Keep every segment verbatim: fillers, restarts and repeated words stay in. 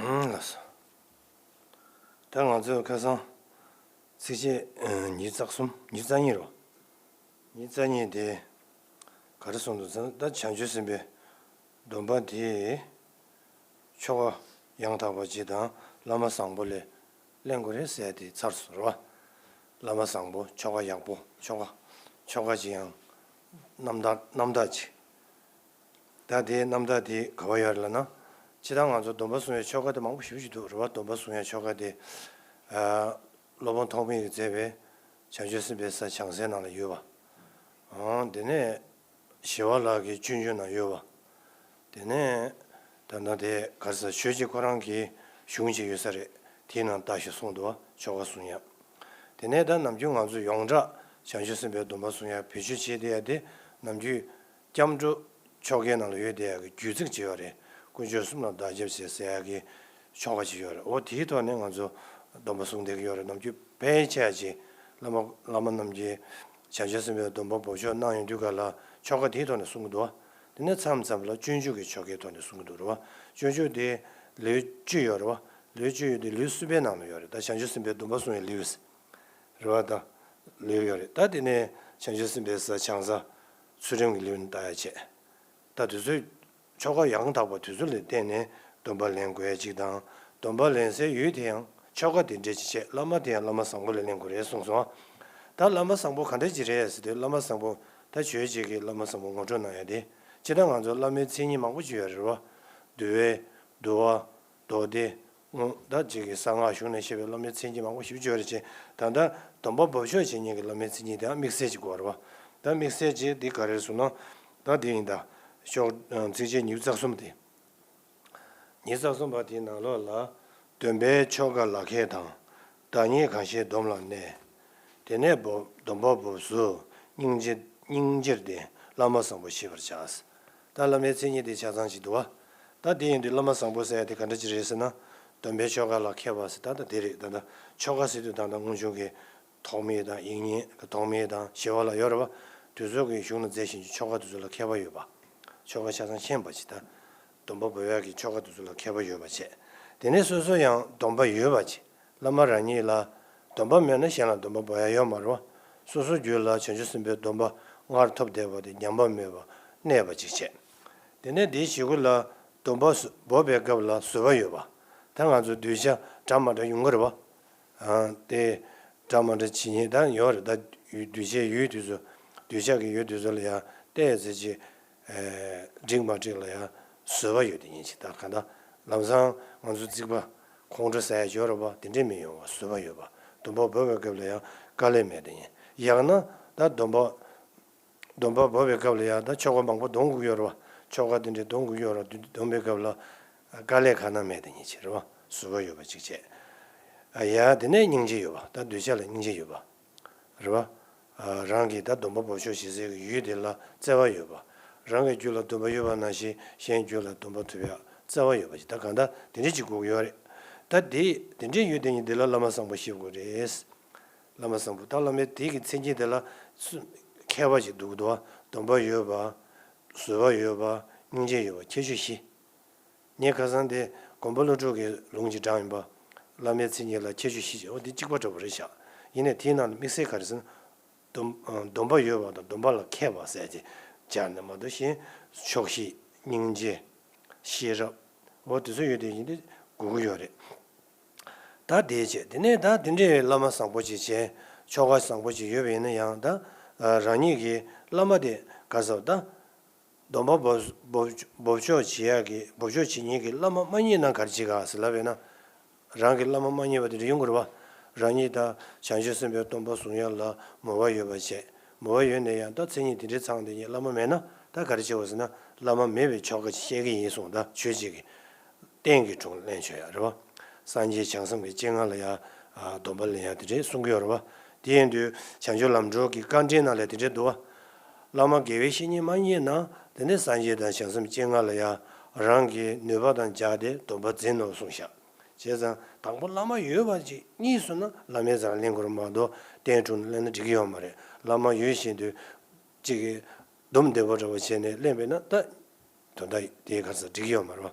ཨང་ལགས་སོ། ད་ང་ཚོས་ཁ་སང་ཚིགས་བཅད་ཨ་ཉི་ཤུ་རྩ་གསུམ། ཉི་ཤུ་རྩ་གཉིས་རེད་བ། ཉི་ཤུ་རྩ་གཉིས་དེ་ག་རེ་གསུངས་འདུག་ཟེར་ན། ད་བྱང་ཆུབ་སེམས་དཔའི་སྡོམ་པ་དེ་ཆོ་ག་ཡང་དག་པ་ཅིག་དང་བླ་མ་བཟང་པོ་ལས་ལེན་དགོས་རེད་ཟེར་དེ་ཚར་སོང་རེད་བ། བླ་མ་བཟང་པོ། ཆོ་ག་ཡག་པོ། ཆོ་ག་ཆོ་ག་ཅིག་ཡང་རྣམ་དག་རྣམ་དག་ཅིག་ད་དེའི་རྣམ་ཐར་དེ་ག་པར་ཡོད་རེད་ལབ་ན། སྤྱིར་བཏང་ང་ཚོ་སྡོམ་པ་སྲུང་ཡའི་ཆོ་ག་དེ་མང་པོ་ཞེ་པོ་ཅིག་འདུག་རེད་བ། སྡོམ་པ་སྲུང་ཡའི་ཆོ་ག་དེ། ཨ། སློབ་དཔོན་ཐོགས་མེད་ཀྱིས་མཛད་པའི་བྱང་ཆུབ་སེམས་དཔའི་ས་བྱང་སེམས་ནང་ལ་ཡོད་པ། ཨང་། དེ་ནས་ཞི་བ་ལྷ་གི་སྤྱོད་འཇུག་ནང་ཡོད་པ། དེ་ནས་ད་ལྟ་དེ་ག་རེ་ཟེར། ཆོས་རྗེ་ཁོ་རང་གི་གཞུང་ཅིག་ཡོད་ས་རེད། དེའི་ནང་ལྟ་ཞིག་གསུངས་འདུག་བ། ཆོ་ག་སྲུང་ཡ། དེ་ནས་ད་ནམ་རྒྱུན་ང་ཚོ་ཡོངས་གྲགས་བྱང་ཆུབ་སེམས་དཔའི་སྡོམ་པ་སྲུང་ཡ་བེད་སྤྱོད་བྱེད་བསྡད་ཡ་དེ། ནམ་རྒྱུན་སྐྱབས་འགྲོ་ཆོ་གའི་ནང་ལ་ཡོད་བསྡད་ཡ་གི་རྒྱུད་ཚིག་ཅིག་ཡོད་རེད། དཀོན་མཆོག་གསུམ་ལ་བདག་སྐྱབས་མཆི་ཟེར་ཡ་གི་ཆོ་ག་ཅིག་ཡོད་རེད། འོ་དེའི་ཐོག་ནས་ང་ཚོ་སྡོམ་པ་སྲུང་བསྡད་ཀྱི་ཡོད་རེད། ནམ་རྒྱུན་ཕལ་ཆེར་ཅིག་བླ་མ་བླ་མ་རྣམས་ཀྱིས་བྱང་ཆུབ་སེམས་དཔའི་སྡོམ་པ་འབོགས་ཆོག་གནང་ཡོང་དུས་ག་ལ་ཆོ་ག་དེའི་ཐོག་ནས་གསུང་གི་འདུག་བ། དེ་ནས་མཚམས་མཚམས་ལ་སྤྱོད་འཇུག་གི་ཆོ་གའི་ཐོག་ནས་གསུང་གི་འདུག་རེད་བ། སྤྱོད་འཇུག་དེ་ལེའུ་བཅུ་ཡོད་རེད་བ། ལེའུ་བཅུ་ཡོད་དེ་ལེའུ་གསུམ་པའི་ནང་ལ་ཡོད་རེད། ད་བྱང་ཆུབ་སེམས་དཔའི་སྡོམ་པ་སྲུང་བའི་ལེའུ་རེད་བ། ད་ལེའུ་ཡོད་རེད། ད་དེ་ནས་བྱང་ཆུབ་སེམས་དཔའི་ས་བྱང་ས་ཚུལ་ཁྲིམས་ཀྱི་ལེའུ་ནས་ལྟ་ཡ་བྱས། ད་དུས་ཚོད་ཆོ་ག་ཡང་དག་པ་དུས་ཚོད་ལ་བརྟེན་ནས་སྡོམ་པ་ལེན་དགོས་ཡ་གཅིག་དང་། སྡོམ་པ་ལེན་སའི་ཡུལ་དེ་ཡང་ཆོ་ག་དེ་འདྲ་ཅིག་བྱས། བླ་མ་དེ་ཡང་བླ་མ་བཟང་པོ་ལ་ལེན་དགོས་རེད་གསུངས་སོང་། ད་བླ་མ་བཟང་པོ་ག་འདྲ་ཅིག་རེད་ཟེར་དུས། བླ་མ་བཟང་པོ་ད་ཆོས་རྗེ་གིས་བླ་མ་བཟང་པོ་ངོ་སྤྲོད་གནང་ཡ་དེ། སྤྱིར་བཏང་ང་ཚོ་བླ་མའི་མཚན་ཉིད་མང་པོ་ཅིག་ཡོད་རེད་བ། འདུལ་བའི་འདུལ་བ། མདོ་སྡེ། ད་ཅིག་གི་གསང་སྔགས་གཞུང་ནས་བཤད་པའི་བླ་མའི་མཚན་ཉིད་མང་པོ་ཞེ་པོ་ཅིག་ཡོད་རེད་ཅེ། ད་ལྟ་སྡོམ་པ་འབོགས་ཆོག་བྱེད་མཁན་གྱི་བླ་མའི་མཚན་ཉིད་དེའང་དམིགས་བསལ་ཅིག་དགོས་རེད་བ། ད་དམིགས་བསལ་ཅིག་དེ་ག་རེ་རེད་ཟེར་ན། ད་དེ་ཡིན་ད། ཤོག་ཚིགས་བཅད་ཉི་ཤུ་རྩ་གསུམ་དེ། ཉི་ཤུ་རྩ་གསུམ་པ་དེའི་ནང་ལོགས་ལ། སྡོམ་པའི་ཆོ་ག་ལག་ཁྱེར་དང་། བདག་ཉིད་གང་ཞིག་སྡོམ་ལ་གནས། དེ་ནས་སྡོམ་པ་འབོགས་སུ་སྙིང་རྗེ་སྙིང་རྗེར་ལྡན་བླ་མ་བཟང་པོ་ཤེས་པར་བྱ། ད་བླ་མའི་མཚན་ཉིད་དེ་ཆ་ཚང་ཅིག་འདུག་བ། ད་དེ་ཡིན་དུས་བླ་མ་བཟང་པོ་ཟེར་ཡ་དེ་ག་འདྲ་ཅིག་རེད་ཟེར་ན། སྡོམ་པའི་ཆོ་ག་ལ་མཁས་པ་ཟེར། ད་ལྟ་དེ་རེད། ད་ལྟ་ཆོ་ག་ཟེར་དུས་ད་ལྟ་སྔོན་བྱུང་གི་ཐོགས་མེད་དང་། དབྱིག་གཉེན་གྱི་ཐོགས་མེད་དང་། ཞི་བ་ལྷ་ཡོད་རེད་བ། དེ་ཚོ་གི་གཞུང་ལ་མཛད་བཞིན་གྱི་ཆོ་ག་དེ་ཚོ་ལ་མཁས་པ་ཡོད་པ། ཆོ་ག་ཆ་ཚང་མཁྱེན་པ་ཅིག་ད་སྡོམ་པ་འབོགས་ཡག་གི་ཆོ་ག་དེ་ཚོ་ལ་མཁས་པ་ཡོད་པ་བྱས། དེ་ནས་སོ་སོ་ཡང་སྡོམ་པ་ཡོད་པ་བྱས། བླ་མ་རང་ཉིད་ལ་སྡོམ་པ་མེད་ན་གཞན་ལ་སྡོམ་པ་འབོགས་ཡག་ཡོད་མ་རེད་བ། སོ་སོའི་རྒྱུད་ལ་བྱང་ཆུབ་སེམས་དཔའི་སྡོམ་པ་སྔར་ཐོབ་བསྡད་པ་དེ་ཉམས་པ་མེད་པར་གནས་པ་ཅིག་བྱས། དེ་ནས་དེའི་གཞུག་གུ་ལ་སྡོམ་པ་འབོགས་པའི་སྐབས་ལ་བཟོད་པ་ཡོད་པ། ད་ང་ཚོ་གདུལ་བྱ་འདྲ་མ་འདྲ་ཡོང་གི་རེད་བ། ཨ། དེ་འདྲ་མ་འདྲ་བྱེད་མཁན་ད་ཡོད་རེད། ད་གདུལ་བྱའི་ཡུལ་དེ་ཚོ། གདུལ་བྱ་གི་ཡུལ་དེ་ཚོ་ལ་ཡང་ཏོག་ཙམ་ཅིག་ཨེ། འགྲིག་མ་འགྲིག་ལ་ཡང་བཟོད་པ་ཡོད་དེ་ཉིད་ཅིག་ད་གང་ལྟར་ལམ་སང་ང་ཚོ་རྩིག་པ་ཁོང་ཁྲོ་ཟ་ཡ་ཡོད་རེད་བ། དེ་འདྲས་མི་ཡོང་བ་བཟོད་པ་ཡོད་པ། སྡོམ་པ་འབོགས་པའི་སྐབས་ལ་ཡང་དཀའ་ལས་མེད་དེ་ཉིད། ཡང་ན་ད་སྡོམ་པ་སྡོམ་པ་འབོགས་པའི་སྐབས་ལ་ཡང་ད་ཆོ་ག་མང་པོ་འདོན་དགོས་ཀྱི་ཡོད་རེད་བ། ཆོ་ག་དེ་འདྲས་འདོན་དགོས་ཀྱི་ཡོད་རེད་བ། འདོན་པའི་སྐབས་ལ་དཀའ་ལས་གང་ན་མེད་དེ་ཉིད་ཅིག་རེད་བ། བཟོད་པ་ཡོད་པ་ཅིག་བྱས། ཡང་དེ་ནས་སྙིང་རྗེ་ཡོད་པ། ད་གདུལ་བྱ་ལ་སྙིང་རྗེ་ཡོད་པ། རེད་བ། རང་གིས་ད་སྡོམ་པ་འབོགས་ཆོག་བྱེད་སའི་ཡུལ་དེ་ལ་བརྩེ་བ་ཡོད་པ། རང་གི་རྒྱུད་ལ་སྡོམ་པ་ཡོད་པ་ནང་བཞིན་གཞན་རྒྱུད་ལ་སྡོམ་པ་ཐོབ་ཡག་བརྩེ་བ་ཡོད་པ་ཅིག་ད་གང་ལྟར་དེ་འདྲས་ཅིག་དགོས་ཀྱི་ཡོད་རེད། ད་དེ་དེ་འདྲས་ཡོད་དེ་ཉིད་དེ་ལ་བླ་མ་བཟང་པོ་ཞེས་པ་རེད། བླ་མ་བཟང་པོ། ད་བླ་མའི་དེ་གི་མཚན་ཉིད་དེ་ལ་སུ་མཁས་པ་ཅིག་འདུག་གི་འདུག་བ། སྡོམ་པ་ཡོད་པ། བཟོད་པ་ཡོད་པ། སྙིང་རྗེ་ཡོད་པ། ཁྱད་ཆོས་བཞི། ངས་ཁ་སང་དེ་དགོན་པ་ཀླུ་སྒྲུབ་ཀྱི་ལུང་ཅིག་དྲངས་ཡིན་པ། བླ་མའི་མཚན་ཉིད་ལ་ཁྱད་ཆོས་བཞི་ཅེས། འོ་འདི་གཅིག་པ་འདྲ་པོ་རེད་ཤག་ཡིན་ནའི་དེའི་ནང་ལ་དམིགས་བསལ་ག་རེ་ཟེར་ན། སྡོམ་སྡོམ་པ་ཡོད་པ་དང་སྡོམ་པ་ལ་མཁས་པ་ཟེར་ཏེ་སྦྱར་ནས་མ་གཏོགས་གཞན་ཆོག་ཤེས། སྙིང་རྗེ། ཤེས་རབ། འོ་དེ་ཚོ་ཡོད་དེ་ཡིན་ཏེ་དགོས་ཀྱི་ཡོད་རེད། ད་དེ་བྱས། དེ་ནས་ད་དེ་འདྲའི་བླ་མ་བཟང་པོ་ཅིག་བྱས། ཆོ་ག་བཟང་པོ་ཅིག་ཡོད་པ་ཡིན་ན་ཡང་། ད་རང་ཉིད་ཀྱི་བླ་མ་དེ་ག་རེ་ཟེར་ད། སྡོམ་པ་འབོགས་འབོགས་འབོགས་ཆོག་བྱེད་ཡག་གི་འབོགས་ཆོག་བྱེད་མཁན་གྱི་བླ་མ་མ་རྙེད་ན་ག་རེ་བྱེད་ག་ཟེར་ལབ་པས་ན། རང་གི་བླ་མ་མ་རྙེད་པ་དེ་འདྲ་ཡོང་གི་རེད་བ། རང་ཉིད་ད་བྱང་ཆུབ་སེམས་དཔའི་སྡོམ་པ་བཟུང་ཡག་ལ་མོས་པ་ཡོད་པ་བྱས། མོས་པ་ཡོད་ནས་ཡང་ད་མཚན་ཉིད་དེ་འདྲའི་ཚང་དེ་ཉིད་བླ་མ་མེད་ན་ད་ག་རེ་བྱེད་དགོས་ཟེར་ན། བླ་མ་མེད་པའི་ཆོ་ག་ཅིག་བཤད་ཀྱི་ཡིན་གསུངས། ད་ཆོས་བྱེད་ཀྱི། རྟེན་གྱི་དྲུང་ལེན་ཆོག་ཡག་རེད་བ། སངས་རྒྱས་བྱང་སེམས་ཀྱི་སྤྱན་སྔ་ལ་ཡང་སྡོམ་པ་ལེན་ཡག་དེ་འདྲས་གསུང་གི་ཡོད་རེད་བ། དེ་ཡིན་དུས་བྱང་ཆུབ་ལམ་སྒྲོན་གྱི་བཀའ་འགྲེལ་ནང་ལ་དེ་འདྲས་འདུག་བ། བླ་མ་དགེ་བའི་བཤེས་གཉེན་མ་རྙེད་ན། དེ་ནས་སངས་རྒྱས་དང་བྱང་སེམས་སྤྱན་སྔ་ལ་ཡང་རང་གི་ནུས་པ་དང་སྦྱར་ཏེ་སྡོམ་པ་འཛིན་ནོ་གསུངས་ཤག་བྱས་ཙང་དང་པོ་བླ་མ་ཡོད་པ་ཅིག་རྙེད་སོང་ན་བླ་མའི་རྩ་ལ་ལེན་དགོས་རེད་མ་གཏོགས་རྟེན་དྲུང་ལེན་ན་འགྲིག་གི་ཡོད་མ་རེད། བླ་མ་ཡོད་བཞིན་དུ་ཅིག་གིས་སྡོམ་བདེ་པོ་འདྲ་པོ་བྱས་ནས་ལེན་པས་ན་ད། དོན་དག་དེའི་ག་རེ་ཟེར་འགྲིག་གི་ཡོད་མ་རེད་བ།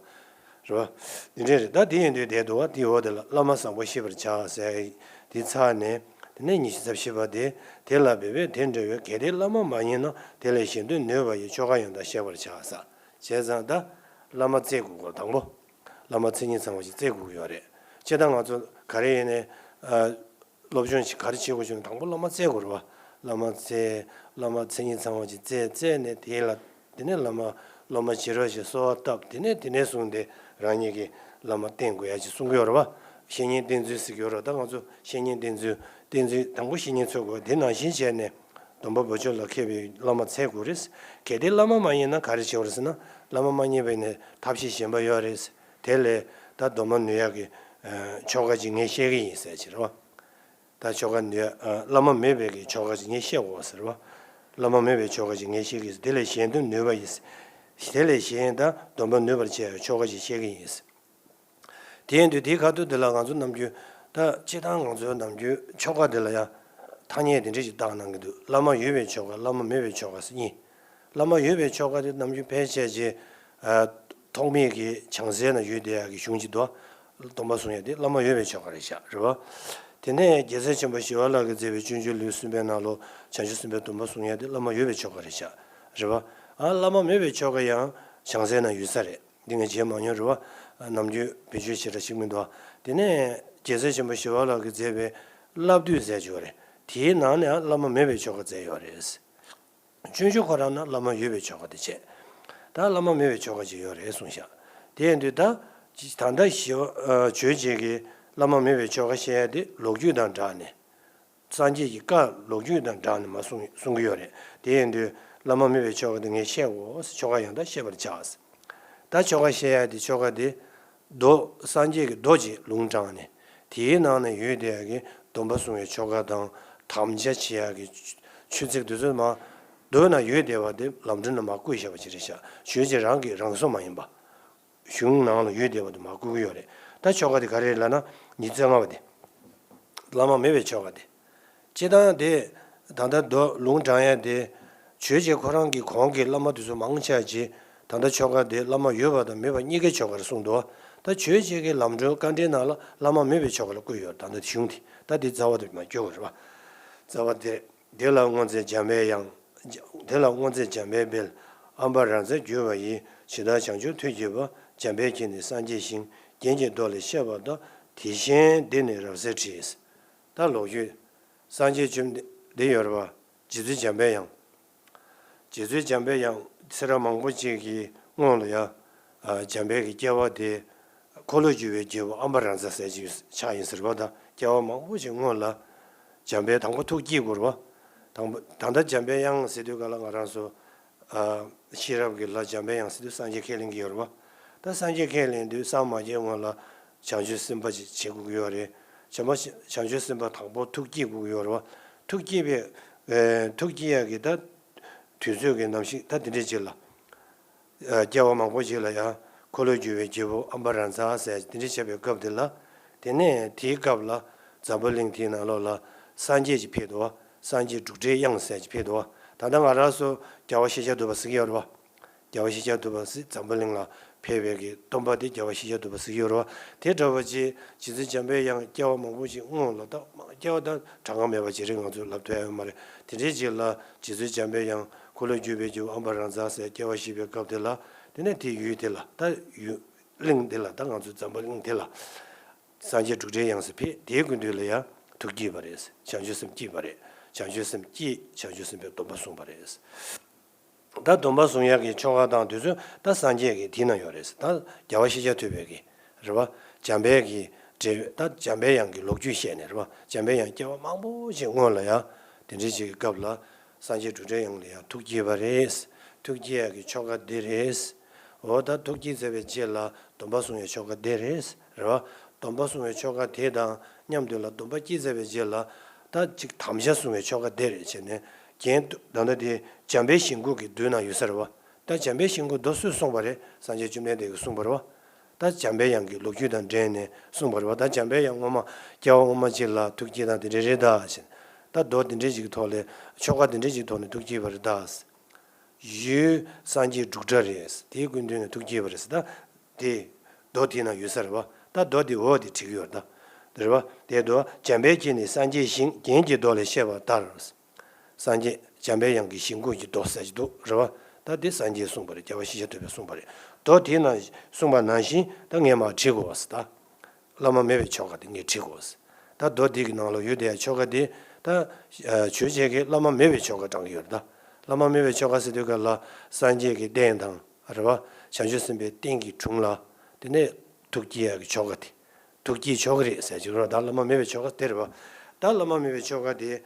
རེད་བ། འདི་འདྲས་རེད། ད་དེ་ཡིན་དུས་དེ་འདུག་བ། དེའི་འོག་དེ་ལ་བླ་མ་བཟང་པོ་ཤེས་པར་བྱ་ཟེར་དེ་ཚར་ནས། དེ་ནས་ཉི་ཤུ་རྩ་བཞི་པ་དེ། དེ་ལ་འབད་པས་དེ་འདྲ་བའི་གལ་ཏེ་བླ་མ་མ་རྙེད་ན། དེ་ལས་གཞན་དོན་ནུས་པ་ཡི་ཆོ་ག་ཡང་དག་བཤད་པར་བྱ་ཟེར། བྱས་ཙང་ད་བླ་མ་བཙལ་དགོས་གོ། དང་པོ་བླ་མ་མཚན་ཉིད་ཚང་བ་ཞིག་བཙལ་དགོས་ཀྱི་ཡོད་རེད། སྤྱིར་བཏང་ང་ཚོ་ག་རེ་ཡིན་ནའི་ཨ། སློབ་སྦྱོང་ཞིག་ག་རེ་བྱེད་དགོས་བྱུང་ན་དང་པོ་བླ་མ་བཙལ་དགོས་རེད་བ། བླ་མ་བཙལ། བླ་མ་མཚན་ཉིད་ཚང་བ་ཞིག་བཙལ། བཙལ་ནས་དེ་ལ། དེ་ནས་བླ་མ། སློབ་མ་བྱེ་བྲག་ཞིག་གསོལ་བ་བཏབ། དེ་ནས་དེ་ནས་བཟུང་སྟེ་རང་ཉིད་ཀྱི་བླ་མ་བསྟེན་དགོས་ཡ་ཅིག་གསུང་གི་ཡོད་རེད་བ། བཤེས་གཉེན་བསྟེན་ཚུལ་ཟེར་གྱི་ཡོད་རེད། ད་ང་ཚོ་བཤེས་གཉེན་བསྟེན་ཚུལ། བསྟེན་ཚུལ་དང་པོ་བཤེས་གཉེན་འཚོལ་དགོས། དེ་ནང་བཞིན་བྱས་ནས་སྡོམ་པ་བོ་ཅོག་ལ་མཁས་པའི་བླ་མ་འཚོལ་དགོས་རེད། གལ་ཏེ་བླ་མ་མ་རྙེད་ན་ག་རེ་བྱེད་དགོས་རེད་ཟེར་ན། བླ་མ་མ་རྙེད་པ་ཡིན་ན་ཐབས་ཤེས་གཞན་པ་ཡོད་རེད། དེ་ལས་ད་སྡོམ་པ་ནོད་ཡག་གི་ཆོ་ག་ཅིག་ངས་བཤད་གི་ཡིན་ཟེར་གྱི་རེད་བ། ད་ཆོ་ག་ནི་ཨ། བླ་མ་མེད་པའི་གི་ཆོ་ག་ཅིག་ངས་བཤད་དགོས་ཟེར་བ། བླ་མ་མེད་པའི་ཆོ་ག་ཅིག་ངས་བཤད་གི་ཡིན། དེ་ལས་གཞན་དོན་ནུས་པ་ཡིན། དེ་ལས་གཞན་ད་སྡོམ་པ་ནོད་པར་བྱེད་ཡག་ཆོ་ག་ཅིག་བཤད་གི་ཡིན། དེ་ཡིན་དུས་དེའི་ཁ་ཐུག་དེ་ལ་ང་ཚོ་ནམ་རྒྱུན། ད་སྤྱིར་བཏང་ང་ཚོའི་ནམ་རྒྱུན་ཆོ་ག་དེ་ལ་ཡང་ཐ་སྙད་དེ་འདྲ་ཞིག་བཏགས་གནང་གི་འདུག་བླ་མ་ཡོད་པའི་ཆོ་ག། བླ་མ་མེད་པའི་ཆོ་ག་ཟེར་གཉིས། བླ་མ་ཡོད་པའི་ཆོ་ག་དེ་ནམ་རྒྱུན་ཕལ་ཆེར་གྱི་ཨ། ཐོགས་མེད་ཀྱི་བྱང་སའི་ནང་ཡོད་བསྡད་ཡག་གི་གཞུང་ཅིག་འདུག་སྡོམ་པ་བཟུང་ཡག་དེ་བླ་མ་ཡོད་པའི་ཆོ་ག་རེད་ཤག་རེད་བ། དེ་ནས་རྒྱལ་སྲས་ཆེན་པོ་ཞི་བ་ལྷ་གིས་མཛད་པའི་སྤྱོད་འཇུག་ལེའུ་གསུམ་པའི་ནང་ལོ། བྱང་ཆུབ་སེམས་དཔའི་སྡོམ་པ་བཟུང་ཡག་དེ་བླ་མ་ཡོད་པའི་ཆོ་ག་རེད་ཤག་རེད་བ། ཨ། བླ་མ་མེད་པའི་ཆོ་ག་ཡང་བྱང་སའི་ནང་ཡོད་ས་རེད། འདི་ངས་མཇལ་མ་མྱོང་རེད་བ། ནམ་རྒྱུན་བེད་སྤྱོད་ཞེ་དྲག་ཞིག་མི་འདུག་དེ་ནས་རྒྱལ་སྲས་ཆེན་པོ་ཞི་བ་ལྷ་གིས་མཛད་པའི་བསླབ་བཏུས་ཟེར་གྱི་ཡོད་རེད། དེའི་ནང་ནས་ཡང་བླ་མ་མེད་པའི་ཆོ་ག་མཛད་ཡོད་རེད། སྤྱོད་འཇུག་ཁོ་རང་ན་བླ་མ་ཡོད་པའི་ཆོ་ག་དེ་བྱས། ད་བླ་མ་མེད་པའི་ཆོ་ག་ཅིག་ཡོད་རེད་གསུངས་ཤག་དེ་ཡིན་དུས་ད། ད་ལྟ་ཞི་བ། ཆོས་རྗེ་གིས་བླ་མ་མེད་པའི་ཆོ་ག་བཤད་ཡ་དེ་ལོ་རྒྱུས་དང་སྦྲགས་ནས། སངས་རྒྱས་ཀྱི་བཀའ་ལོ་རྒྱུས་དང་སྦྲགས་ནས་མར་གསུང་གསུང་གི་ཡོད་རེད། དེ་ཡིན་དུས་བླ་མ་མེད་པའི་ཆོ་ག་དེ་ངས་བཤད་འོ། ཆོ་ག་ཡང་དག་བཤད་པར་བྱ། ད་ཆོ་ག་བཤད་ཡ་དེ། ཆོ་ག་དེ། མདོ། སངས་རྒྱས་ཀྱི་མདོ་ཅིག་ལུང་དྲངས་ནས། དེའི་ནང་ན་ཡོད་བསྡད་ཡག་གི་སྡོམ་པ་བཟུང་བའི་ཆོ་ག་དང་། དམ་བཅའ་བྱེད་ཡག་གི་ཆོས་ཚིག་དེ་ཚོ་མར་མདོ་ན་ཡོད་བསྡད་པ་དེ་ལམ་སྒྲོན་ན་མར་བཀོད་བཞག་པ་ཅིག་རེད་ཤག་ཆོས་རྗེ་རང་གི་རང་བཟོ་མ་ཡིན་པ། གཞུང་ནང་ལ་ཡོད་བསྡད་པ་དེ་མར་བཀོད་ཀྱི་ཡོད་རེད། ད་ཆོ་ག་དེ་ག་རེ་རེད་ལབ་ན། ཉི་ཤུ་རྩ་ལྔ་པ་དེ། བླ་མ་མེད་པའི་ཆོ་ག་དེ། སྤྱིར་བཏང་དེ། ད་ལྟ་མདོ་ལུང་དྲངས་ཡ་དེ། ཆོས་རྗེ་ཁོ་རང་གི་གོང་གི་བླ་མ་དེ་ཚོ་མང་ཆེ་ཅིག་ད་ལྟ་ཆོ་ག་དེ་བླ་མ་ཡོད་པ་དང་མེད་པ་གཉིས་ཀའི་ཆོ་ག་རེད་གསུངས་འདུག་ད་ཆོས་རྗེ་གི་ལམ་སྒྲོན་བཀའ་འགྲེལ་ནང་ལ་བླ་མ་མེད་པའི་ཆོ་ག་ལ་བཀོད་ཡོད། ད་ལྟ་གཞུང་དེ། ད་དེ་རྩ་བ་དེ་མར་སྐྱོར་དགོས་རེད་བ། རྩ་བ་དེ། དེ་ལ་སྔོ་ཚལ་འཇམ་པའི་དབྱངས། དེ་ལ་སྔོ་ཚལ་འཇམ་པའི་དཔལ། ཨམ་པ་རཱ་ཛ་བརྒྱུད་པ་ཡི། ཇི་ལྟར་བྱང་ཆུབ་ཐུགས་བསྐྱེད་པ། འཇམ་དཔལ་གྱིས་ནི་སངས་རྒྱས་ཞིང་། རྒྱན་གྱི་མདོ་ལས་བཤད་པ་དག་དེ་བཞིན་འདི་ནི་རབ་གསལ་བྲིས། ད་ལོ་རྒྱུས། སངས་རྒྱས་བཅོམ་ལྡན་འདི་ཡོད་རེད་བ། རྗེ་བཙུན་འཇམ་པའི་དབྱངས། རྗེ་བཙུན་འཇམ་པའི་དབྱངས་ཚེ་རབས་མང་པོ་ཅིག་གི་སྔོན་ལ་ཡ། ཨ། འཇམ་དཔལ་གྱི་སྐྱེ་བ་དེ། འཁོར་ལོས་སྒྱུར་བའི་རྒྱལ་པོ་ཨམ་པ་རཱ་ཛ་ཟེར་གྱི་ཆགས་ཡིན་ཟེར་བ་དང་། སྐྱེ་བ་མང་པོ་ཞིག་སྔོན་ལ། འཇམ་དཔལ་དང་པོ་ཐུགས་བསྐྱེད་དགོས་རེད་བ། དང་པོ་ད་ལྟ་འཇམ་དཔལ་དབྱངས་ཟེར་དུས་ག་ལ་ང་རང་ཚོ། ཨ། ཤེས་རབ་ཀྱི་ལྷ་འཇམ་དཔལ་དབྱངས་ཟེར་དུས་སངས་རྒྱས་ཁས་ལེན་གྱི་ཡོད་རེད་བ། ད་སངས་རྒྱས་ཁས་ལེན་དུས་སངས་མ་རྒྱས་སྔོན་ལ་བྱང་ཆུབ་སེམས་དཔའ་ཅིག་བྱེད་དགོས་ཀྱི་ཡོད་རེད། བྱང་མ་བྱང་ཆུབ་སེམས་དཔའ་དང་པོ་ཐུགས་བསྐྱེད་དགོས་ཀྱི་ཡོད་རེད་བ། ཐུགས་བསྐྱེད་པའི། ཨེ། ཐུགས་བསྐྱེད་ཡག་གི་ད། དུས་ཚོད་ཀྱི་རྣམ་གཞག་ད་དེ་འདྲའི་ཅིག་ལ། ཨ། སྐྱེ་བ་མང་པོ་ཞིག་ལ་ཡང་འཁོར་ལོས་སྒྱུར་བའི་རྒྱལ་པོ་ཨམ་པ་རཱ་ཛ་ཟེར་དེ་འདྲ་བྱས་པའི་སྐབས་དེ་ལ། དེ་ནས་དེའི་སྐབས་ལ་འཛམ་བུ་གླིང་དེའི་ནང་ལོགས་ལ་སངས་རྒྱས་ཅིག་ཕེབས་འདུག་བ། སངས་རྒྱས་འབྲུག་སྒྲའི་དབྱངས་ཟེར་ཅིག་ཕེབས་འདུག་བ། ད་ལྟ་ང་རང་ཚོ་རྒྱལ་བ་ཤཱཀྱ་ཐུབ་པ་ཟེར་གྱི་ཡོད་རེད་བ། རྒྱལ་བ་ཤཱཀྱ་ཐུབ་པ་ཟེར་འཛམ་བུ་གླིང་ལ་ཕེབས་པའི་གི་སྟོན་པ་དེ་རྒྱལ་བ་ཤཱཀྱ་ཐུབ་པ་ཟེར་གྱི་ཡོད་རེད་བ། དེ་འདྲ་བ་ཅིག་རྗེ་བཙུན་འཇམ་པའི་དབྱངས་སྐྱེ་བ་མང་པོ་ཞིག་སྔོན་ལ། ད་སྐྱེ་བ་ད་གྲངས་ཀ་མེད་པ་ཅིག་རེད། ང་ཚོས་ལབ་ཐུབ་ཡ་ཡོད་མ་རེད། དེ་འདྲའི་ཅིག་ལ་རྗེ་བཙུན་འཇམ་པའི་དབྱངས། འཁོར་ལོས་སྒྱུར་བའི་རྒྱལ་པོ་ཨམ་པ་རཱ་ཛ་ཟེར་སྐྱེ་བ་བཞེས་པའི་སྐབས་དེ་ལ། དེ་ནས་དེ་ཡུལ་དེ་ལ། ད་ཡུལ་གླིང་དེ་ལ། ད་ང་ཚོའི་འཛམ་བུ་གླིང་དེ་ལ། སངས་རྒྱས་འབྲུག་སྒྲའི་དབྱངས་སུ་ཕེབས། དེའི་སྐུ་མདུན་ལ་ཡང་ཐུགས་བསྐྱེད་པ་རེད། བྱང་ཆུབ་སེམས་བསྐྱེད་པ་རེད། བྱང་ཆུབ་སེམས་བསྐྱེད། བྱང་ཆུབ་སེམས་དཔའི་སྡོམ་པ་བཟུང་བ་རེད། ད་སྡོམ་པ་བཟུང་ཡག་གི་ཆོ་ག་དང་དེ་ཚོ་ད་སངས་རྒྱས་ཀྱི་དེའི་ནང་ཡོད་རེད། ད་རྒྱལ་བ་ཤཱཀྱ་ཐུབ་པའི་གི་རེད་བ། འཇམ་དཔལ་གྱི་འབྲེལ་ཡོད། ད་འཇམ་པའི་དབྱངས་ཀྱི་ལོ་རྒྱུས་བཤད་ནས་རེད་བ། འཇམ་པའི་དབྱངས་སྐྱེ་བ་མང་པོ་ཞིག་སྔོན་ལ་ཡང་དེ་འདྲའི་ཞིག་གི་སྐབས་ལ། སངས་རྒྱས་འབྲུག་སྒྲའི་དབྱངས་ལ་ཡང་ཐུགས་བསྐྱེད་པ་རེད། ཐུགས་བསྐྱེད་ཡག་གི་ཆོ་ག་འདི་རེད། འོ་ད་ཐུགས་བསྐྱེད་མཛད་པའི་རྗེས་ལ་སྡོམ་པ་བཟུང་བའི་ཆོ་ག་འདི་རེད། རེད་བ། སྡོམ་པ་བཟུང་བའི་ཆོ་ག་དེ་དང་མཉམ་དུ་ལ་སྡོམ་པ་བསྐྱེད་མཛད་པའི་རྗེས་ལ། ད་ཅིག་དམ་བཅའ་བཟུང་བའི་ཆོ་ག་འདི་རེད་བྱས་ནས། རྒྱན་དུ་ད་ལྟ་དེ་འཇམ་དཔལ་ཞིང་ཁམས་ཀྱི་མདོ་ན་ཡོད་ས་རེད་བ། ད་འཇམ་དཔལ་ཞིང་ཁམས་མདོ་སུས་གསུངས་པ་རེད། སངས་རྒྱས་བཅོམ་ལྡན་འདས་ཀྱིས་གསུངས་པ་རེད་བ། ད་འཇམ་པའི་དབྱངས་ཀྱི་ལོ་རྒྱུས་དང་འབྲེལ་ནས་གསུངས་པ་རེད་བ། ད་འཇམ་པའི་དབྱངས་སྔོན་མ་སྐྱེ་བ་སྔོན་མ་ཅིག་ལ་ཐུགས་བསྐྱེད་དང་དེ་འདྲ་རེད་ད་ཟེར། ད་མདོ་དེ་འདྲ་ཞིག་གི་ཐོག་ལ་ཆོ་ག་དེ་འདྲ་ཞིག་གི་ཐོག་ནས་ཐུགས་བསྐྱེད་པ་རེད་ད་ཟེར། ཡུལ་སངས་རྒྱས་འབྲུག་སྒྲ་རེད། དེའི་སྐུ་མདུན་ནས་ཐུགས་བསྐྱེད་པ་རེད་ཟེར། ད་དེ་ མདོ་དེའི་ནང་ཡོད་ས་རེད་བ། ད་མདོ་དེ་འོག་དེ་བྲིས་ཀྱི་ཡོད་རེད་ད། དེ་རེད་བ། དེའི་མདོ་འཇམ་དཔལ་གྱིས་ནི་སངས་རྒྱས་ཞིང་། རྒྱན་གྱི་མདོ་ལས་བཤད་པ་ལྟར། སངས་རྒྱས་འཇམ་པའི་དབྱངས་ཀྱི་ཞིང་ཁམས་ཀྱི་མདོ་ཟེར་གྱི་འདུག་རེད་བ། ད་དེ་སངས་རྒྱས་གསུངས་པ་རེད། རྒྱལ་བ་ཤཱཀྱ་ཐུབ་པས་གསུངས་པ་རེད། མདོ་དེའི་ནང་གསུངས་པ་ནང་བཞིན་ད་ངས་མར་བྲིས་དགོས་པ་ཟེར་ད། བླ་མ་མེད་པའི་ཆོ་ག་དེ་ངས་བྲིས་དགོས་ཟེར། ད་མདོ་འདི་གི་ནང་ལ་ཡོད་དེ་ཆོ་ག་དེ་ད་ཆོས་བྱེད་ཀྱི་བླ་མ་མེད་པའི་ཆོ་ག་དྲངས་ཀྱི་ཡོད་རེད་ད། བླ་མ་མེད་པའི་ཆོ་ག་ཟེར་དུས་ག་ལ་སངས་རྒྱས་ཀྱི་རྟེན་དང་རེད་བ། བྱང་ཆུབ་སེམས་དཔའི་རྟེན་གྱི་དྲུང་ལ། དེ་ནས་ཐུགས་བསྐྱེད་ཡག་གི་ཆོ་ག་དེ། ཐུགས་བསྐྱེད་ཆོ་ག་རེད་ཟེར་གྱི་རེད། ད་བླ་མ་མེད་པའི་ཆོ་ག་དེ་རེད་བ། ད་བླ་མ་མེད་པའི་ཆོ་ག་དེ་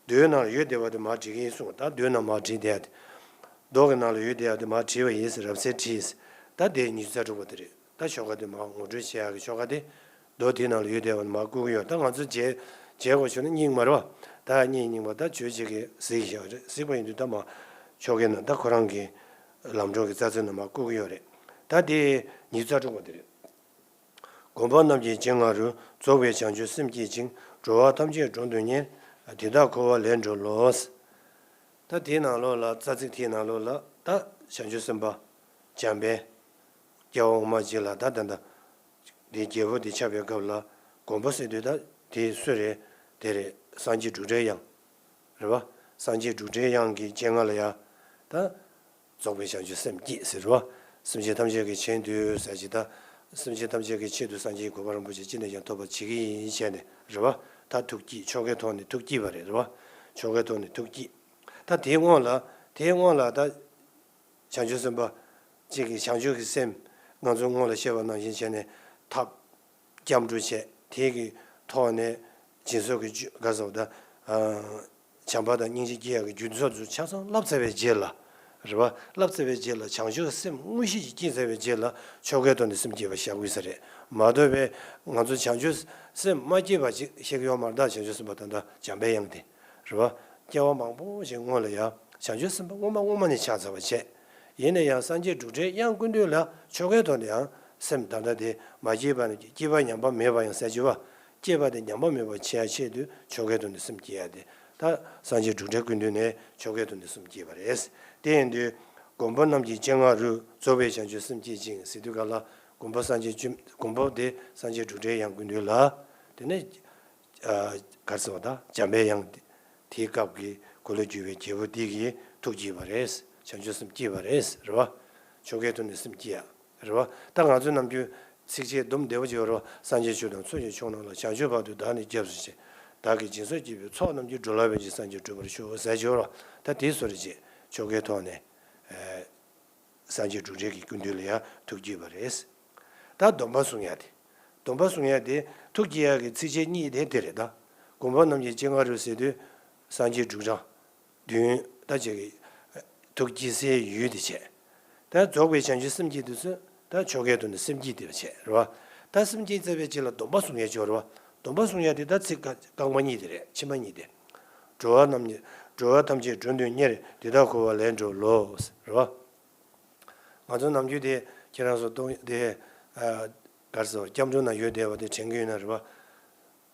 མདོའི་ནང་ལ་ཡོད་བསྡད་པ་དེ་མར་བྲིས་ཀྱི་ཡིན་གསུངས། ད་མདོའི་ནང་མར་བྲིས་བསྡད་དེ། མདོ་གི་ནང་ལ་ཡོད་བསྡད་པ་དེ་མར་བྲིས་པ་ཡིན་ཟེར་རབ་གསལ་བྲིས། ད་དེ་ཉི་ཤུ་རྩ་དྲུག་པ་དེ་རེད། ད་ཆོ་ག་དེ་མར་ངོ་སྤྲོད་བྱེད་ཡག་གི་ཆོ་ག་དེ་མདོ་དེའི་ནང་ལ་ཡོད་བསྡད་པ་མར་བཀོད་ཀྱི་ཡོད། ད་ང་ཚོ་བརྗེད་བརྗེད་དགོས་བྱུང་ན་རྙིང་མ་རེད་བ། ད་རྙིང་རྙིང་པ་ད་ཆོས་བྱེད་ཀྱི་གཟིགས་བཞག་རེད། གཟིགས་པ་ཡིན་དུས་ད་མར་ཆོ་གའི་ནང་ད་ཁོ་རང་གི་ལམ་སྒྲོན་གྱི་རྩ་ཚིག་ནང་མར་བཀོད་ཀྱི་ཡོད་རེད། ད་དེ་ཉི་ཤུ་རྩ་དྲུག་པ་དེ་རེད། མགོན་པོ་རྣམས་ཀྱི་སྤྱན་སྔ་རུ། རྫོགས་པའི་བྱང་ཆུབ་སེམས་བསྐྱེད་ཅིང་། འགྲོ་བ་ཐམས་ཅད་མགྲོན་དུ་གཉེར། དེ་དག་འཁོར་བ་ལས་སྒྲོལ་ལོ། ད་དེའི་ནང་ལོགས་ལ་རྩ་ཚིགས་དེའི་ནང་ལོགས་ལ་ད་བྱང་ཆུབ་སེམས་དཔའ་འཇམ་དཔལ་སྐྱེ་བ་སྔོན་མ་ཅིག་ལ་ད་ད་ད་དེ་རྒྱལ་པོ་དེ་ཆགས་པའི་སྐབས་ལ་མགོན་པོ་ཟེར་དུས་ད་དེ་སུ་རེད། དེ་རེད། སངས་རྒྱས་འབྲུག་སྒྲའི་དབྱངས་རེད་བ། སངས་རྒྱས་འབྲུག་སྒྲའི་དབྱངས་ཀྱི་སྤྱན་སྔ་ལ་ཡ་ད། རྫོགས་པའི་བྱང་ཆུབ་སེམས་བསྐྱེད་ཟེར་བ། སེམས་ཅན་ཐམས་ཅད་ཀྱི་ཆེད་དུ་ཟེར་གྱི་ད། སེམས་ཅན་ཐམས་ཅད་ཀྱི་ཆེད་དུ་སངས་རྒྱས་གོ་འཕང་རིན་པོ་ཆེ་ཅི་ནས་ཀྱང་ཐོབ་པར་བྱེད་ཀྱི་ཡིན་བྱས་ནས་རེད་བ། ད་ཐུགས་བསྐྱེད་ཆོ་གའི་ཐོག་ནས་ཐུགས་བསྐྱེད་པ་རེད་རེད་བ། ཆོ་གའི་ཐོག་ནས་ཐུགས་བསྐྱེད། ད་དེའི་སྔོན་ལ་དེའི་སྔོན་ལ་ད། བྱང་ཆུབ་སེམས་དཔའ་གཅིག་གིས་བྱང་ཆུབ་ཀྱི་སེམས་ང་ཚོ་སྔོན་ལ་བཤད་པ་ནང་བཞིན་བྱས་ནས་ཐབས། སྐྱབས་འགྲོ་བྱས་དེ་གི་ཐོག་ནས་སྦྱིན་སོགས་ཀྱི་རྒྱུ་ག་ཟེར་བ་ད། བྱམས་པ་དང་སྙིང་རྗེ་སྐྱེ་ཡག་གི་རྒྱུ་ཚོགས་ཚོ་ཆ་ཚང་བསླབ་ཚར་བའི་རྗེས་ལ། རེད་བ། བསླབ་ཚར་བའི་རྗེས་ལ་བྱང་ཆུབ་སེམས་མངོན་ཤེས་ཀྱིས་སྐྱེས་ཚར་བའི་རྗེས་ལ་ཆོ་གའི་ཐོག་ནས་སེམས་བསྐྱེད་པ་བཞག་དགོས་ས་རེད། མ་གཏོགས་པའི་ང་ཚོ་བྱང་ཆུབ་སེམས་མ་སྐྱེས་པ་ཅིག་བཤད་ཀྱི་ཡོད་མ་རེད་ད། བྱང་ཆུབ་སེམས་དཔའ་ད་ལྟ་འཇམ་པའི་དབྱངས་དེ། རེད་བ། སྐྱེ་བ་མང་པོ་ཞིག་སྔོན་ལ་ཡང་བྱང་ཆུབ་སེམས་དཔའ་སྔོན་མ་སྔོན་མ་ནས་ཆགས་ཚར་བ་བྱས། ཡིན་ན་ཡང་སངས་རྒྱས་འབྲུག་སྒྲའི་དབྱངས་བསྐུར་དུས་ལ་ཆོ་གའི་ཐོག་ནས་ཡང་སེམས་ད་ལྟ་དེ་མ་སྐྱེས་པ་ནས་སྐྱེས་པ་ཉམས་པ་མེད་པ་ཡང་ཟེར་གྱི་བ། སྐྱེས་པ་དེ་ཉམས་པ་མེད་པ་བྱེད་ཡ་ཆེད་དུ་ཆོ་གའི་ཐོག་ནས་སེམས་བསྐྱེད་ཡ་དེ་ད་སངས་རྒྱས་འབྲུག་སྒྲའི་སྐུ་མདུན་ནས་ཆོ་གའི་ཐོག་ནས་སེམས་བསྐྱེད་པ་རེད། དེ་ཡིན་དུས་མགོན་པོ་རྣམས་ཀྱི་སྤྱན་སྔ་རུ། རྫོགས་པའི་བྱང་ཆུབ་སེམས་བསྐྱེད་ཅིང་ཟེར་དུས་ག་ལ་མགོན་པོ་སངས་རྒྱས་བཅོམ་མགོན་པོ་དེ་སངས་རྒྱས་འབྲུག་སྒྲའི་དབྱངས་བསྐུར་དུས་ལ། དེ་ནས་ག་རེ་ཟེར་བ་ད་འཇམ་པའི་དབྱངས་དེའི་སྐབས་ཀྱི་གོ་ལ་བསྒྱུར་བའི་རྒྱལ་པོ་དེ་གིས་ཐུགས་བསྐྱེད་པ་རེད། བྱང་ཆུབ་སེམས་བསྐྱེད་པ་རེད་རེད་བ། ཆོ་གའི་ཐོག་ནས་སེམས་བསྐྱེད་ཡ། རེད་བ། ད་ང་ཚོ་ནམ་རྒྱུན་ཚིགས་བཅད་སྡོམ་བདེ་བོ་ཅིག་ཡོད་རེད་བ། སངས་རྒྱས་ཆོས་དང་ཚོགས་ཀྱི་མཆོག་རྣམས་ལ། བྱང་ཆུབ་བར་དུ་བདག་ནི་སྐྱབས་སུ་མཆི། བདག་གིས་སྦྱིན་སོགས་བགྱིས་པའི་ཚོགས་རྣམས་ཀྱིས། འགྲོ་ལ་ཕན་ཕྱིར་སངས་རྒྱས་འགྲུབ་པར་ཤོག་ཟེར་གྱི་ཡོད་རེད་བ། ད་དེའི་བཟོ་འདྲ་ཅིག་ཆོ་གའི་ཐོག་ནས་སངས་རྒྱས་འབྲུག་སྒྲའི་གི་སྐུ་མདུན་ལ་ཡང་ཐུགས་བསྐྱེད་པ་རེད། ད་སྡོམ་པ་གསུང་ཡ་དེ། སྡོམ་པ་གསུང་ཡ་དེ་ཐུགས་བསྐྱེད་ཡ་གི་ཚིགས་བཅད་གཉིས་དེ་དེ་རེད་ད། མགོན་པོ་རྣམས་ཀྱི་སྤྱན་སྔ་རུ་ཟེར་དུས་སངས་རྒྱས་འབྲུག་སྒྲ། མདུན་ད་ཅིག་གི་ཐུགས་བསྐྱེད་སའི་ཡུལ་དེ་བྱས། ད་རྫོགས་པའི་བྱང་ཆུབ་སེམས་བསྐྱེད་དུས་སུ་ད་ཆོ་གའི་ཐོག་ནས་སེམས་བསྐྱེད་དེ་བྱས་རེད་བ། ད་སེམས་བསྐྱེད་ཚར་བའི་རྗེས་ལ་སྡོམ་པ་གསུང་ཡ་ཅིག་ཡོད་རེད་བ། སྡོམ་པ་གསུང་ཡ་དེ་ད་ཚིག་རྐང་པ་གཉིས་དེ་རེད། ཕྱི་མ་གཉིས་དེ། འགྲོ་བ་རྣམས་ཉེ་འགྲོ་བ་ཐམས་ཅད་མགྲོན་དུ་གཉེར། དེ་དག་འཁོར་བ་ལས་སྒྲོལ་ལོ། རེད་བ། ང་ཚོ་ནམ་རྒྱུན་དེ་ཁྱེད་རང་ཚོ་གཏོང་དེ་གར་སོ་སྐྱབས་འགྲོ་ན་ཡོད་བསྡད་པ་དེ་དྲན་གྱི་ཡོད་ན་རེད་བ།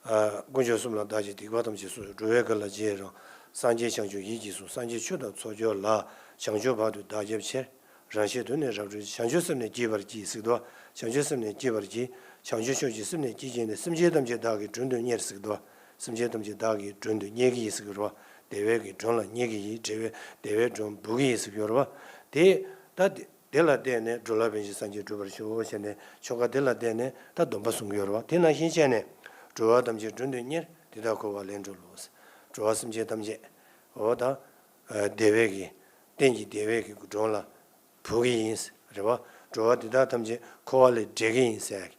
དཀོན་མཆོག་གསུམ་ལ་བདག་གིས་སྡིག་པ་ཐམས་ཅད་སོལ། འགྲོ་བའི་དགེ་ལ་རྗེས་ཡི་རང་། སངས་རྒྱས་བྱང་ཆུབ་ཡིད་ཀྱིས་བཟུང་། སངས་རྒྱས་ཆོས་དང་ཚོགས་མཆོག་ལ། བྱང་ཆུབ་བར་དུ་བདག་སྐྱབས་མཆི། རང་གཞན་དོན་ནི་རབ་བསྒྲུབ་ཕྱིར། བྱང་ཆུབ་སེམས་ནི་བསྐྱེད་པར་བགྱི་ཟེར་གི་འདུག་བྱང་ཆུབ་སེམས་ནི་བསྐྱེད་པར་བགྱི། བྱང་ཆུབ་ཕྱོགས་ཀྱི་སེམས་ནི་བསྐྱེད་བགྱིས་ནས། སེམས་ཅན་ཐམས་ཅད་བདག་གིས་མགྲོན་དུ་གཉེར་ཟེར་གི་འདུག་སེམས་ཅན་ཐམས་ཅད་བདག་གིས་མགྲོན་དུ་གཉེར་གྱི་ཡིན་ཟེར་གི་རེད་བ། བདེ་བའི་གི་མགྲོན་ལ་གཉེར་གྱི་ཡིན། བདེ་བའི་བདེ་བའི་མགྲོན་འབུལ་གྱི་ཡིན་ཟེར་གི་ཡོད་རེད་བ། དེ་ད་དེ་དེ་ལ་བརྟེན་ནས་འགྲོ་ལ་ཕན་ཕྱིར་སངས་རྒྱས་འགྲུབ་པར་ཤོག་ཟེར་ནས་ཆོ་ག་དེ་ལ་བརྟེན་ནས་ད་སྡོམ་པ་གསུང་གི་ཡོད་རེད་བ། དེ་ནང་བཞིན་བྱས་ནས་འགྲོ་བ་ཐམས་ཅད་མགྲོན་དུ་གཉེར། དེ་དག་འཁོར་བ་ལས་སྒྲོལ་ལོ། འགྲོ་བ་སེམས་ཅན་ཐམས་ཅད་འོ་ད་བདེ་བའི་གི་གཏན་གྱི་བདེ་བའི་གི་མགྲོན་ལ་འབུལ་གི་ཡིན་རེད་བ། འགྲོ་བ་དེ་དག་ཐམས་ཅད་འཁོར་བ་ལས་བསྒྲལ་གི་ཡིན་ཟེར་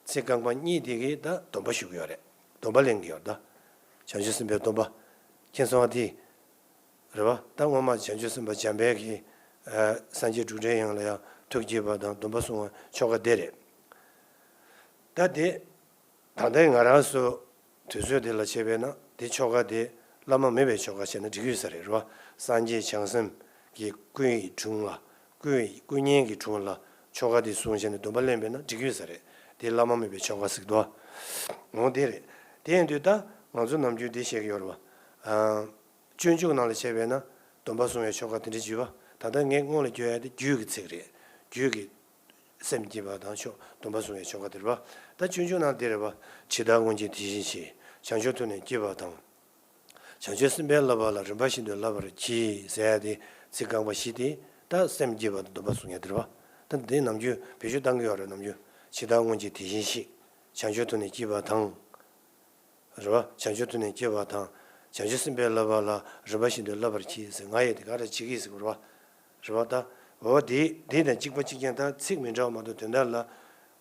ཚིག་རྐང་པ་གཉིས་དེ་གིས་ད་སྡོམ་པ་ཞུ་གི་ཡོད་རེད། སྡོམ་པ་ལེན་གི་ཡོད་རེད་ད། བྱང་ཆུབ་སེམས་དཔའི་སྡོམ་པ། མཁྱེན་སོང་བ་དེ། རེད་བ། ད་སྔོན་མ་བྱང་ཆུབ་སེམས་དཔའ་འཇམ་དཔལ་གྱིས་སངས་རྒྱས་འབྲུག་སྒྲའི་དབྱངས་ལ་ཡང་ཐུགས་བསྐྱེད་པ་དང་སྡོམ་པ་གསུང་བ་ཆོ་ག་དེ་རེད། ད་དེ་ད་ལྟའི་ང་རང་ཚོ་དུས་ཚོད་དེ་ལ་བྱས་པས་ན་དེ་ཆོ་ག་དེ་བླ་མ་མེད་པའི་ཆོ་ག་བྱས་ན་འགྲིག་གི་ཡོད་ས་རེད། རེད་བ། སངས་རྒྱས་བྱང་སེམས་ཀྱི་སྐུ་ཡི་དྲུང་ལ་སྐུ་ཡི་སྐུ་བརྙན་གྱི་དྲུང་ལ་ཆོ་ག་དེ་གསུང་བྱས་ནས་སྡོམ་པ་ལེན་པས་ན་འགྲིག་གི་ཡོད་ས་རེད། དེ་བླ་མ་མེད་པའི་ཆོ་ག་ཟེར་གི་འདུག་འོ་དེ་རེད། དེ་ཡིན་དུས་ད་ང་ཚོ་ནམ་རྒྱུན་དེ་བཤད་ཀྱི་ཡོད་རེད་བ། སྤྱོད་འཇུག་ནང་ལ་བྱས་པས་ན་སྡོམ་པ་གསུང་བའི་ཆོ་ག་དེ་འདྲ་བརྗོད་པ། ད་ལྟ་ངས་སྔོན་ལ་བརྗོད་ཡ་དེ་རྒྱུད་ཀྱི་ཚིག་རེད། རྒྱུད་ཀྱི་ སེམས་བསྐྱེད་པ་དང་ཆོ་སྡོམ་པ་བཟུང་བའི་ཆོ་ག་དེ་རེད་པ། ད་སྤྱོད་འཇུག་ནང་དེ་རེད་པ། ཇི་ལྟར་སྔོན་གྱི་དེ་བཞིན་གྱིས། བྱང་ཆུབ་ཐུགས་ནི་བསྐྱེད་པ་དང་། བྱང་ཆུབ་སེམས་དཔའི་བསླབ་པ་ལ་རིམ་པ་བཞིན་དུ་བསླབ་པར་གྱིས་ཟེར་ཡ་དེ་ཚིག་རྐང་པ་བཞི་དེ་ད་སེམས་བསྐྱེད་པ་དང་སྡོམ་པ་བཟུང་ཡ་དེ་རེད་པ། ད་འདི་ནམ་རྒྱུན་བེད་སྤྱོད་བཏང་གི་ཡོད་རེད་ནམ་རྒྱུན། ཇི་ལྟར་སྔོན་གྱི་དེ་བཞིན་གྱིས། བྱང་ཆུབ་ཐུགས་ནི་བསྐྱེད་པ་དང་། རེད་པ། བྱང་ཆུབ་ཐུགས་ནི་བསྐྱེད་པ་དང་། བྱང་ཆུབ་སེམས་དཔའི་བསླབ་པ་ལ་རིམ་པ་བཞིན་དུ་བསླབ་པར་གྱིས་ཟེར་ང་ཡི་དེ་ག་རེ་བྱེད་ཀྱི་ཟེར་རེད་པ། རེད་པ། ད་འོ་དེ་དེ་དང་གཅིག་པ་གཅིག་རྐྱང་ད་ཚིག་མི་འདྲ་བ་མ་གཏོགས་དོན་དག་ལ།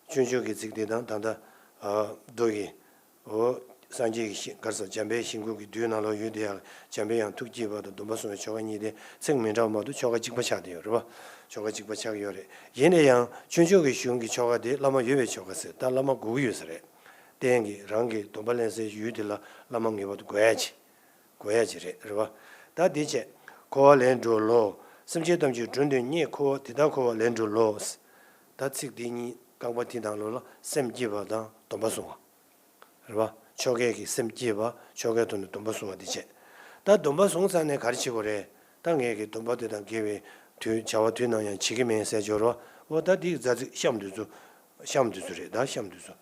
སྤྱོད་འཇུག་གི་ཚིག་དེ་དང་ད་ལྟ་ཨ་མདོ་ཡི། འོ། སངས་རྒྱས་ཀྱི་ཞིང་གར་སོགས་འཇམ་དཔལ་ཞིང་ཁམས་ཀྱི་རྡུལ་ནང་ལོགས་ཡོད་དེ་ཡང་འཇམ་དཔལ་དབྱངས་ཐུགས་བསྐྱེད་པ་དང་སྡོམ་པ་བཟུང་བའི་ཆོ་ག་གཉིས་དེ་ཚིག་མི་འདྲ་བ་མ་གཏོགས་ཆོ་ག་གཅིག་པ་ཆགས་བསྡད་ཡོད་རེད་པ། ཆོ་ག་གཅིག་པ་ཆགས་ཡོད་རེད། ཡིན་ན་ཡང་སྤྱོད་འཇུག་གི་གཞུང་གི་ཆོ་ག་དེ་བླ་མ་ཡོད་པའི་ཆོ་ག་ཟེར་ད་བླ་མ་དགོས་ཀྱི་ཡོད་ས་རེད། རྟེན་གྱི་རང་གི་སྡོམ་པ་ལེན་སའི་ཡུལ་དེ་ལ་བླ་མ་ངེས་པར་དུ་དགོས་ཡ་ཅིག་དགོས་ཡ་ཅིག་རེད་རེད་པ། ད་དེ་བྱས། འཁོར་བ་ལས་སྒྲོལ་ལོ། སེམས་ཅན་ཐམས་ཅད་སྒྲོལ་འདོད་རྙེད་འཁོར་བ་དེ་དག་འཁོར་བ་ལས་སྒྲོལ་ལོ། ད་ཚིག་འདི་གཉིས་རྐང་པ་དེ་དང་ལོ་ལ་སེམས་བསྐྱེད་པ་དང་སྡོམ་པ་བཟུང་བ། རེད་པ། ཆོ་གས་ཀྱི་སེམས་བསྐྱེད་པ་ཆོ་གའི་ཐོག་ནས་སྡོམ་པ་བཟུང་བ་དེ་བྱས། ད་སྡོམ་པ་བཟུང་ཚར་ནས་ག་རེ་བྱེད་དགོས་རེད། ད་ངས་ཀྱི་སྡོམ་པ་དེ་དང་འགལ་བའི་དུས་བྱ་བ་དུས་ནམ་ཡང་བྱེད་ཀྱི་མེད་ཟེར་སྦྱོར་བ། འོ་ད་དེའི་རྫ་ཚིག་གཤམ་དུས་ཚོད། གཤམ་དུས་ཚོད་རེད་ད་གཤམ་དུས་ཚོད།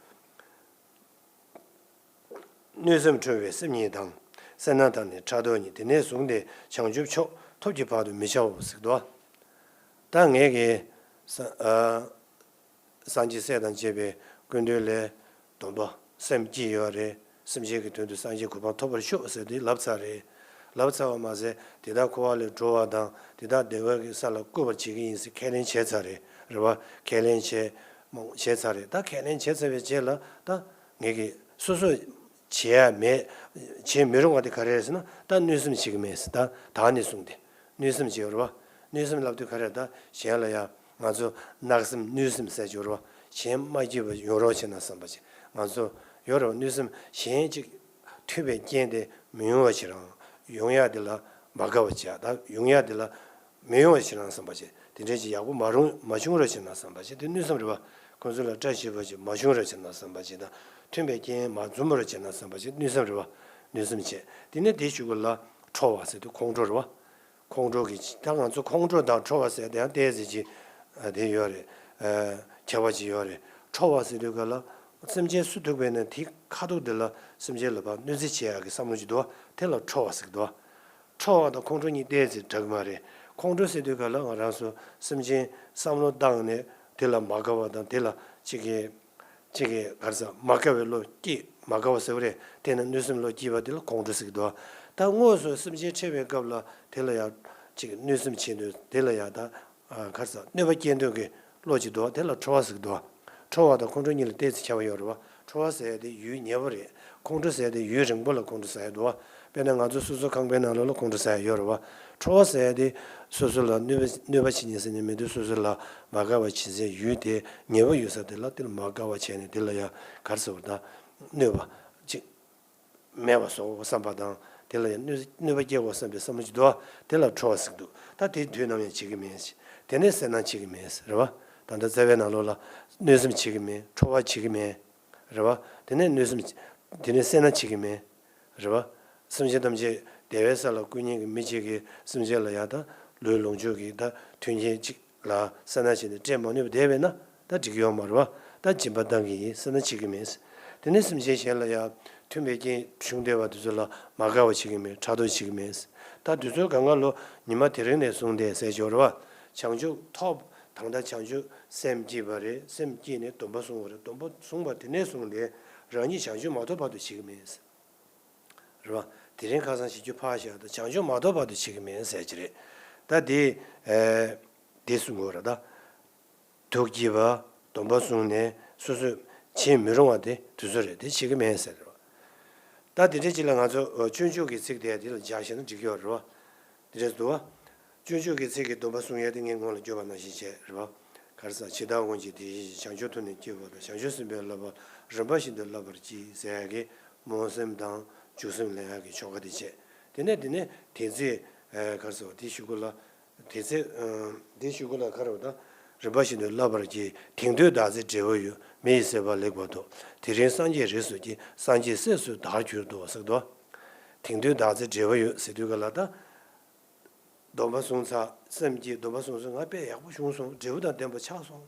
གནོད་སེམས་ཁྲོ་བའི་སེམས་ཉིད་དང་། སེར་སྣ་དང་ནི་ཕྲག་དོག་ཉིད། དེ་ནས་བཟུང་སྟེ་བྱང་ཆུབ་མཆོག་ཐོབ་ཀྱི་བར་དུ་མི་བྱའོ་ཟེར་དོ། ད་ངས་ཀྱི་ས་ཨ། སངས་རྒྱས་སྲས་དང་བཅས་པའི་སྐུ་མདུན་ལས་སྡོམ་པ་སེམས་བསྐྱེད་ཡོད་རེད། སེམས་ཅན་གྱི་དོན་དུ་སངས་རྒྱས་གོ་འཕང་ཐོབ་པར་ཤོག་ཟེར་ཏེ་ལབ་ཚར་རེད། ལབ་ཚར་བ་མ་ཟད་དེ་དག་འཁོར་བ་ལས་སྒྲོལ་བ་དང་དེ་དག་བདེ་བའི་ས་ལ་བཀོད་པར་བྱེད་ཀྱི་ཡིན་ཟེར་ཁས་ལེན་བྱས་ཚར་རེད་རེད་བ། ཁས་ལེན་བྱས་མང་བྱས་ཚར་རེད། ད་ཁས་ལེན་བྱས་ཚར་བའི་རྗེས་ལ་ད་ངས་ཀྱི་སོ་སོ་བྱེད་ཡ་མེད། བྱེད་མི་རུང་བ་དེ་ག་རེ་རེད་ཟེར་ན་ད་གནོད་སེམས་བྱེད་ཀྱི་མེད་ཟེར། ད་ད་ནས་བཟུང་སྟེ། གནོད་སེམས་བྱེད་པ་རེད་བ། གནོད་སེམས་ལབ་དུས་ག་རེ་ད་གཞན་ལ་ཡང་ང་ཚོ་གནག་སེམས་གནོད་སེམས་ཟེར་གྱི་ཡོད་རེད་བ། གཞན་མ་སྐྱིད་པ་ཡོང་རོགས་བྱེད་ན་བསམ་པ་བྱེད། ང་ཚོ་ཡོད་རེད་བ་གནོད་སེམས་གཞན་གཅིག་མཐུན་པའི་རྐྱེན་དེ་མི་ཡོང་བ་བྱེད་རང་ཡོང་ཡ་དེ་ལ་མ་དགའ་བ་བྱེད་ད་ཡོང་ཡ་དེ་ལ་མི་ཡོང་བ་བྱེད་རང་བསམ་པ་བྱེད། དེ་འདྲའི་ཅིག་ཡག་པོ་མ་རུང་མ་བྱུང་རོགས་བྱེད་ན་བསམ་པ་བྱེད་དེ་གནོད་སེམས་རེད་བ། ཁོང་ཚོ་ལ་བཀྲ་ཤིས་པ་ཅིག་མ་བྱུང་རོགས་བྱེད་ན་བསམ་པ་བྱེད་ད་མཐུན་པའི་རྐྱེན་མ་འཛོམས་རོགས་བྱེད་ན་བསམ་པ་བྱེད་གནོད་སེམས་རེད་བ། གནོད་སེམས་བྱེད་དེ་ནས་དེའི་གཞུག་གུ་ལ་ཁྲོ་བ་ཟེར་དུས་ཁོང་ཁྲོ་རེད་བ། ཁོང་ཁྲོ་གི་ད་ང་ཚོ་ཁོང་ཁྲོ་དང་ཁྲོ་བ་ཟེར་དེ་ཡང་ཏོག་ཙམ་ཅིག་ཨ་དེ་ཡོད་རེད། ཨ་ཁྱད་པར་ཅིག་ཡོད་རེད། ཁྲོ་བ་ཟེར་དུས་ག་ལ་སེམས་ཅན་སུ་ཐུག་པས་ན་དེའི་ཁ་ཐུག་དེ་ལ་སེམས་ཅན་ལ་ཕར་གནོད་འཚེ་བྱེད་ཡག་གི་བསམ་བློ་ཅིག་འདུག་བ་དེ་ལ་ཁྲོ་བ་ཟེར་གི་འདུག་བ། ཁྲོ་བ་དང་ཁོང་ཁྲོ་གཉིས་ཏོག་ཙམ་འདྲ་གི་མ་རེད། ཁོང་ཁྲོ་ཟེར་དུས་ག་ལ་ང་རང་ཚོ་སེམས་ཅན་བསམ་བློ་བཏང་ནས་དེ་ལ་མ་དགའ་བ་དང་དེ་ལ་ཅིག་གི་གཅིག་གིས་ག་རེ་ཟེར་མ་དགའ་བའི་བློ་སྐྱེས་མ་དགའ་བ་ཟེར་བ་རེད། དེ་ནི་གནོད་སེམས་བློ་སྐྱེས་པ་དེ་ལ་ཁོང་ཁྲོ་ཟེར་གྱི་འདུག་ད་དངོས་སུ་སེམས་ཅན་འཕྲད་པའི་སྐབས་ལ་དེ་ལ་ཡང་ཅིག་གནོད་སེམས་བྱེད་འདོད་དེ་ལ་ཡང་ད་ག་རེ་ཟེར་གནོད་པ་སྐྱེལ་འདོད་ཀྱི་བློ་ཅིག་འདུག་དེ་ལ་ཁྲོ་བ་ཟེར་གྱི་འདུག་ཁྲོ་བ་དང་ཁོང་ཁྲོ་གཉིས་ལ་ཏོག་ཙམ་ཁྱད་པར་ཡོད་རེད་བ། ཁྲོ་བ་ཟེར་ཡ་དེ་ཡུན་ཉེ་བོ་རེད། ཁོང་ཁྲོ་ཟེར་ཡ་དེ་ཡུན་རིང་པོ་ལ་ཁོང་ཁྲོ་ཟ་ཡ་འདུག་བ། དཔེར་ན་ང་ཚོ་སོ་སོ་ཁང་པའི་ནང་ལོགས་ལ་ཁོང་ཁྲོ་ཟ་ཡ་ཡོད་རེད་བ། ཁྲོ་བ་ཟེར་ཡ་དེ་སོ་སོ་ལ་གནོད་པ་གནོད་པ་བྱེད་ཉེན་ཟེར་ནས་མི་འདུག་སོ་སོ་ལ་མ་དགའ་བ་བྱེད་སའི་ཡུལ་དེ་ཉེ་བོ་ཡོད་ས་དེ་ལ་དེ་ལ་མ་དགའ་བ་བྱས་ནས་དེ་ལ་ཡང་ག་རེ་ཟེར་བ་དང་གནོད་པ་ཅིག་མེད་པ་བཟོ་དགོས་བསམ་པ་དང་དེ་ལ་ཡང་གནོད་གནོད་པ་སྐྱེལ་དགོས་བསམ་པའི་བསམ་བློ་ཅིག་འདུག་བ། དེ་ལ་ཁྲོ་བ་ཟེར་གི་འདུག་ད་དེ་དུས་ནམ་ཡང་བྱེད་ཀྱི་མེད། དེ་ནས་སེར་སྣ་བྱེད་ཀྱི་མེད་རེད་བ། ད་ལྟ་རྩ་བའི་ནང་ལོགས་ལ་གནོད་སེམས་བྱེད་ཀྱི་མེད། ཁྲོ་བ་བྱེད་ཀྱི་མེད། རེད་བ། དེ་ནས་གནོད་སེམས། དེ་ནས་སེར་སྣ་བྱེད་ཀྱི་མེད། རེད་བ། སེམས་ཅན་ཐམས་ཅད་བདེ་བའི་ས་ལ་བཀོད་ཉེན་གྱི་མི་གཅིག་གིས་སེམས་ཅན་ལ་ཡང་ད་ལུས་ལོངས་སྤྱོད་ཀྱི་ད་མཐུན་རྐྱེན་གཅིག་ལ་སེར་སྣ་བྱས་ནས་སྤྲད་མ་ནུས་པ་བསྡད་པས་ན་ད་འགྲིག་གི་ཡོད་མ་རེད་བ། ད་སྦྱིན་པ་བཏང་གི་ཡིན་སེར་སྣ་བྱེད་ཀྱི་མེད། དེ་ནས་སེམས་ཅན་གཞན་ལ་ཡང་མཐུན་པའི་རྐྱེན་བྱུང་བསྡད་པ་དེ་ཚོ་ལ་མ་དགའ་བ་བྱེད་ཀྱི་མེད་ཕྲག་དོག་བྱེད་ཀྱི་མེད། ད་དུས་ཚོད་གང་ག་ལོ་ཉི་མ་དེ་རིང་ནས་བཟུང་སྟེ་ཟེར་སྦྱོར་བ། བྱང་ཆུབ་ཐོབ། ད་ལྟ་བྱང་ཆུབ་སེམས་བསྐྱེད་པ་རེད། སེམས་བསྐྱེད་ནས་སྡོམ་པ་བཟུང་བ་རེད། སྡོམ་པ་བཟུང་བ་དེ་ནས་བཟུང་སྟེ་རང་ཉིད་བྱང་ཆུབ་མ་ཐོབ་བར་དུ་བྱེད་ཀྱི་མེད། རེད་བ། དེ་རིང་ཁ་སང་བྱེད་རྒྱུ་ཕར་བཞག་དང་བྱང་ཆུབ་མ་ཐོབ་བར་དུ་བྱེད་ཀྱི་མེད་ཟེར་གྱི་རེད། ད་དེ་ཨེ། དེ་གསུང་དགོས་རེད་ད། ཐུགས་བསྐྱེད་པ་སྡོམ་པ་བཟུང་ནས་སོ་སོས་བྱེད་མི་རུང་བ་དེ་དུས་ཚོད་རེད་དེ་བྱེད་ཀྱི་མེད་ཟེར་རེད་བ། ད་དེ་འདྲའི་ཅིག་ལ་ང་ཚོ་སྤྱོད་འཇུག་གི་ཚིག་དེ་དེ་ལ་སྦྱར་བྱས་ན་འགྲིག་གི་ཡོད་རེད་བ། དེ་འདྲས་འདུག་བ། སྤྱོད་འཇུག་གི་ཚིག་གི་སྡོམ་པ་བཟུང་ཡས་དེ་ངས་སྔོན་ལ་བརྗོད་པ་ནང་བཞིན་བྱས་རེད་བ། ག་རེ་ཟེར་ཇི་ལྟར་སྔོན་གྱི་དེ་བཞིན་བྱང་ཆུབ་ཐུགས་ནི་བསྐྱེད་པ་དང་བྱང་ཆུབ་སེམས་དཔའི་བསླབ་པ་རིམ་པ་བཞིན་དུ་བསླབ་པར་གྱིས་ཟེར་ཡ་གི་སྨོན་སེམས་དང་འཇུག་སེམས་ལེན་ཡ་གི་ཆོ་ག་དེ་བྱས། དེ་ནས་དེ་ནས་དེ་ཚེ་ག་རེ་ཟེར་བ་དེ་གཞུག་གུ་ལ། དེ་ཚེ། དེ་གཞུག་གུ་ལ་ག་རེ་བ་དང་། རིམ་པ་བཞིན་དུ་བསླབ་པར་གྱིས། དེང་དུས་བདག་ཚེ་འབྲས་བུ་ཡོད། མི་ཡི་སྲིད་པ་ལེགས་པར་ཐོབ། དེ་རིང་སངས་རྒྱས་རིགས་སུ་སྐྱེས། སངས་རྒྱས་སྲས་སུ་བདག་གྱུར་ཏོ་ཟེར་དོ། དེང་དུས་བདག་ཚེ་འབྲས་བུ་ཡོད་ཟེར་དུས་ག་ལ་ད། སྡོམ་པ་བཟུང་ཚར་སེམས་ཀྱིས་སྡོམ་པ་བཟུང་སོང་ང་དཔེ་ཡག་པོ་བྱུང་སོང་འབྲས་བུ་དང་ལྡན་པ་ཆགས་སོང་།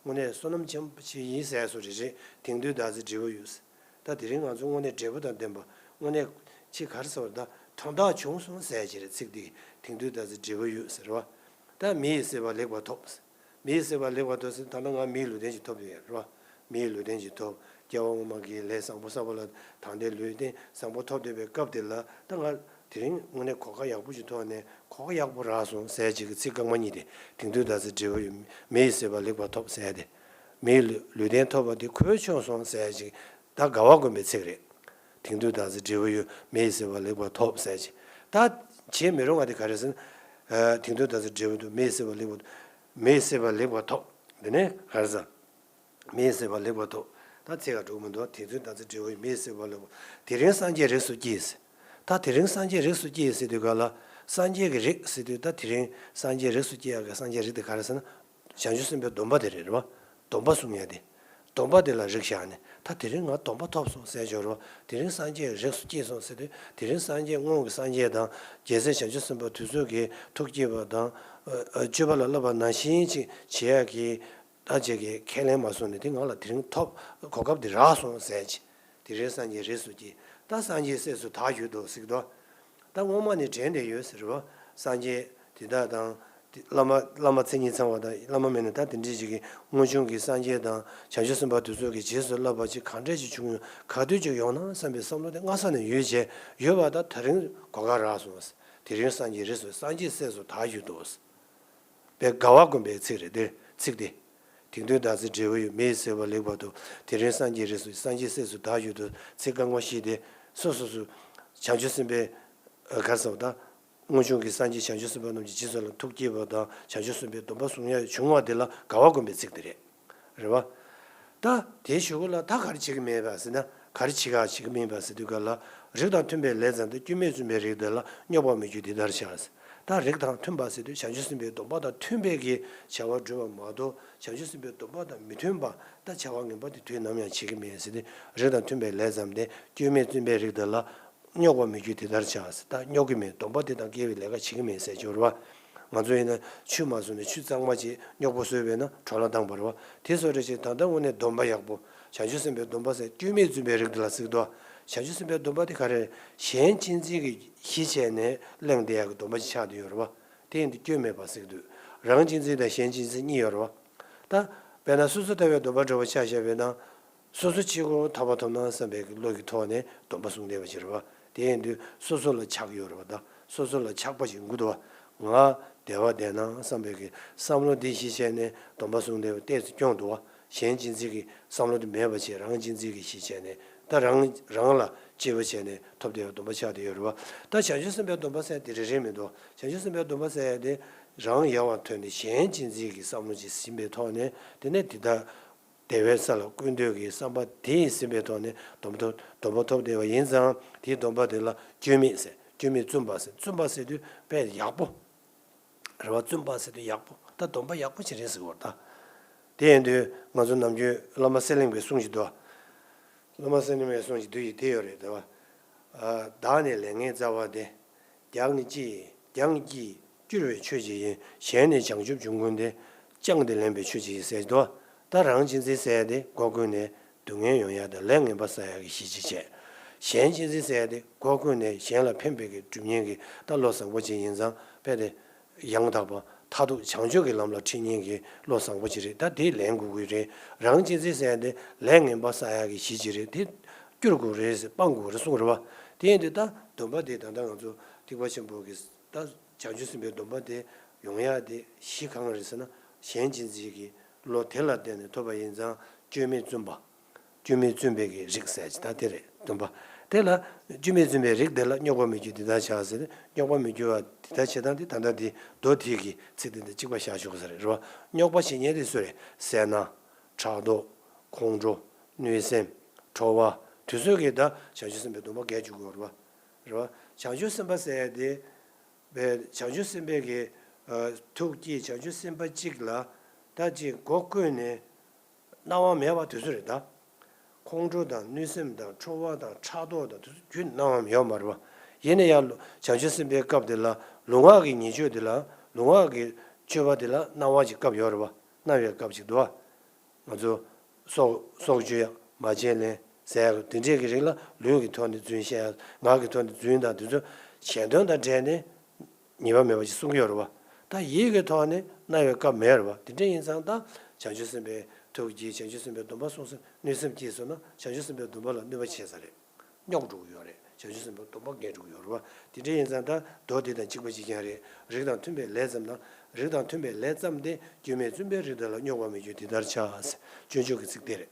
དངོས་གནས་བསོད་ནམས་ཆེན་པོ་ཅིག་ཡིན་ཟེར་སོ་རེ་རེ་དེང་དུས་བདག་འཛིན་འབྲས་བུ་ཡོད། ད་དེ་རིང་ང་ཚོ་དངོས་གནས་འབྲས་བུ་དང་ལྡན་པ་དངོས་གནས་ཅིག་ག་རེ་ཟེར་བ་ད་དོན་དག་བྱུང་སོང་ཟེར་གྱི་རེད། ཚིག་འདི་དེང་དུས་བདག་འཛིན་འབྲས་བུ་ཡོད་ཟེར་བ། ད་མི་ཡི་བསད་པ་ལེགས་པར་ཐོབ། མི་ཡི་བསད་པ་ལེགས་པར་ཐོབ་ཟེར་ད་ལྟ་ང་མིའི་ལུས་རྟེན་ཅིག་ཐོབ་ཡོད་རེད་བ། མིའི་ལུས་རྟེན་ཅིག་ཐོབ། སྐྱེ་བ་སྔོན་མ་གི་ལས་བཟང་པོ་བསགས་པ་ལ་ད་ལྟའི་ལུས་རྟེན་བཟང་པོ་ཐོབ་བསྡད་པའི་སྐབས་དེ་ལ་ད་ང་དེ་རིང་དངོས་གནས་གོ་སྐབས་ཡག་པོ་ཞིག་ཐོབ་ནས་གོ་སྐབས་ཡག་པོ་རག་སོང་ཟེར་ཅིག་གི་ཚིག་རྐང་པ་གཉིས་དེ་དེང་དུས་བདག་འཛིན་འབྲས་བུ་ཡོད། མི་ཡི་བསད་པ་ལེགས་པར་ཐོབ་ཟེར་ཏེ། མིའི་ལུས་ལུས་རྟེན་ཐོབ་པ་དེ་གོ་ཆོད་སོང་ཟེར་ཅིག་ད་དགའ་བ་སྒོམ་པའི་ཚིག་རེད། དེང་དུས་བདག་འཛིན་འབྲས་བུ་ཡོད། མི་ཡི་བསད་པ་ལེགས་པར་ཐོབ་ཟེར་ཅིག་ད་བྱེད་མི་རུང་བ་དེ་ག་རེ་ཟེར་ན། ཨ་དེང་དུས་བདག་འཛིན་འབྲས་བུ་འདུག་མི་ཡི་བསད་པ་ལེགས་པར། མི་ཡི་བསད་པ་ལེགས་པར་ཐོབ། འདི་ནས་ག་རེ་ཟེར། མི་ཡི་བསད་པ་ལེགས་པར་ཐོབ། ད་ཚིག་ལ་འགྲོ་གི་མི་འདུག་དེང་དུས་བདག་འཛིན་འབྲས་བུ་ཡོད། མི་ཡི་བསད་པ་ལེགས་པར། དེ་རིང་སངས་རྒྱས་རིགས་སུ་སྐྱེས། ད་དེ་རིང་སངས་རྒྱས་རིགས་སུ་སྐྱེས་ཟེར་དུས་ག་ལ། སངས་རྒྱས་ཀྱི་རིགས་ཟེར་དུས་ད་དེ་རིང་སངས་རྒྱས་རིགས་སུ་སྐྱེས་ཡག་གི་སངས་རྒྱས་རིགས་དེ་ག་རེ་ཟེར་ན། བྱང་ཆུབ་སེམས་དཔའི་སྡོམ་པ་དེ་རེད་རེད་བ། སྡོམ་པ་སྲུང་ཡ་དེ། སྡོམ་པ་དེ་ལ་རིགས་བཞག་ནས་ད་དེ་རིང་ང་སྡོམ་པ་ཐོབ་སོང་ཟེར་ཆོག་རེད་བ། དེ་རིང་སངས་རྒྱས་རིགས་སུ་སྐྱེས་སོང་ཟེར་དུས་དེ་རིང་སངས་རྒྱས་སྔོན་གྱི་སངས་རྒྱས་དང་རྒྱལ་སྲས་བྱང་ཆུབ་སེམས་དཔའ་དེ་ཚོ་གི་ཐུགས་བསྐྱེད་པ་དང་། ཨ་ཨ་སྤྱོད་པ་ལ་བསླབ་པ་ནང་བཞིན་ཅིག་བྱེད་ཡ་གི། ད་ཅིག་གི་ཁས་ལེན་མ་སོང་ནས་དེ་ང་ལ་དེ་རིང་ཐོབ་གོ་སྐབས་དེ་རག་སོང་ཟེར་ཅིག་དེ་རིང་སངས་རྒྱས་རིགས་སུ་སྐྱེས། ད་སངས་རྒྱས་སྲས་སུ་བདག་གྱུར་ཏོ་ཟེར་གི་འདུག་ད་སྔོན་མ་ནས་དྲན་བསྡད་ཡོད་ཟེར་བ། སངས་རྒྱས་དེ་དག་དང་། དེ་བླ་མ་བླ་མ་མཚན་ཉིད་ཚང་བ་དང་བླ་མ་མེད་ན་ད་དེ་འདྲའི་ཞིག་གི་སྔོན་བྱུང་གི་སངས་རྒྱས་དང་བྱང་ཆུབ་སེམས་དཔའ་དེ་ཚོ་གི་རྗེས་སུ་བསླབ་པ་ཅིག་ག་འདྲ་ཞིག་བྱུང་ཡོང་ག་དུས་ཅིག་ཡོང་ན་བསམ་པའི་བསམ་བློ་དེ་སྔ་ས་ནས་ཡོད་བྱས་ཡོད་པ་ད་དེ་རིང་གོ་སྐབས་རག་སོང་། དེ་རིང་སངས་རྒྱས་རིགས་སུ་སངས་རྒྱས་སྲས་སུ་བདག་གྱུར་ཏོ། པའི་དགའ་བ་སྒོམ་པའི་ཚིག་རེད་དེ་ཚིག་དེ། དེང་དུས་བདག་འཛིན་འབྲས་བུ་ཡོད། མི་ཡི་བསད་པ་ལེགས་པར་ཐོབ། དེ་རིང་སངས་རྒྱས་རིགས་སུ་སངས་རྒྱས་སྲས་སུ་བདག་གྱུར་ཏོ། ཚིག་རྐང་པ་བཞི་དེ་སོ་སོ་སོ་བྱང་ཆུབ་སེམས་དཔའི་ག་རེ་ཟེར་བ་དང་། སྔོན་བྱུང་གི་སངས་རྒྱས་བྱང་ཆུབ་སེམས་དཔའ་རྣམས་ཀྱི་རྗེས་སུ་ལ་ཐུགས་བསྐྱེད་པ་དང་བྱང་ཆུབ་སེམས་དཔའི་སྡོམ་པ་བཟུང་ཡ་བྱུང་བ་དེ་ལ་དགའ་བ་སྒོམ་པའི་ཚིག་དེ་རེད། རེད་བ། ད་དེའི་གཞུག་གུ་ལ་ད་ག་རེ་བྱེད་ཀྱི་མེད་པ་ཟེར་ན་ག་རེ་བྱེད་ག་བྱེད་ཀྱི་མེད་པ་ཟེར་དུས་ག་ལ་རིགས་དང་མཐུན་པའི་ལས་ཙམ་སྟེ་སྐྱོན་མེད་བཙུན་པའི་རིགས་དེ་ལ་རྙོག་པར་མི་འགྱུར་འདི་ལྟར་བྱ་ཟེར། ད་རིགས་དང་མཐུན་པ་ཟེར་དུས་བྱང་ཆུབ་སེམས་དཔའི་སྡོམ་པ་དང་མཐུན་པའི་གི་བྱ་བ་སྒྲུབ་པ་མ་གཏོགས་བྱང་ཆུབ་སེམས་དཔའི་སྡོམ་པ་དང་མི་མཐུན་པ་ད་བྱ་བ་ངན་པ་དེ་དུས་ནམ་ཡང་བྱེད་ཀྱི་མེད་ཟེར་ཏེ་རིགས་དང་མཐུན་པའི་ལས་ཙམ་སྟེ་སྐྱོན་མེད་བཙུན་པའི་རིགས་དེ་ལ། རྙོག་པ་མི་འགྱུར་དེ་ལྟར་བྱ། ད་རྙོག་གི་མེད། སྡོམ་པ་དེ་དང་འགལ་བའི་ལས་ཀ་བྱེད་ཀྱི་མེད་ཟེར་གྱི་ཡོད་རེད་བ། ང་ཚོ་ཡིན་ན་ཆུ་མ་བཟོས་ནས་ཆུ་གཙང་མ་ཅིག་རྙོག་པ་བཟོས་པས་ན་དྲོ་ལ་ལྡང་བ་རེད་བ། དེ་བཟོ་འདྲ་ཞིག་ད་ལྟ་དངོས་གནས་སྡོམ་པ་ཡག་པོ། བྱང་ཆུབ་སེམས་དཔའི་སྡོམ་པ་ཟེར་སྐྱོན་མེད་བཙུན་པའི་རིགས་དེ་ལ་ཟེར་གྱི་འདུག་བྱང་ཆུབ་སེམས་དཔའི་སྡོམ་པ་དེ་ག་རེ་རེད། གཞན་གཅེས་འཛིན་གྱི་གཞི་བྱས་ནས་གླེང་བསྡད་ཡག་གི་སྡོམ་པ་ཅིག་ཆགས་བསྡད་ཡོད་རེད་བ། དེ་ཡིན་དུས་སྐྱོན་མེད་པ་ཟེར་གྱི་འདུག་རང་གཅེས་འཛིན་དང་གཞན་གཅེས་འཛིན་གཉིས་ཡོད་རེད་བ། ད། དཔེར་ན་སོ་སོ་ལྟ་བའི་སྡོམ་པ་འདྲ་བོ་ཆ་བཞག་པས་ན། སོ་སོ་གཅིག་པོ་ཐར་པ་ཐོབ་ན་བསམ་པའི་བློ་གི་ཐོག་ནས་སྡོམ་པ་བཟུང་བསྡད་པ་ཅིག་རེད་བ། དེ་ཡིན་དུས་སོ་སོ་ལ་ཆགས་ཡོད་རེད་བ། ད་སོ་སོ་ལ་ཆགས་པ་ཞིག་འགུལ་འདུག་བ། ང་བདེ་བ་བདེ་ན་བསམ་པའི་གི་བསམ་བློ་འདི་གཞི་བྱས་ནས་སྡོམ་པ་བཟུང་བསྡད་པ་ཏོག་ཙམ་སྐྱོ་འདུག་བ། གཞན་གཅེས་འཛིན་གྱི་བསམ་བློ་དེ་མེད་པ་བྱས་རང་གཅེས་འཛིན་གྱི་གཞི་བྱས་ནས་ད་རང་རང་ལ་གཅེས་པ་བྱས་ནས་ཐོབ་བསྡད་པའི་སྡོམ་པ་ཆགས་བསྡད་ཡོད་རེད་བ། ད་བྱང་ཆུབ་སེམས་དཔའི་སྡོམ་པ་ཟེར་དེ་རེ་རེ་མི་འདུག་བྱང་ཆུབ་སེམས་དཔའི་སྡོམ་པ་ཟེར་ཡ་དེ་རང་ཡལ་བར་ཐོན་ནས་གཞན་གཅེས་འཛིན་གྱི་བསམ་བློ་ཅིག་ཟིན་པའི་ཐོག་ནས་དེ་ནས་དེ་ལྟར། བདེ་བའི་ས་ལ་ཀུན་འདུས་ཀྱི་བསམ་པ་དེ་ཡིས་ཟིན་པའི་ཐོག་ནས་སྡོམ་ཐོབ་སྡོམ་པ་ཐོབ་བསྡད་པ་ཡིན་ཙང་དེའི་སྡོམ་པ་དེ་ལ་སྐྱོན་མེད་ཟེར། སྐྱོན་མེད་བཙུན་པ་ཟེར། བཙུན་པ་ཟེར་དུས་དཔེ་ཡག་པོ། རེད་བ། བཙུན་པ་ཟེར་དུས་ཡག་པོ། ད་སྡོམ་པ་ཡག་པོ་ཅིག་རེད་ཟེར་བ་ད། དེ་ཡིན་དུས་ང་ཚོ་ནམ་རྒྱུན་བླ་མ་གསེར་གླིང་པའི་གསུང་ཞིག་འདུག་བླ་མ་གསེར་གླིང་པའི་གསུང་ཞིག་འདུག་ཡིན་དེ་ཡོད་རེད་དེ་བ། བདག་ནི་ལས་ངན་རྩ་བ་སྟེ། རྒྱང་ཅི་རྒྱང་ཅི་སྐྱུར་བའི་ཆོས་ཅིག་ཡིན། གཞན་ནི་བྱང་ཆུབ་འབྱུང་ཀུན་ཏེ། བཅངས་ཏེ་ལེན་པའི་ཆོས་ཅིག་ཡིན་ཟེར་དོ། ད་རང་གཅེས་འཛིན་ཟེར་ཡ་དེ་སྒོ་ཀུན་ནས་སྡུག་བསྔལ་མྱོང་ཡ་དང་ལས་ངན་པ་བསགས་ཡ་གི་གཞི་ཅིག་བྱས། གཞན་གཅེས་འཛིན་ཟེར་ཡ་དེ་སྒོ་ཀུན་ནས་གཞན་ལ་ཕན་པའི་གི་སྒྲུབ་མཁན་གི་ད་བློ་བཟང་པོ་ཅིག་ཡིན་ཙང་དཔེ་དེ་ཡང་དག་པ་མཐར་ཐུག་བྱང་ཆུབ་ཀྱི་ལམ་ལ་ཁྲིད་མཁན་གི་བློ་བཟང་པོ་ཅིག་རེད། ད་དེ་ལེན་དགོས་ཀྱི་རེད། རང་གཅེས་འཛིན་ཟེར་ཡ་དེ་ལས་ངན་པ་བསགས་ཡ་གི་གཞི་ཅིག་རེད། དེ་སྐྱུར་དགོས་རེད་ཟེར་སྤང་དགོས་རེད་གསུངས་རེད་བ། དེ་ཡིན་དུས་ད་སྡོམ་པ་དེ་ད་ལྟ་ང་ཚོ་ཐེག་པ་ཆེན་པོ་གི་ད་བྱང་ཆུབ་སེམས་དཔའི་སྡོམ་པ་དེ་ཡོང་ཡག་དེ་གཞི་གང་རེད་ཟེར་ན་གཞན་གཅེས་འཛིན་གྱི་བློ་དེ་ལ་བརྟེན་ནས་ཐོབ་པ་ཡིན་ཙང་སྐྱོན་མེད་བཙུན་པ། སྐྱོན་མེད་བཙུན་པའི་གི་རིགས་ཟེར་ཅིག་ད་དེ་རེད་སྡོམ་པ། དེ་ལ་སྐྱོན་མེད་བཙུན་པའི་རིགས་དེ་ལ་རྙོག་པ་མི་འགྱུར་འདི་ལྟར་བྱ་ཟེར་ཏེ་རྙོག་པ་མི་འགྱུར་བ་འདི་ལྟར་བྱེད་སྟངས་དེ་ད་ལྟ་འདི་མདོ་དེ་གི་ཚིག་དེ་འདི་གཅིག་པ་བཞག་ཆོག་གི་ས་རེད་རེད་བ། རྙོག་པ་ཞིག་ཉེ་དེ་སུ་རེད། སེར་སྣ། ཕྲག་དོག་ཁོང་ཁྲོ། གནོད་སེམས། ཁྲོ་བ། དུས་ཚོད་ཀྱི་ད་བྱང་ཆུབ་སེམས་དཔའི་སྡོམ་པ་འགལ་འཇུག་གི་ཡོད་རེད་བ། རེད་བ། བྱང་ཆུབ་སེམས་དཔའ་ཟེར་ཡ་དེ། བའི་བྱང་ཆུབ་སེམས་དཔའི་གི་ཨ་ཐུགས་ཀྱིས་བྱང་ཆུབ་སེམས་དཔའ་གཅིག་ལ་ད་ཅིག་མགོ་བསྐོས་ནས་སྣང་བ་མེད་པ་དུས་ཚོད་རེད་ད། ཁོང་ཁྲོ་དང་གནོད་སེམས་དང་ཁྲོ་བ་དང་ཕྲག་དོག་དང་དུས་ཚོད་རྒྱུན་སྣང་བ་ཡོད་མ་རེད་བ། ཡིན་ན་ཡང་བྱང་ཆུབ་སེམས་དཔའི་སྐབས་དེ་ལ་ལུས་ངག་གི་ཉེས་སྤྱོད་དེ་ལ་ལུས་ངག་གི་སྤྱོད་པ་དེ་ལ་སྣང་བ་ཅིག་སྐབས་ཡོད་རེད་བ། སྣང་བའི་སྐབས་ཅིག་འདུག་བ། ང་ཚོ་སྲོག་སྲོག་གཅོད་ཡ། མ་བྱིན་ལེན་ཟེར་ཡ་དེ་འདྲས་ཀྱི་རིགས་ལ་ལུས་ཀྱི་ཐོག་ནས་རྫུན་བཤད་ཡ། ངག་གི་ཐོག་ནས་རྫུན་དང་དེ་ཚོ་གཞན་དོན་དང་འབྲེལ་ནས་ཉེས་པ་མེད་པ་ཞིག་གསུང་གི་ཡོད་རེད་བ། ད་ཡིད་ཀྱི་ཐོག་ནས་རྣ་བའི་སྐབས་མེད་རེད་བ། དེ་འདྲས་ཡིན་ཙང་ད་བྱང་ཆུབ་སེམས་དཔའི་ཐུགས་ཀྱིས་བྱང་ཆུབ་སེམས་དཔའི་སྡོམ་པ་སྲུང་སེམས་གནོད་སེམས་སྐྱེས་སོང་ན་བྱང་ཆུབ་སེམས་དཔའི་སྡོམ་པ་ལ་གནོད་པ་བྱས་ས་རེད། རྙོག་འགྲོ་གི་ཡོད་རེད། བྱང་ཆུབ་སེམས་དཔའི་སྡོམ་པ་འགལ་འགྲོ་གི་ཡོད་རེད་བ། དེ་འདྲ་ཡིན་ཙང་ད་མདོ་དེ་དང་གཅིག་པ་གཅིག་རྐྱང་རེད། རིགས་དང་མཐུན་པའི་ལས་བརྩམས་ན། རིགས་དང་མཐུན་པའི་ལས་བརྩམས་ཏེ། སྐྱོན་མེད་བཙུན་པའི་རིགས་དེ་ལ་རྙོག་པར་མི་འགྱུར་དེ་ལྟར་བྱ། སྤྱོད་འཇུག་གི་ཚིག་དེ་རེད།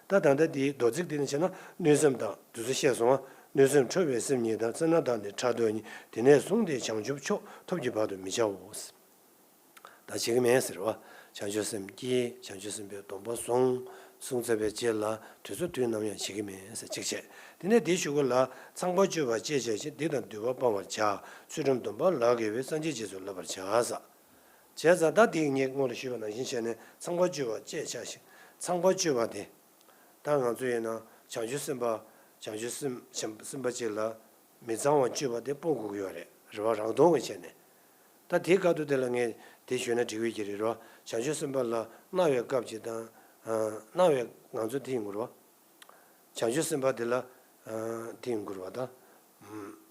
ད་ད་ལྟ་དེའི་མདོ་ཚིག་དེ་ནི་བྱས་ན་གནོད་སེམས་དང་དེ་ཚོ་བཤད་སོང་ང་། གནོད་སེམས་ཁྲོ་བའི་སེམས་ཉིད་དང་། བརྩེ་ན་དག་ནི་ཕྲག་དོག་ཉིད། དེ་ནས་བཟུང་སྟེ་བྱང་ཆུབ་མཆོག་ཐོབ་ཀྱི་བར་དུ་མི་བྱའོ། ད་བྱེད་ཀྱི་མེད་ཟེར་བ། བྱང་ཆུབ་སེམས་ཀྱིས་བྱང་ཆུབ་སེམས་དཔའི་སྡོམ་པ་བཟུང་། བཟུང་ཚར་བའི་རྗེས་ལ་དུས་ཚོད་དུས་ནམ་ཡང་བྱེད་ཀྱི་མེད་ཟེར་གཅིག་བྱས། དེ་ནས་དེའི་གཞུག་གུ་ལ། ཚངས་པ་སྤྱོད་པ་སྤྱད་བྱ་ཞིང་། སྡིག་དང་སྡུག་པ་སྤང་བར་བྱ། ཚུལ་ཁྲིམས་སྡོམ་པ་ལག་འགེལ་བས། སངས་རྒྱས་རྗེས་སུ་བསླབ་པར་བྱ་ཟེར། བྱས་ཙང་ད་དེའི་ངས་སྔོན་ལ་ཞུས་པ་ནང་བཞིན་བྱས་ནས་ཚངས་པ་སྤྱོད་པ་སྤྱད་བྱ་ཞིང་། ཚངས་པ་སྤྱོད་པ་དེ། ད་ང་ཚོ་ཡིན་ན་བྱང་ཆུབ་སེམས་དཔའ། བྱང་ཆུབ་སེམས་སེམས་སེམས་དཔའ་ཅིག་ལ་མི་གཙང་བ་སྤྱོད་པ་དེ་སྤོང་དགོས་ཀྱི་ཡོད་རེད། རེད་བ། རང་དོན་གྱི་ཆ་ནས། ད་དེའི་སྐབས་དུ་དེ་ལ་ངས་དེ་ཞུས་ན་འགྲིག་གི་རེད། རེད་བ། བྱང་ཆུབ་སེམས་དཔའ་ལ་སྣང་བའི་སྐབས་ཅིག་དང་། ཨ། སྣང་བའི་ང་ཚོ་དེ་ཡིན་དགོས་རེད་བ། བྱང་ཆུབ་སེམས་དཔའ་དེ་ལ། ཨ། དེ་ཡིན་དགོས་རེད་བ་ད། ཨུམ།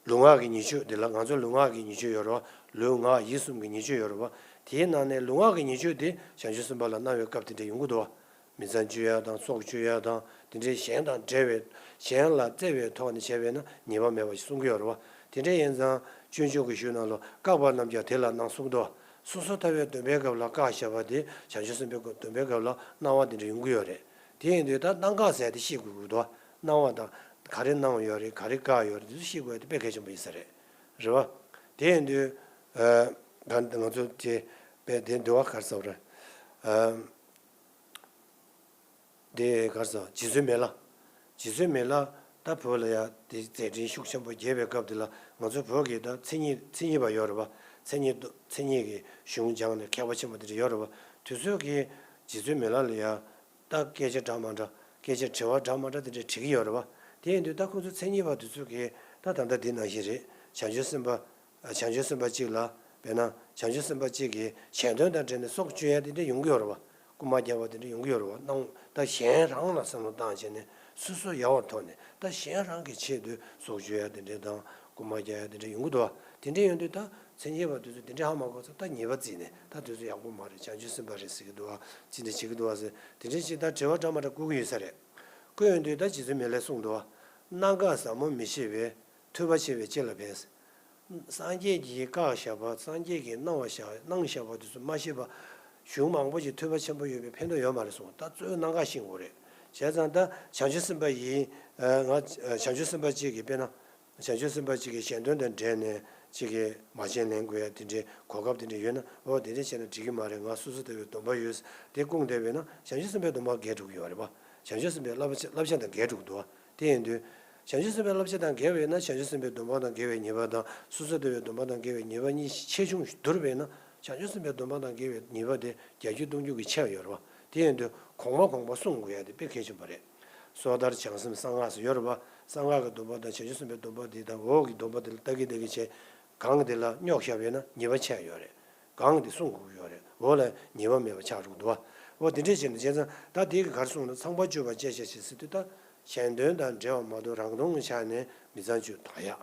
ལུས་ངག་གི་ཉེས་སྤྱོད་དེ་ལ་ང་ཚོ་ལུས་ངག་གི་ཉེས་སྤྱོད་ཡོད་རེད་བ། ལུས་ངག་ཡིད་གསུམ་གྱི་ཉེས་སྤྱོད་ཡོད་རེད་བ། དེའི་ནང་ནས་ལུས་ངག་གི་ཉེས་སྤྱོད་དེ་བྱང་ཆུབ་སེམས་དཔའ་ལ་སྣང་བའི་སྐབས་དེ་འདྲ་ཡོང་གི་འདུག་བ། མི་ཚངས་སྤྱོད་ཡ་དང་། སྲོག་གཅོད་ཡ་དང་། དེ་འདྲའི་གཞན་དང་འབྲེལ་བའི། གཞན་ལ་བརྩེ་བའི་ཐོག་ནས་བྱས་པས་ན་ཉེས་པ་མེད་པ་ཞིག་གསུང་གི་ཡོད་རེད་བ། དེ་འདྲ་ཡིན་ཙང་སྤྱོད་འཇུག་གི་གཞུང་ནང་ལ། བཀག་པ་རྣམས་ཀྱང་དེ་ལ་སྣང་གསུངས་འདུག་སོ་སོ་ལྟ་བའི་སྡོམ་པའི་སྐབས་ལ་བཀག་བཞག་པ་དེ་བྱང་ཆུབ་སེམས་དཔའི་སྡོམ་པའི་སྐབས་ལ་སྣང་བ་དེ་འདྲ་ཡོང་གི་ཡོད་རེད། དེ་ཡིན་དུས་ད་སྣང་བཀག་ཟེར་དེ་ཤེས་དགོས་ཀྱི་འདུག་སྣང་བ་དང་ག་རེ་སྣང་ཡོད་རེད། ག་རེ་བཀག་ཡོད་རེད། དེ་ཚོ་ཤེས་དགོས་ཡ་དེ་དཔེ་གལ་ཆེན་པོ་ཡིན་ས་རེད། རེད་བ། དེ་ཡིན་དུས། ཨ། ང་ང་ཚོ་དེ་དཔེ་དེ་འདི་བ་གར་ཟ་བ་རེད། ཨ། དེ་གར་ཟ། རྗེ་བཙུན་མི་ལ། རྗེ་བཙུན་མི་ལ་ད་བོད་ལ་ཡ་དེ་མཛད་འཕྲིན་ཤུགས་ཆེན་པོ་རྒྱས་པའི་སྐབས་དེ་ལ་ང་ཚོ་བོད་ཀྱི་ད་མཚན་ཉིད་མཚན་ཉིད་པ་ཡོད་རེད་བ། མཚན་ཉིད་དུ་མཚན་ཉིད་ཀྱི་གཞུང་སྦྱངས་ནས་མཁས་པ་ཆེན་པོ་དེ་འདྲ་ཡོད་རེད་བ། དེ་ཚོས་ཀྱིས་རྗེ་བཙུན་མི་ལ་ལ་ཡ། ད་སྐད་ཆ་འདྲ་མ་འདྲ། སྐད་ཆ་དྲི་བ་འདྲ་མ་འདྲ་དེ་འདྲ་དྲི་གི་ཡོད་རེད་བ། དེ་ཡིན་དུས་ད་ཁོ་ཚོ་མཚན་ཉིད་པ་དེ་ཚོ་གིས་ད་ད་ལྟ་འདི་ནང་བཞིན་རེད། བྱང་ཆུབ་སེམས་དཔའ། བྱང་ཆུབ་སེམས་དཔའ་གཅིག་ལ། དཔེར་ན་བྱང་ཆུབ་སེམས་དཔའ་གཅིག་གིས་གཞན་དོན་དང་འབྲེལ་ནས་སྲོག་གཅོད་ཡ་དེ་འདྲ་ཡོང་གི་ཡོད་རེད་བ། རྐུན་མ་རྒྱག་པ་དེ་འདྲ་ཡོང་གི་ཡོད་རེད་བ། སྣང་། ད་གཞན་རང་ལ་བསམ་བློ་བཏང་བྱས་ནས་སོ་སོ་ཡག་པོ་ཐོག་ནས། ད་གཞན་རང་གི་ཆེད་དུ་སྲོག་གཅོད་ཡ་དེ་འདྲ་དང་། རྐུན་མ་རྒྱག་ཡ་དེ་འདྲ་ཡོང་གི་འདུག་བ། དེ་འདྲ་ཡོང་དུས་ད། མཚན་ཉིད་པ་དེ་ཚོ་དེ་འདྲའི་ཧ་མ་གོ་ཚོ་ད་ཉེས་པ་བརྩིས་ནས། ད་དེ་ཚོ་ཡག་པོ་མ་རེད། བྱང་ཆུབ་སེམས་དཔའ་རེད་ཟེར་གྱི་འདུག་བ། ཅི་འདྲ་བྱེད་ཀྱི་འདུག་བ་ཟེར། དེ་འདྲའི་ཅིག་ད་དྲི་བ་འདྲ་མ་འདྲ་བསྐུར་གྱི་ཡོད་ས་རེད། བསྐུར་ཡོང་དུས་ད་རྗེ་བཙུན་མི་ལས་གསུངས་འདུག་བ། སྣང་བཀག་ཟབ་མོ་མི་ཤེས་པས། ཐོས་པ་ཆེ་བས་ཅི་ལ་ཕན། སངས་རྒྱས་ཀྱིས་བཀག་བཞག་པ། སངས་རྒྱས་ཀྱིས་གནང་བ་བཞག་གནང་བཞག་པ་དེ་ཚོ་མ་ཤེས་པ། གཞུང་མང་པོ་ཞིག་ཐོས་པ་ཆེན་པོ་ཡོད་པའི་ཕན་ཐོགས་ཡོད་མ་རེད་གསུངས། ད་གཙོ་བོ་སྣང་བཀག་ཤེས་དགོས་རེད། བྱས་ཙང་ད་བྱང་ཆུབ་སེམས་དཔའ་ཡིས། ཨ། ང་། བྱང་ཆུབ་སེམས་དཔའ་གཅིག་གིས་དཔེར་ན། བྱང་ཆུབ་སེམས་དཔའ་གཅིག་གིས་གཞན་དོན་དང་འབྲེལ་ནས་གཅིག་གིས་མ་བྱིན་ལེན་དགོས་ཡ་དེ་འདྲའི་གོ་སྐབས་དེ་འདྲ་ཡོད་ན། འོ་དེ་འདྲ་བྱས་ན་འགྲིག་གི་མ་རེད། ང་སོ་སོ་ལྟ་བའི་སྡོམ་པ་ཡོད། དེ་སྐུང་བསྡད་པས་ན་བྱང་ཆུབ་སེམས་དཔའི་སྡོམ་པ་འགལ་འགྲོ་གི་ཡོད་རེད་པ། བྱང་ཆུབ་སེམས་དཔའི་བསླབ་བྱ། བསླབ་བྱ་དང་འགལ་འགྲོ་གི་འདུག་བ། དེ་ཡིན་དུས་བྱང་ཆུབ་སེམས་དཔའི་བསླབ་བྱ་དང་འགལ་བས་ན་བྱང་ཆུབ་སེམས་དཔའི་སྡོམ་པ་དང་འགལ་བའི་ཉེས་པ་དང་། སོ་སོ་ལྟ་བའི་སྡོམ་པ་དང་འགལ་བའི་ཉེས་པ་གཉིས་ཆེ་ཆུང་བསྡུར་བས་ན། བྱང་ཆུབ་སེམས་དཔའི་སྡོམ་པ་དང་འགལ་བའི་ཉེས་པ་དེ་བརྒྱད་ཅུ་སྟོང་ཅུ་གིས་ཆེ་བ་ཡོད་རེད་བ། དེ་ཡིན་དུས་གོང་མ་གོང་མ་བསྲུང་དགོས་ཡ་དེ་དཔེ་གལ་ཆེན་པོ་རེད། སོ་ཐར། བྱང་སེམས། གསང་སྔགས་སུ་ཡོད་རེད་བ། གསང་སྔགས་ཀྱི་སྡོམ་པ་དང་བྱང་ཆུབ་སེམས་དཔའི་སྡོམ་པ་དེ་དང་འོག་གི་སྡོམ་པ་དེ་ལ་ལྟ་གི་ལྟ་གི་བྱས། གང་དེ་ལ་རྙོག་བཞག་པས་ན་ཉེས་པ་ཆེ་ཡོད་རེད། གང་དེ་བསྲུང་དགོས་ཀྱི་ཡོད་རེད། འོག་ལ་ཉེས་པ་མེད་པ་ཆགས་འགྲོ་གི་འདུག་བ། འོ་དེ་འདྲས་བྱས་ནས། བྱས་ཙང་ད་དེ་གི་ག་རེ་གསུངས་ན། ཚངས་པ་སྤྱོད་པ་སྤྱད་བྱ་ཞིང་ཟེར་དུས། ད་གཞན་དོན་དང་འབྲེལ་བ་མ་གཏོགས་རང་དོན་གྱི་ཆ་ནས་མི་ཚངས་སྤྱོད་དག་ཡག་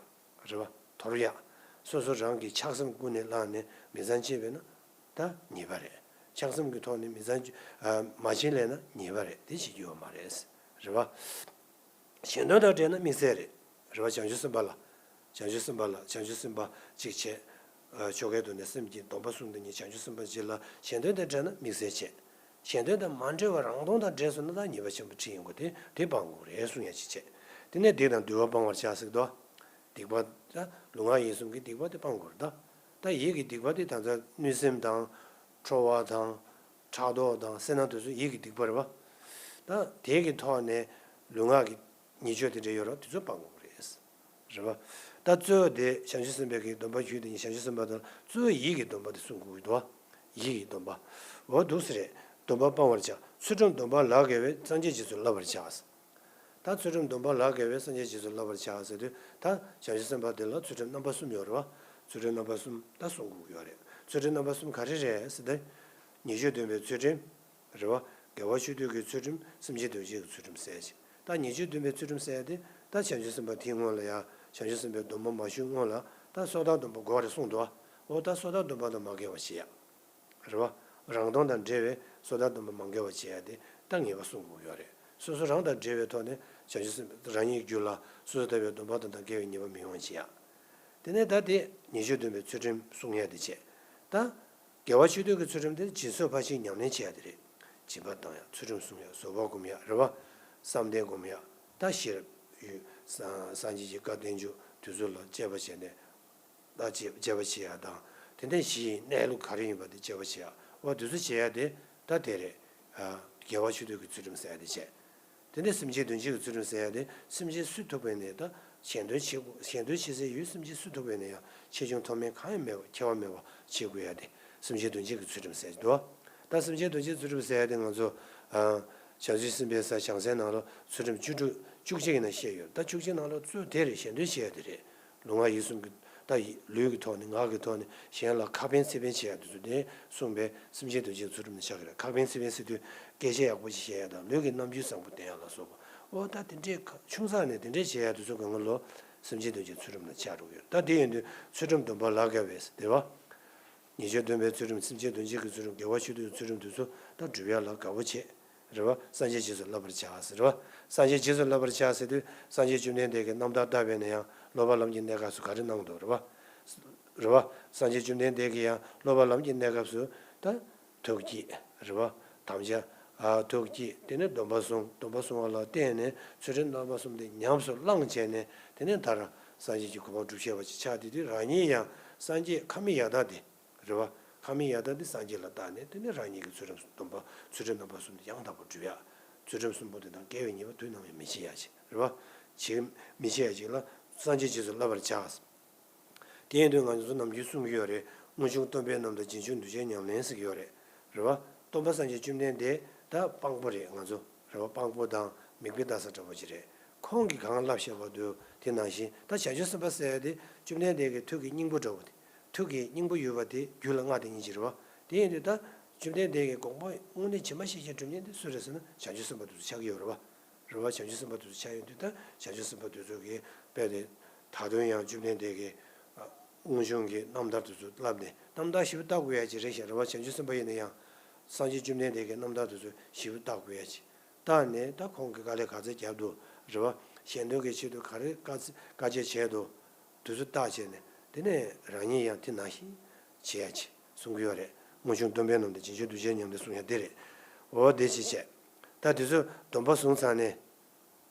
རེད་བ། དོར་ཡག་སོ་སོ་རང་གིས་ཆགས་སེམས་ཀུན་ནས་བསླངས་ནས་མི་ཚངས་སྤྱད་པས་ན་ད་ཉེས་པ་རེད། ཆགས་སེམས་ཀྱི་ཐོག་ནས་མི་ཚངས་སྤྱོད། ཨ། མ་བྱིན་ལེན་ན་ཉེས་པ་རེད། དེ་བྱེད་རྒྱུ་ཡོད་མ་རེད། རེད་བ། གཞན་དོན་དང་འབྲེལ་ན་དམིགས་བསལ་རེད། རེད་བ། བྱང་ཆུབ་སེམས་དཔའ་ལ། བྱང་ཆུབ་སེམས་དཔའ་ལ། བྱང་ཆུབ་སེམས་དཔའ་གཅིག་བྱས། ཨ། ཆོ་གའི་ཐོག་ནས་སེམས་ཀྱི་སྡོམ་པ་བསྲུང་སྟེ་ཉིད་བྱང་ཆུབ་སེམས་དཔའ་གཅིག་ལ། གཞན་དོན་དང་འབྲེལ་ན་དམིགས་བསལ་བྱས། གཞན་དོན་དང་མ་འབྲེལ་བར་རང་དོན་དང་འབྲེལ་སོང་ན་ད་ཉེས་པ་ཆེན་པོ་ཁྲིད་ཡོང་གི། དེ་དེ་སྤང་དགོས་རེད་གསུང་ཡ་གཅིག་བྱས། དེ་ནས་སྡིག་དང་སྡུག་པ་སྤང་བར་བྱ་ཟེར་དོ། སྡིག་པ། ད་ལུས་ངག་ཡིད་གསུམ་གྱི་སྡིག་པ་དེ་སྤང་དགོས་རེད་ད། ད་ཡིད་ཀྱི་སྡིག་པ་དེ་ད་ལྟ་གནོད་སེམས་དང་། ཁྲོ་བ་དང་། ཕྲག་དོག་དང་། སེར་སྣ་དེ་ཚོ་ཡིད་ཀྱི་སྡིག་པ་རེད་བ། ད་དེ་གི་ཐོག་ནས་ལུས་ངག་གི་ཉེས་སྤྱོད་དེ་འདྲ་ཡོད་རེད་བ། དེ་ཚོ་སྤང་དགོས་རེད། རེད་བ། ད་གཙོ་བོ་དེ་བྱང་ཆུབ་སེམས་དཔའི་གི་སྡོམ་པ་ཞུས་དེ་ཉིད་བྱང་ཆུབ་སེམས་དཔའ་དང་གཙོ་བོ་ཡིད་ཀྱི་སྡོམ་པ་དེ་བསྲུང་དགོས་ཀྱི་འདུག་བ། ཡིད་ཀྱི་སྡོམ་པ། འོ་འདུག་སེ་རེད། སྡོམ་པ་སྤང་བར་བྱ། ཚུལ་ཁྲིམས་སྡོམ་པ་ལག་འགེལ་བས། སངས་རྒྱས་རྗེས་སུ་བསླབ་པར་བྱ། ད་ཚུལ་ཁྲིམས་སྡོམ་པ་ལག་འགེལ་བས། སངས་རྒྱས་རྗེས་སུ་བསླབ་པར་བྱ་ཟེར་དུས། ད་བྱང་ཆུབ་སེམས་དཔའ་དེ་ལ་ཚུལ་ཁྲིམས་རྣམ་པ་གསུམ་ཡོད་རེད་བ། ཚུལ་ཁྲིམས་རྣམ་པ་གསུམ་ད་བསྲུང་དགོས་ཀྱི་ཡོད་རེད། ཚུལ་ཁྲིམས་རྣམ་པ་གསུམ་ག་རེ་རེད་ཟེར་ཏེ། ཉེས་སྤྱོད་སྡོམ་པའི་ཚུལ་ཁྲིམས། རེད་བ། དགེ་བ་ཆོས་སྡུད་ཀྱི་ཚུལ་ཁྲིམས། སེམས་བསྐྱེད་གདུལ་བྱའི་ཚུལ་ཁྲིམས་ཟེར་ཅིག་ད་ཉེས་སྤྱོད་བདུན་པའི་ཚུལ་ཁྲིམས་ཟེར་ཡ་དེ་ད་བྱང་ཆུབ་སེམས་དཔའ་དེའི་སྔོན་ལ་ཡང་བྱང་ཆུབ་སེམས་དཔའི་སྡོམ་པ་མ་ཞུས་སྔོན་ལ་ད་སོ་ཐར་སྡོམ་པ་དགོས་རེད་གསུངས་འདུག་འོ་ད་སོ་ཐར་སྡོམ་པ་དང་མ་འགལ་བ་བྱེད་ཡ། རེད་བ། རང་དོན་དང་འབྲེལ་བའི་སོ་ཐར་སྡོམ་པ་མ་འགལ་བ་བྱེད་ཡ་དེ་ད་ངེས་པ་གསུང་དགོས་ཡོད་རེད། སོ་སོ་རང་དང་འབྲེལ་བའི་ཐོག་ནས་བྱང་ཆུབ་སེམས་དཔའ་རང་ཉིད་རྒྱུད་ལ་སོ་སོ་ཐར་པའི་སྡོམ་པ་དང་དང་འགལ་བའི་ཉེས་པ་མི་ཡོང་བ་བྱེད་ཡ། དེ་ནས་ད་དེ་ཉེས་སྤྱོད་བདུན་པའི་ཚུལ་ཁྲིམས་སྲུང་ཡ་དེ་བྱས། ད། དགེ་བ་ཆོས་སྡུད་ཀྱི་ཚུལ་ཁྲིམས་དེ་སྦྱིན་སོགས་ཕར་ཕྱིན་ཉམས་ལེན་བྱེད་ཡ་དེ་རེད། སྦྱིན་པ་བཏང་ཡ། ཚུལ་ཁྲིམས་སྲུང་ཡ། བཟོད་པ་སྒོམ་ཡ། རེད་བ། བསམ་གཏན་སྒོམ་ཡ། ད་ཤེས་རབ་ཡོད། སངས་སངས་རྒྱས་ཀྱི་བཀའ་བསྟན་བཅོས་དེ་ཚོ་ལ་དཔྱད་པ་བྱས་ནས་ད་དཔྱད་དཔྱད་པ་བྱེད་ཡ་དང་། དེ་ནས་གཞི་ཡི་གནས་ལུགས་ག་རེ་ཡིན་པ་དེ་དཔྱད་པ་བྱེད་ཡ། འོ་དེ་ཚོ་བྱེད་ཡ་དེ་ད་དེ་རེད། དགེ་བ་ཆོས་སྡུད་ཀྱི་ཚུལ་ཁྲིམས་ཟེར་ཡ་དེ་བྱས། དེ་ནས་སེམས་བསྐྱེད་དོན་གཅིག་གི་ཚུལ་ཁྲིམས་ཟེར་ཡ་དེ་སེམས་ཅན་སུས་ཐུག་པས་ནས་ད་གཞན་དོན་བྱེད་དགོས། གཞན་དོན་བྱེད་སའི་ཡུལ་སེམས་ཅན་སུས་ཐུག་པས་ནས་ཡང་ཆེ་ཆུང་མཐོ་དམན་གང་ཡང་མེད་པ་ཁྱད་པར་མེད་པ་བྱེད་དགོས་ཡ་དེ་སེམས་བསྐྱེད་དོན་གཅིག་གི་ཚུལ་ཁྲིམས་ཟེར་གྱི་འདུག་ད་སེམས་བསྐྱེད་དོན་གཅིག་ཚུལ་ཁྲིམས་ཟེར་ཡ་དེ་ང་ཚོ་བྱང་ཆུབ་སེམས་དཔའི་ས་བྱང་སའི་ནང་ལ་ཚུལ་ཁྲིམས་བཅུ་དྲུག་བཅུ་གཅིག་ཡིན་ན་བཤད་ཡོད། ད་བཅུ་གཅིག་ནང་ལ་གཙོ་དེ་རེད། གཞན་དོན་བྱེད་ཡ་དེ་རེད། ལུས་ངག་ཡིད་གསུམ་གྱི་ད་ལུས་ཀྱི་ཐོག་ནས་ངག་གི་ཐོག་ནས་གཞན་ལ་ཁ་ཕན་ཚིག་ཕན་བྱེད་ཡ་དེ་ཚོ་དེ་གསུངས་པའི་སེམས་བསྐྱེད་དོན་གཅིག་ཚུལ་ཁྲིམས་ནང་ཆགས་ཀྱི་རེད། ཁ་ཕན་ཚིག་ཕན་ཟེར་དུས་སྐད་ཆ་ཡག་པོ་ཞིག་བཤད་ཡ་དང་ལུས་ཀྱི་རྣམ་འགྱུར་བཟང་པོ་བསྟན་ཡ་ལ་སོགས་པ། འོ་ད་དེ་འདྲའི་ཁ་ཆུང་ཙག་ནས་དེ་འདྲས་བྱེད་ཡ་དེ་ཚོ་གང་ག་ལོ་སེམས་བསྐྱེད་དོན་གཅིག་ཚུལ་ཁྲིམས་ནང་ཆགས་འགྲོ་གི་ཡོད། ད་དེ་ཡིན་དུས་ཚུལ་ཁྲིམས་སྡོམ་པ་ལ་དགའ་བས་དེ་བ། ཉེས་སྤྱོད་སྡོམ་པའི་ཚུལ་ཁྲིམས། སེམས་བསྐྱེད་དོན་གཅིག་གི་ཚུལ་ཁྲིམས། དགེ་བ་ཆོས་སྡུད་ཀྱི་ཚུལ་ཁྲིམས་དེ་ཚོ་ད་སྒྲུབ་ཡ་ལ་དགའ་པོ་བྱེད། རེད་བ། སངས་རྒྱས་རྗེས་སུ་བསླབ་པར་བྱ་ཟེར་རེད་བ། སངས་རྒྱས་རྗེས་སུ་བསླབ་པར་བྱ་ཟེར་དུས་སངས་རྒྱས་བཅོམ་ལྡན་འདས་ཀྱི་རྣམ་ཐར་ལྟ་བས་ན་ཡང་སློབ་པ་ལམ་གྱི་གནས་སྐབས་སུ་ག་རེ་གནང་འདུག་རེད་བ། རེད་བ། སངས་རྒྱས་བཅོམ་ལྡན་འདས་ཀྱིས་ཡང་སློབ་པ་ལམ་གྱི་གནས་སྐབས་སུ་ད་ཐུགས་བསྐྱེད་རེད་བ། དམ་བཅའ། ཨ། ཐུགས་བསྐྱེད། དེ་ནས་སྡོམ་པ་བསྲུང་། སྡོམ་པ་བསྲུང་བ་ལ་བརྟེན་ནས་ཚུལ་ཁྲིམས་རྣམ་པ་གསུམ་དེ་ཉམས་སུ་བླངས་བྱས་ནས་དེ་ནས་མཐར་སངས་རྒྱས་ཀྱི་གོ་འཕང་སྒྲུབ་ཤེས་པ་ཅིག་ཆགས། དེ་དུས་རང་ཉིད་ཡང་སངས་རྒྱས་ཁ་མིག་ཡར་ལྟ་སྟེ། རེད་བ། ཁ་མིག་ཡར་ལྟ་སྟེ་སངས་རྒྱས་ལ་བལྟས་ནས་དེ་ནས་རང་ཉིད་ཀྱི་ཚུལ་ཁྲིམས་སྡོམ་པ། ཚུལ་ཁྲིམས་རྣམ་པ་གསུམ་དེ་ཡང་དག་པར་སྒྲུབ་ཡ། ཚུལ་ཁྲིམས་གསུམ་པོ་དེ་དང་འགལ་བའི་ཉེས་པ་དུས་ནམ་ཡང་མི་བྱེད་ཡ་ཅིག་རེད་བ། བྱེད་མི་བྱེད་ཡ་ཅིག་ལ་སངས་རྒྱས་རྗེས་སུ་བསླབ་པར་བྱ། དེ་ཡིན་དུས་ང་ཚོ་ནམ་རྒྱུན་གསུང་གི་ཡོད་རེད། སྔོན་བྱུང་སྟོན་པའི་རྣམ་ཐར་རྗེས་བྱུང་གདུལ་བྱའི་ཉམས་ལེན་ཟེར་གྱི་ཡོད་རེད། རེད་བ། སྟོན་པ་སངས་རྒྱས་བཅོམ་ལྡན་འདས་ད་དཔང་པོ་རེད། ང་ཚོ་རེད་བ། དཔང་པོ་དང་མིག་དཔེ་ལྟ་ས་འདྲ་པོ་ཅིག་རེད། ཁོང་གིས་གང་བསླབ་བཞག་པ་འདུག་དེ་ནང་བཞིན་ད་བྱང་ཆུབ་སེམས་དཔའ་ཟེར་ཡ་དེ་བཅོམ་ལྡན་འདས་ཀྱི་ཐུགས་ཀྱི་སྙིང་པོ་འདྲ་པོ་དེ། ཐུགས་ཀྱི་སྙིང་པོ་ཡོད་པ་དེ་རྒྱུད་ལ་མངའ་བདག་ཉིད་ཅིག་རེད་བ། དེ་ཡིན་དུས་ད་བཅོམ་ལྡན་འདས་ཀྱི་དགོངས་པ་དངོས་གནས་ཇི་མ་ཤེས་ཀྱིས་སྒྲུབ་མཁན་དེ་སུ་རེད་ཟེར་ན་བྱང་ཆུབ་སེམས་དཔའ་དེ་ཚོ་ཆགས་ཀྱི་ཡོད་རེད་བ། རེད་བ། བྱང་ཆུབ་སེམས་དཔའ་དེ་ཚོ་ཆགས་ཡོང་དུས་ད་བྱང་ཆུབ་སེམས་དཔའ་དེ་ཚོ་གི་དཔེ་དེ་ད་དུང་ཡང་བཅོམ་ལྡན་འདས་ཀྱི་ཨ་སྔོན་བྱུང་གི་རྣམ་ཐར་དེ་ཚོ་བསླབས་ནས་རྣམ་ཐར་ཞིབ་པོ་བལྟ་དགོས་ཡ་ཅིག་རེད་ཤག་རེད་བ། བྱང་ཆུབ་སེམས་དཔའ་ཡིན་ན་ཡང་སངས་རྒྱས་བཅོམ་ལྡན་འདས་ཀྱི་རྣམ་ཐར་དེ་ཚོ་ཞིབ་པོ་བལྟ་དགོས་ཡ་ཅིག་བལྟས་ནས་ད་ཁོང་གིས་དཀའ་ལས་ག་ཚོད་བརྒྱབ་འདུག་རེད་བ། གཞན་དོན་གྱི་ཆེད་དུ་ག་རེ་དཀའ་ཚེ་དཀའ་སྤྱད་བྱས་འདུག་དེ་ཚོ་བརྟག་བྱས་ནས་དེ་ནས་རང་ཉིད་ཡང་དེ་ནང་བཞིན་བྱེད་ཡ་ཆེད་གསུང་གི་ཡོད་རེད། སྔོན་བྱུང་སྟོན་པའི་རྣམ་ཐར་རྗེས་བྱུང་གདུལ་བྱའི་ཉམས་ལེན་གསུང་ཡ་དེ་རེད། འོ་དེ་ཅིག་བྱས། ད་དེ་ཚོ་སྡོམ་པ་བཟུང་ཚར་ནས་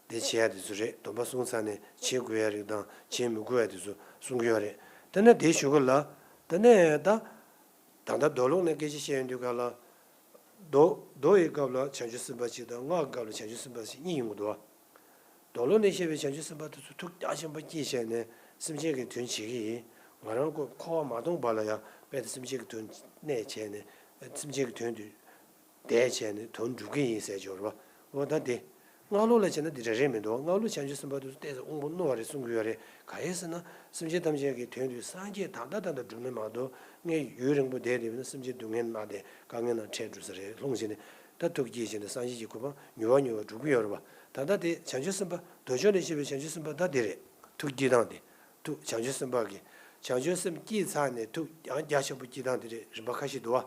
དེ་བྱེད་ཡ་དེ་ཚོ་རེད། སྡོམ་པ་བཟུང་ཚར་ནས་བྱེད་དགོས་ཡ་རིགས་དང་བྱེད་མི་དགོས་ཡ་དེ་ཚོ་གསུང་གི་ཡོད་རེད། དེ་ནས་དེའི་གཞུག་གུ་ལ་དེ་ནས་ད་ད་ལྟ་མདོ་ལུགས་ནས་སྐད་ཆ་བཤད་ཡོང་དུས་ག་ལ། མདོ་མདོ་ཡི་སྐབས་ལ་བྱང་ཆུབ་སེམས་དཔའ་གཅིག་དང་སྔགས་ཀྱི་སྐབས་ལ་བྱང་ཆུབ་སེམས་དཔའ་ཞིག་གཉིས་ཡོང་གི་འདུག་བ། མདོ་ལུགས་ནས་བཤད་པའི་བྱང་ཆུབ་སེམས་དཔའ་དེ་ཚོ་ཐུགས་རྒྱ་ཆེན་པོ་བསྐྱེད་བྱས་ནས་སེམས་ཅན་གྱི་དོན་བྱེད་ཀྱི་ཡིན། ང་རང་ཁོ་འཁོར་བ་མ་སྟོངས་བར་ལ་ཡང་རྦད་དེ་སེམས་ཅན་གྱི་དོན་གནད་བྱས་ནས་སེམས་ཅན་གྱི་དོན་དུ་བསྡད་བྱས་ནས་དོན་སྒྲུབ་ཀྱི་ཡིན་ཟེར་འབྱོར་བ། འོ་ད་དེ། སྔགས་ལུགས་ལ་བྱས་ན་འདི་འདྲ་རེད་མི་འདུག་སྔགས་ལུགས་བྱང་ཆུབ་སེམས་དཔའ་དེ་ཚོ་ཏོག་ཙམ་དབང་པོ་རྣོ་བ་རེད་གསུང་གི་ཡོད་རེད། ག་རེ་ཟེར་ན་སེམས་ཅན་ཐམས་ཅད་ཀྱི་དོན་དུ་སངས་རྒྱས་ད་ལྟ་ད་ལྟ་སྒྲུབ་ནི་མ་གཏོགས་སྔོན་ཡུན་རིང་པོ་བསྡད་བསྡད་པ་ན་སེམས་ཅན་སྡུག་བསྔལ་མནར་ཏེ་དཀའ་ངལ་ནང་འཕྲད་འགྲོ་ས་རེད། ལྷུང་བྱས་ནས་ད་ཐུགས་བསྐྱེད་བྱས་ནས་སངས་རྒྱས་ཀྱི་གོ་འཕང་མྱུར་བ་མྱུར་བ་སྒྲུབ་ཀྱི་ཡོད་རེད་པ། ད་ལྟ་དེ་བྱང་ཆུབ་སེམས་དཔའ་མདོ་ཕྱོགས་ནས་བཤད་པའི་བྱང་ཆུབ་སེམས་དཔའ་ད་དེ་རེད། ཐུགས་བསྐྱེད་སྟངས་དེ། ཐུགས་བྱང་ཆུབ་སེམས་དཔའ་གི་བྱང་ཆུབ་སེམས་བསྐྱེད་ཚར་ནས་ཐུགས་ཡང་རྒྱ་ཆེན་པོ་བསྐྱེད་སྟངས་དེ་རེད། རིམ་པ་ཁ་ཤས་འདུག་བ།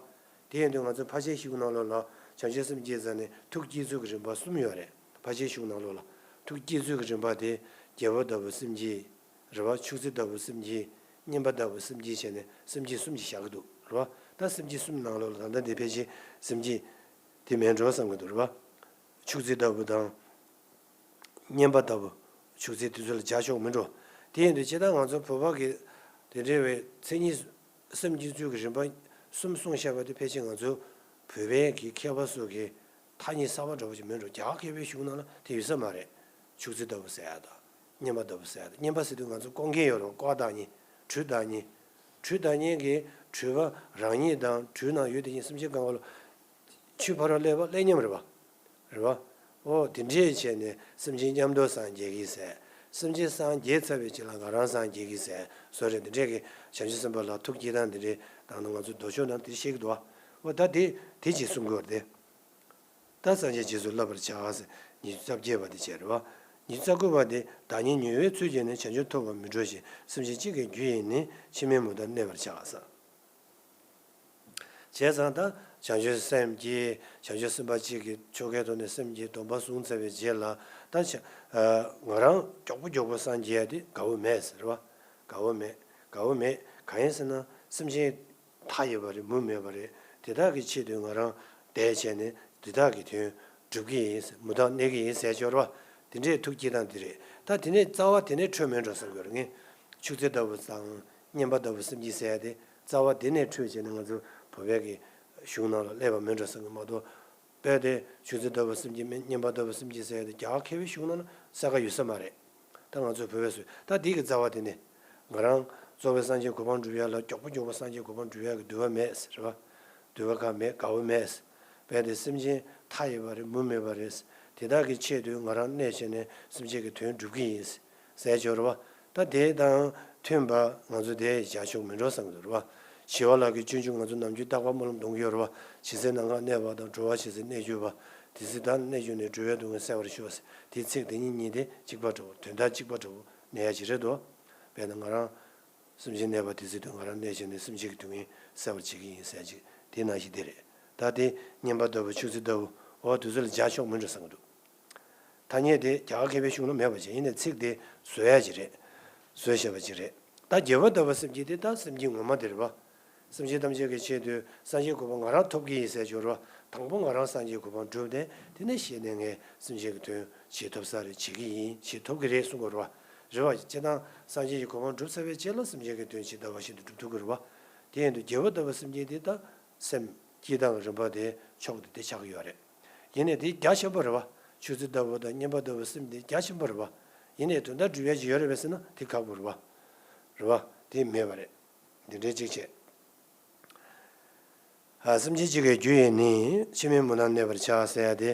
དེ་ཡིན་དུས་ང་ཚོ་ཕར་ཕྱིན་བཞི་པོ་ནང་ལོགས་ལ་བྱང་ཆུབ་སེམས་བསྐྱེད་ཚར་ནས་ཐུགས་བསྐྱེད་ཚུལ་གྱི་རིམ་པ་གསུམ་ཡོད་རེད། ཕར་ཕྱིན་བཞི་པོ་ནང་ལོགས་ལ་ཐུགས་བསྐྱེད་ཚུལ་གྱི་རིམ་པ་དེ་རྒྱལ་པོ་ལྟ་བུ་སེམས་བསྐྱེད། རེད་བ། ཆུག་ཚེ་ལྟ་བུ་སེམས་བསྐྱེད། བསྙེན་པ་ལྟ་བུ་སེམས་བསྐྱེད་བྱས་ནས་སེམས་བསྐྱེད་གསུམ་ཞིག་བཞག་གི་འདུག་རེད་བ། ད་སེམས་བསྐྱེད་གསུམ་ནང་ལོགས་ལ་ད་ལྟ་འདི་ཕལ་ཆེར་སེམས་བསྐྱེད་དེ་མིན་འགྲོ་བསམ་གྱི་འདུག་རེད་བ། ཆུག་ཚེ་ལྟ་བུ་དང་། བསྙེན་པ་ལྟ་བུ། ཆུག་ཚེ་དེ་ཚོ་ལ་བྱ་ཆོག་མི་འགྲོ། དེ་ཡིན་དུས་ཇི་ལྟར་ང་ཚོ་བོད་པ་གི་དེ་འདྲའི་བའི་མཚན་ཉིད་སེམས་བསྐྱེད་ཚུལ་གྱི་རིམ་པ་གསུམ་གསུངས་བཞག་པ་དེ་ཕལ་ཆེར་ང་ཚོ་བོད་པའི་གི་མཁས་པ་ཚོ་གི་ཐ་སྙད་གསར་པ་འདྲ་པོ་ཅིག་མིན་འགྲོ། རྒྱ་གར་མཁས་པའི་གཞུང་ནང་ལ་དེ་ཡོད་ས་མ་རེད། ཆུག་ཚེ་ལྟ་བུ་ཟེར་ཡ་དང་། བསྙེན་པ་ལྟ་བུ་ཟེར་ཡ་དང་། བསྙེན་པ་ཟེར་དུས་ང་ཚོ་སྐོང་མཁན་ཡོད་རེད། བཀའ་བཏང་མཁན། གྲོས་བཏང་མཁན། གྲོས་བཏང་མཁན་གྱི་གྲོས་པ་རང་ཉིད་དང་གྲོས་ནང་ཡོད་དེ་ཉིད་སེམས་ཅན་གང་ག་ལ། ཆོས་ཕ་རོལ་སླེབས་པ་སླེབས་སྙམ་རེད་པ། རེད་པ། འོ་དེ་འདྲས་བྱས་ནས་སེམས་ཅན་མཉམ་དུ་སངས་རྒྱས་ཀྱི་ཟེར། སེམས་ཅན་སངས་རྒྱས་ཚར་བའི་རྗེས་ལ་ང་རང་སངས་རྒྱས་ཀྱི་ཟེར་བཟོ་རེད། དེ་འདྲས་ཀྱི་བྱང་ཆུབ་སེམས་དཔའ་ལ་ཐུགས་བསྐྱེད་སྟངས་དེ་འདྲས་དང་ནི་ང་ཚོ་མདོ་ཕྱོགས་ནང་དེ་བཤད་ཀྱི་འདུག་བ། འོ་ད་དེ་དེ་ཅིག་གསུང་གི་ཡོད་རེད་དེ། ད་སངས་རྒྱས་རྗེས་སུ་བསླབ་པར་བྱ་ཟེར། ཉི་ཤུ་རྩ་བརྒྱད་པ་དེ་བྱས་རེད་བ། ཉི་ཤུ་རྩ་དགུ་པ་དེ་བདག་ཉིད་ཉེ་བའི་ཚུལ་གྱིས་ནི། བྱང་ཆུབ་ཐོབ་པར་མི་སྤྲོ་ཞིང་། སེམས་ཅན་གཅིག་གི་རྒྱུ་ཡིས་ནི། ཕྱི་མའི་མུ་མཐའ་གནས་པར་བྱ་ཟེར། བྱས་ཙང་ད་བྱང་ཆུབ་སེམས་ཀྱིས་བྱང་ཆུབ་སེམས་དཔའ་གཅིག་གི་ཆོ་གའི་ཐོག་ནས་སེམས་ཀྱི་སྡོམ་པ་བཟུང་ཚར་བའི་རྗེས་ལ། ད་བྱ་ཨ་ང་རང་མགྱོགས་པོ་མགྱོགས་པོ་སངས་རྒྱས་ཡ་དེ་དགའ་བོ་མེད་ཟེར་བ། དགའ་བོ་མེད། དགའ་བོ་མེད། གང་ཡིན་ཟེར་ན་སེམས་ཅན་མཐའ་ཡས་པ་རེད། མུ་མེད་པ་རེད། དེ་དག་གི་ཆེད་དུ་ང་རང་འདས་བྱས་ནས་དེ་དག་གི་དོན་སྒྲུབ་ཀྱི་ཡིན། མུ་མཐའ་གནས་ཀྱི་ཡིན་ཟེར་ཅོག་རེད་བ། དེ་འདྲའི་ཐུགས་བསྐྱེད་སྟངས་དེ་རེད། ད་དེ་ནས་རྩ་བ་དེ་ནས་འཕྲོས་མེད་འགྲོ་བསམ་གྱི་ཡོད་རེད། ངས་ཆུ་ཚོད་ལྟ་བུ་དང་བསྙེན་པ་ལྟ་བུ་སེམས་བསྐྱེད་ཟེར་ཡ་དེ་རྩ་བ་དེ་ནས་འཕྲོས་བྱས་ནས་ང་ཚོ་བོད་པའི་གི་གཞུང་ནང་ལ་སླེབས་པ་མེད་འགྲོ་བསམ་གྱི་མ་གཏོགས། དཔེ་དེ་ཆུ་ཚོད་ལྟ་བུ་སེམས་བསྐྱེད་མེད། བསྙེན་པ་ལྟ་བུ་སེམས་བསྐྱེད་ཟེར་ཡ་དེ་རྒྱ་གར་མཁས་པའི་གཞུང་ནང་ལ་གསལ་ཁ་ཡོད་ས་མ་རེད། ད་ང་ཚོ་བོད་པས་སུ་ད་འདི་གི་རྩ་བ་དེ་ནི། ང་རང་རྫོགས་པའི་སངས་རྒྱས་གོ་འཕང་སྒྲུབ་ཡ་ལ་མགྱོགས་པོ་མགྱོགས་པོ་སངས་རྒྱས་གོ་འཕང་སྒྲུབ་ཡ་གི་འདུན་པ་མེད་ཟེར་བ། འདུན་པ་གང་མེད། དགའ་བོ་མེད་ཟེར། དཔེ་དེ་སེམས་ཅན་མཐའ་ཡས་པ་རེད། མུ་མེད་པ་རེད། དེ་དག་གི་ཆེད་དུ་ང་རང་གནས་བྱས་ནས་སེམས་ཅན་གྱི་དོན་སྒྲུབ་ཀྱི་ཡིན་ཟེར་ཅོག་རེད་བ། ད་དེ་དང་མཐུན་པ་ང་ཚོ་དེ་བྱ་ཆོག་མི་འགྲོ་བསམ་གྱི་འདུག་རེད་བ། ཞི་བ་ལྷ་གི་སྤྱོད་འཇུག་ང་ཚོ་ནམ་རྒྱུན་རྟག་པར་སྨོན་ལམ་འདོན་གྱི་ཡོད་རེད་བ། ཇི་སྲིད་ནམ་མཁའ་གནས་པ་དང་། འགྲོ་བ་ཇི་སྲིད་གནས་གྱུར་པ། དེ་སྲིད་བདག་གནས་གྱུར་ནས། འགྲོ་བའི་སྡུག་བསྔལ་སེལ་བར་ཤོག་ཟེར། དེའི་ཚིག་དེ་གཉིས་གཉིས་དེ་གཅིག་པ་འདྲ་བོ། དོན་དག་གཅིག་པ་འདྲ་བོ་གནས་ཡ་ཅིག་རེད་དོ། དཔེར་ན་ང་རང་སེམས་ཅན་གནས་པ་དེ་སྲིད་དུ་ང་རང་གནས་བྱས་ནས་སེམས་ཅན་གྱི་སྡུག་བསྔལ་སེལ་བར་བྱེད་ཀྱི་ཡིན་ཟེར་ཅིག་དེ་ནང་བཞིན་དེ་རེད། ད་དེ་བསྙེན་པ་ལྟ་བུ། ཆུ་ཚོད་ལྟ་བུ། འོ་དེ་ཚོ་ལ་བྱ་ཆོག་མི་འགྲོ་བསམ་གྱི་འདུག་ཐ་སྙད་དེ་རྒྱ་གར་མཁས་པའི་གཞུང་ལ་མེད་པ་ཅིག་ཡིན་ནའི་ཚིག་དེ་བཟོ་ཡ་ཅིག་རེད། བཟོས་བཞག་པ་ཅིག་རེད། ད་དགེ་བ་ལྟ་བུ་སེམས་བསྐྱེད་དེ་ད་སེམས་བསྐྱེད་ངོ་མ་དེ་རེད་བ། སེམས་ཅན་ཐམས་ཅད་ཀྱི་ཆེད་དུ་སངས་རྒྱས་གོ་འཕང་ང་རང་ཐོབ་ཀྱི་ཡིན་ཟེར་ཅོག་རེད་བ། དང་པོ་ང་རང་སངས་རྒྱས་གོ་འཕང་བསྒྲུབས་ཏེ། དེ་ནས་གཞི་ནས་ངས་སེམས་ཅན་གྱི་དོན་བྱེད་ཐུབ་ས་རེད། བྱེད་ཀྱི་ཡིན། བྱེད་ཐུབ་ཀྱི་རེད་གསུང་གི་རེད་བ། རེད་བ། སྤྱིར་བཏང་སངས་རྒྱས་ཀྱི་གོ་འཕང་བསྒྲུབས་ཚར་བའི་རྗེས་ལ་སེམས་ཅན་གྱི་དོན་ཇི་ལྟ་བ་བཞིན་དུ་སྒྲུབ་ཐུབ་ཀྱི་རེད་བ། དེ་ཡིན་དུས་དགེ་བ་ལྟ་བུ་སེམས་བསྐྱེད་དེ་ད་སེམས་བསྐྱེད་སྟངས་རིམ་པ་དེ་ཕྱོགས་དེ་དེ་ཆགས་ཀྱི་ཡོད་རེད། ཡིན་ནའི་དེ་རྒྱ་ཆེན་པོ་རེད་བ། ཆུ་ཚོད་ལྟ་བུ་དང་བསྙེན་པ་ལྟ་བུ་སེམས་དེ་རྒྱ་ཆེན་པོ་རེད་བ། ཡིན་ནའི་དོན་དག་སྒྲུབ་ཡ་ཅིག་ཡོད་རེད་པས་ཟེར་ན་དེ་ཁག་པོ་རེད་བ། རེད་བ། དེ་མེད་པ་རེད། འདི་འདྲའི་གཅིག་བྱས། ཨ། སེམས་ཅན་གཅིག་གི་རྒྱུ་ཡིས་ནི། ཕྱི་མའི་མུ་མཐའ་གནས་པར་བྱ་ཟེར་ཡ་དེ།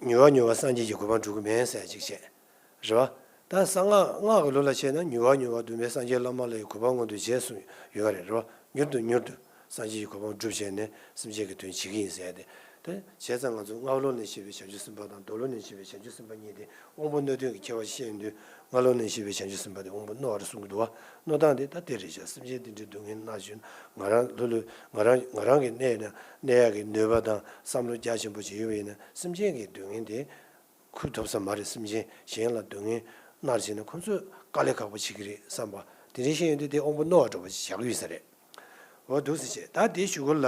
མྱུར་བ་མྱུར་བ་སངས་རྒྱས་ཀྱི་གོ་འཕང་འགྲུབ་ཀྱི་མེད་ཟེར་ཡ་གཅིག་བྱས། རེད་བ། ད་གསང་སྔགས་སྔགས་ཀྱི་ལུགས་ལ་བྱས་ན་མྱུར་བ་མྱུར་བ་སྟོན་པའི་སངས་རྒྱས་བླ་མ་ལ་ཡི་གོ་འཕང་མངོན་དུ་བྱས་གསུངས་ཡོད་རེད། རེད་བ། མྱུར་དུ་མྱུར་དུ་སངས་རྒྱས་ཀྱི་གོ་འཕང་སྒྲུབ་བྱས་ནས་སེམས་ཅན་གྱི་དོན་བྱེད་ཀྱི་ཡིན་ཟེར་ཡ་དེ། དེ་བྱས་ཙང་ང་ཚོ་སྔགས་ལུགས་ནས་བཤད་པའི་བྱང་ཆུབ་སེམས་དཔའ་དང་མདོ་ལུགས་ནས་བཤད་པའི་བྱང་ཆུབ་སེམས་དཔའ་གཉིས་དེ་དབང་པོ་རྣོ་རྟུལ་གྱི་ཁྱད་པར་བཤད་ཡོང་དུས། སྔགས་ལུགས་ནས་བཤད་པའི་བྱང་ཆུབ་སེམས་དཔའ་དེ་དབང་པོ་རྣོ་བ་རེད་གསུང་གི་འདུག་བ། རྣོ་སྟངས་དེ་ད་དེ་རེད་བྱ། སེམས་ཅན་དེ་འདྲའི་སྡུག་བསྔལ་མནར་བཞིན་ང་རང་ལྷོད་ལྷོད་ང་རང་ང་རང་གི་གནས་ན་གནས་ཡག་གི་ནུས་པ་དང་བསམ་བློ་རྒྱ་ཆེན་པོ་ཅིག་ཡོད་པ་ཡིན་ན་སེམས་ཅན་གྱི་སྡུག་བསྔལ་དེ་ཁུར་ཐུབ་ས་མ་རེད། སེམས་ཅན་གཞན་ལ་སྡུག་བསྔལ་མནར་བྱས་ན་ཁོ་ཚོས་དཀའ་ལས་ཁག་པོ་བྱེད་ཀྱི་རེད་བསམ་པ་དེ་འདྲའི་ཤེས་ཡོན་དེ་དེ་དབང་པོ་རྣོ་བ་འདྲ་པོ་ཞིག་བཞག་གི་ཡོད་ས་རེད། འོ་འདུག་སེ་བྱས། ད་དེའི་གཞུག་གུ་ལ་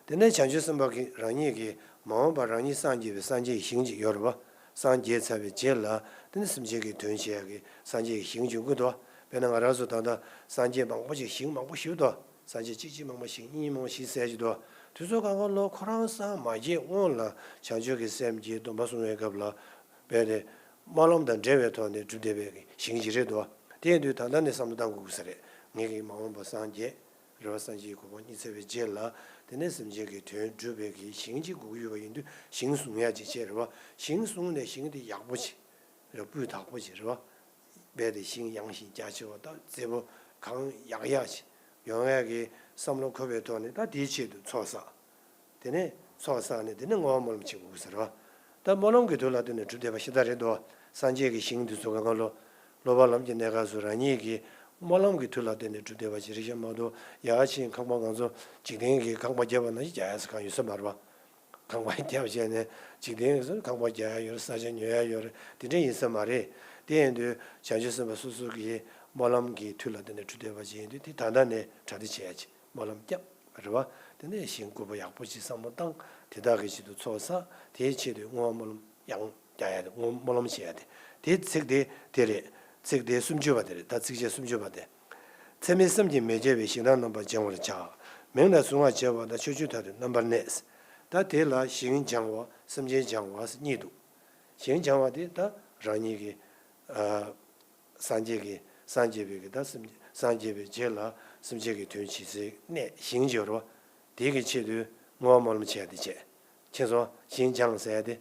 དེ་ནས་བྱང་ཆུབ་སེམས་དཔའ་གིས་རང་ཉིད་ཀྱི་མ་འོངས་པར་རང་ཉིད་སངས་རྒྱས་པའི་སངས་རྒྱས་ཀྱི་ཞིང་ཅིག་ཡོད་རེད་བ། སངས་རྒྱས་ཚར་བའི་རྗེས་ལ་དེ་ནས་སེམས་ཅན་གྱི་དོན་བྱེད་ཡག་གི་སངས་རྒྱས་ཀྱི་ཞིང་འབྱུང་གི་འདུག་དཔེར་ན་ང་རང་ཚོ་ད་ལྟ་སངས་རྒྱས་མང་པོ་ཞིག་ཞིང་མང་པོ་ཞིག་འདུག་སངས་རྒྱས་གཅིག་གཅིག་མང་པོ་ཞིག་གཉིས་མང་པོ་ཞིག་ཟེར་གྱི་འདུག་དུས་ཚོད་གང་ག་ལོ་ཁོ་རང་སངས་མ་རྒྱས་སྔོན་ལ་བྱང་ཆུབ་ཀྱི་སེམས་ཀྱི་སྡོམ་པ་བཟུང་བའི་སྐབས་ལ་དཔེ་དེ་སྨོན་ལམ་དང་འབྲེལ་བའི་ཐོག་ནས་སྒྲུབ་བསྡད་པའི་ཞིང་ཅིག་རེད་འདུག་དེ་ཡིན་དུས་ད་ལྟ་ནས་བསམ་བློ་བཏང་དགོས་ཀྱི་ས་རེད། ངེད་ཀྱི་མ་འོངས་པ་སངས་རྒྱས། རེ་བ་སངས་རྒྱས་ཀྱི་གོ་འཕང་བརྙེས་ཚར་བའི་རྗེས་ལ་དེ་ནས་སེམས་ཅན་གྱི་དོན་སྒྲུབ་པའི་གི་ཞིང་གཅིག་དགོས་ཀྱི་ཡོད་པ་ཡིན་དུས་ཞིང་བཟུང་ཡག་ཅིག་བྱས་རེད་བ། ཞིང་བཟུང་ནས་ཞིང་དེ་ཡག་པོ་ཅིག་རེ་སྤུས་དག་པོ་ཅིག་རེད་བ། རྦད་དེ་ཞིང་ཡངས་ཤིང་རྒྱ་ཆེ་བ་དང་རྩེ་མོ་གང་ཡག་ཡག་ཅིག་ཡོང་ཡག་གི་བསམ་བློ་འཁོར་བའི་ཐོག་ནས་ད་དེའི་ཆེད་དུ་ཚོགས་བསགས། དེ་ནས་ཚོགས་བསགས་ནས་དེ་ནས་བསྔོ་བ་སྨོན་ལམ་བྱེད་དགོས་ཟེར་བ། ད་སྨོན་ལམ་གྱི་དུས་ལ་བརྟེན་ནས་གྲུབ་བསྡད་པ་ཤ་སྟག་རེད་དོ། སངས་རྒྱས་ཀྱི་ཞིང་འདི་ཚོ་གང་ག་ལོ། སློབ་པ་ལམ་གྱི་གནས་སྐབས་སུ་རང་ཉིད་ཀྱིས་སྨོན་ལམ་གྱི་དུས་ལ་བརྟེན་ནས་གྲུབ་བསྡད་པ་ཅིག་རེད་ཤག་མ་གཏོགས་ཡ་ཕྱིན་ཁང་པ་ང་ཚོ་འཇིག་རྟེན་གྱི་ཁང་པ་བརྒྱབ་པ་ནང་བཞིན་རྒྱག་ཡག་ས་གང་ཡོད་ས་མ་རེད་བ། ཁང་པ་བརྒྱབ་བྱས་ནས་འཇིག་རྟེན་གྱི་ཁང་པ་རྒྱག་ཡག་ཡོད་རེད། ས་ཆ་ཉོ་ཡག་ཡོད་རེད། དེ་འདྲ་ཡིན་ས་མ་རེད། དེ་ཡིན་དུས་བྱང་ཆུབ་སེམས་དཔའ་སོ་སོ་གིས་སྨོན་ལམ་གྱི་དུས་ལ་བརྟེན་ནས་གྲུབ་བསྡད་པ་ཅིག་ཡིན་དུས་དེ་ད་ལྟ་ནས་གྲ་སྒྲིག་བྱེད་ཡག་ཅིག་སྨོན་ལམ་བརྒྱབ། རེད་བ། དེ་ནས་ཞིང་བཀོད་པ་ཡག་པོ་ཅིག་བསམ་བློ་བཏང་། དེ་དག་གི་ཆེད་དུ་ཚོགས་བསགས། དེའི་ཆེད་དུ་བསྔོ་བ་སྨོན་ལམ་ཡང་རྒྱག་ཡ་དེ་བསྔོ་སྨོན་ལམ་བྱེད་ཡ་དེ། དེའི་ཚིག་དེ་དེ་རེད། ཚིག་དེ་སུམ་ཅུ་པ་དེ་རེད། ད་ཚིགས་བཅད་སུམ་ཅུ་པ་དེ། ཚད་མེད་བསམ་གྱིས་མི་ཁྱབ་པའི་ཞིང་དག་རྣམ་པར་སྦྱང་བར་བྱ། མིང་ལ་གཟུང་བར་བྱ་བ་དང་ཕྱོགས་བཅུའི་མཐར་ཐུག་རྣམ་པར་གནས། ད་དེ་ལ་ཞིང་སྦྱང་བ་སེམས་ཅན་སྦྱང་བ་གཉིས་འདུག་ཞིང་སྦྱང་བ་དེ་ད་རང་ཉིད་ཀྱི་ཨ། སངས་རྒྱས་ཀྱི་སངས་རྒྱས་པའི་གི་ད་སེམས་སངས་རྒྱས་པའི་རྗེས་ལ་སེམས་ཅན་གྱི་དོན་བྱེད་སའི་གནས་ཞིང་ཡོད་རེད་བ། དེའི་གི་ཆེད་དུ་བསྔོ་བ་སྨོན་ལམ་བྱས་ཏེ་བྱས། ཁྱེད་ཚོ་ཞིང་སྦྱང་ཟེར་ཏེ་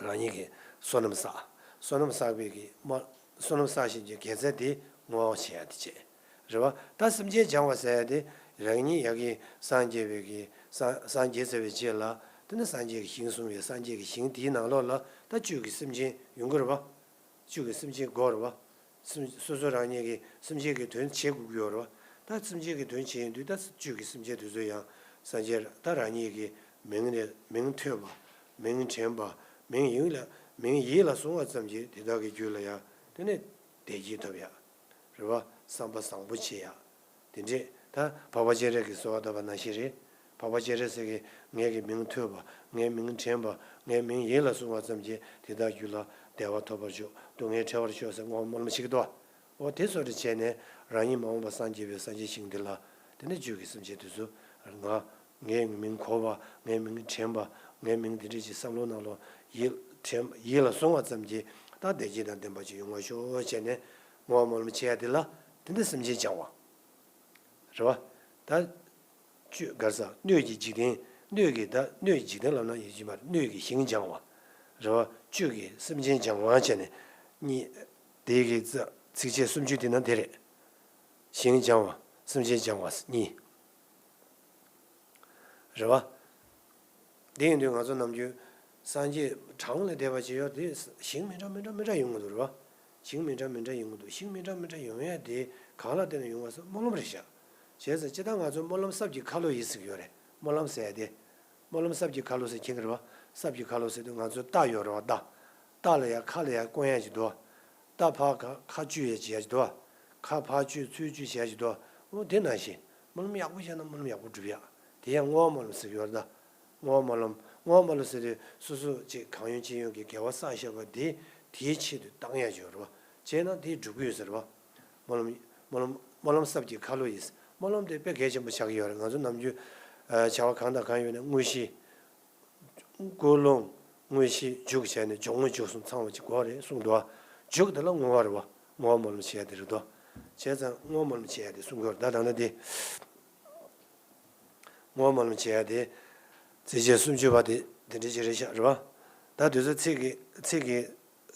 རང་ཉིད་ཀྱི་བསོད་ནམས་བསགས། བསོད་ནམས་བསགས་པའི་གི་སྨོན་བསོད་ནམས་བསགས་ཤིང་གི་དགེ་རྩ་དེ་བསྔོ་བ་བྱས་ཏེ་བྱས། རེད་བ། ད་སེམས་ཅན་སྦྱང་བ་ཟེར་ཏེ་རང་ཉིད་ཡ་གི་སངས་རྒྱས་པའི་གི་སངས་སངས་རྒྱས་ཚར་བའི་རྗེས་ལ་ དེ་ནི་སངས་རྒྱས་ཀྱི་ཞིང་གསུངས་པའི་སངས་རྒྱས་ཀྱི་ཞིང་དེའི་ནང་ལོགས་ལ་ད་བཅུད་ཀྱི་སེམས་ཅན་ཡོང་གི་རེད་བ། བཅུད་ཀྱི་སེམས་ཅན་དགོས་རེད་བ། སེམས་སོ་སོ་རང་ཉིད་ཀྱི་སེམས་ཅན་གྱི་དོན་བྱེད་དགོས་ཀྱི་ཡོད་རེད་བ། ད་སེམས་ཅན་གྱི་དོན་བྱེད་ཡོང་དུས་ད་བཅུད་ཀྱི་སེམས་ཅན་དེ་ཚོ་ཡང་སངས་རྒྱས་ད་རང་ཉིད་ཀྱི་མིང་ནས་མིང་ཐོས་པ། མིང་དྲན་པ། མིང་ཡིད་ལ་མིང་ཡིད་ལ་བཟུང་བ་ཙམ་གྱིས་དེ་དག་གི་རྒྱུད་ལ་ཡང་དེ་ནས་བདེ་སྐྱིད་ཐོབ་ཡ། རེད་བ། བསམ་པ་བཟང་པོ་བྱེད་ཡ། དེ་འདྲས་ད་འཕགས་པ་སྤྱན་རས་ཀྱིས་གསོལ་བ་བཏབ་པ་ནང་བཞིན་རེད། འཕགས་པ་སྤྱན་རས་གཟིགས་ཀྱིས་ངེད་ཀྱི་མིང་ཐོས་པ། ངའི་མིང་དྲན་པ། ངའི་མིང་ཡིད་ལ་བཟུང་བ་ཙམ་གྱིས་དེ་དག་རྒྱུད་ལ་བདེ་བ་ཐོབ་པར་ཤོག། སྡུག་བསྔལ་བྲལ་བར་ཤོག་ཟེར་བསྔོ་བ་སྨོན་ལམ་བྱེད་ཀྱི་འདུག། འོ་དེ་སོགས་རེ་བྱས་ནས་རང་ཉིད་མ་འོངས་པ་སངས་རྒྱས་པའི་སངས་རྒྱས་ཞིང་དེ་ལ་དེ་ནས་བཅུད་ཀྱི་སེམས་ཅན་དེ་ཚོ་ང་ངའི་མིང་གོ་བ། ངའི་མིང་དྲན་པ། ངའི་མིང་དེ་འདྲས་ཀྱི་བསམ་བློ་ནང་ལོགས་ཡིད་དྲན་ཡིད་ལ་བཟུང་བ་ཙམ་གྱིས་ད་བདེ་སྐྱིད་དང་ལྡན་པ་ཅིག་ཡོང་བར་ཤོག་བྱས་ནས་བསྔོ་བ་སྨོན་ལམ་བྱེད་ཡ་དེ་ལ་དེ་འདྲ་སེམས་ཅན་སྦྱང་བ། རེད་བ། ད། བཅུད་ག་རེ་ཟ། སྣོད་ཀྱི་འཇིག་རྟེན། སྣོད་ཀྱི་ད་སྣོད་ཀྱི་འཇིག་རྟེན་ལབ་ན་ཡིན་གྱི་མ་རེད། སྣོད་ཀྱི་ཞིང་སྦྱང་བ། རེད་བ། བཅུད་ཀྱི་སེམས་ཅན་སྦྱང་བ་བྱས་ནས། གཉིས། དེ་གི་རྩ་ཚིགས་བཅད་སུམ་ཅུ་དེ་ན་དེ་རེད། ཞིང་སྦྱང་བ། སེམས་ཅན་སྦྱང་བ་གཉིས། རེད་བ། དེ་ཡིན་དུས་ང་ཚོ་ནམ་རྒྱུན་སངས་རྒྱས་གྲངས་ལས་འདས་པ་ཅིག་ཡོད་དེ་ཞིང་མི་འདྲ་མི་འདྲ་མི་འདྲ་ཡོང་གི་འདུག་རེད་བ། ཞིང་མི་འདྲ་མི་འདྲ་ཡོང་གི་འདུག། ཞིང་མི་འདྲ་མི་འདྲ་ཡོང་ཡ་དེ་གང་ལ་བརྟེན་ནས་ཡོང་བ་ཟེར་སྨོན་ལམ་རེད་ཤག། བྱས་ཙང་སྤྱིར་བཏང་ང་ཚོ་སྨོན་ལམ་སྲབ་ཀྱི་ཁ་ལོ་ཡིན་ཟེར་གྱི་ཡོད་རེད། སྨོན་ལམ་ཟེར་ཡ་དེ། སྨོན་ལམ་སྲབ་ཀྱི་ཁ་ལོ་ཟེར་མཁྱེན་གྱི་རེད་བ། སྲབ་ཀྱི་ཁ་ལོ་ཟེར་དུས་ང་ཚོ་རྟ་ཡོད་རེད་བ། རྟ། རྟ་ལ་ཡ་ཁ་ལ་ཡ་བསྐོན་ཡ་ཅིག་འདུག། རྟ་ཕར་ཁ་ཁ་གཅུས་ཡ་ཅིག་ཡ་ཅིག་འདུག། ཁ་ཕར་གཅུས་ཚུར་གཅུས་བྱས་ཀྱི་འདུག། འོ་དེ་ནང་བཞིན་སྨོན་ལམ་ཡག་པོ་བྱས་ན་སྨོན་ལམ་ཡག་པོ་འགྲུབ་ཡ། དེ་ཡང་བསྔོ་བ་སྨོན་ལམ་ཟེར་གྱི་ཡོད་རེད་ད། བསྔོ་བ་སྨོན་ལམ། བསྔོ་བ་སྨོན་ལམ་ཟེར་དུས་སོ་སོ་ཅིག་གང་ཡོང་ཅི་ཡོང་གི་དགེ་བ་བསགས་བཞག་པ་དེ་དེའི་ཆེད་དུ་བཏང་ཡ་ཅིག་ཡོད་རེད་བ། བྱས་ན་དེ་འགྲུབ་ཀྱི་ཡོད་ཟེར་བ། སྨོན་ལམ། སྨོན་ལམ། སྨོན་ལམ་སྲབ་ཀྱི་ཁ་ལོ་ཡིན། སྨོན་ལམ་དེ་དཔེ་གལ་ཆེན་པོ་ཆགས་ཀྱི་ཡོད་རེད། ང་ཚོ་ནམ་རྒྱུན་བྱ་བ་གང་དང་གང་ཡོད་ན་དངོས་གཞི། ཀུན་སློང་། དངོས་གཞི། མཇུག་བྱས་ནས་སྦྱོར་དངོས་མཇུག་གསུམ་ཚང་བ་ཅིག་དགོས་རེད་གསུངས་འདུག་བ། མཇུག་དེ་ལ་བསྔོ་བ་རེད་བ། བསྔོ་བ་སྨོན་ལམ་བྱེད་ཡ་དེ་རེད་དོ། བྱས་ཙང་བསྔོ་བ་སྨོན་ལམ་བྱེད་ཡ་དེ་གསུང་གི་ཡོད་རེད་ད་ད་ལྟ་དེ། བསྔོ་བ་སྨོན་ལམ་བྱེད་ཡ་དེ། ཚིགས་བཅད་སུམ་ཅུ་པ་དེ་དེ་འདྲ་ཅིག་རེད་ཤག་རེད་བ། ད་དུས་ཚོད་ཚིག་གི་ཚིག་གི་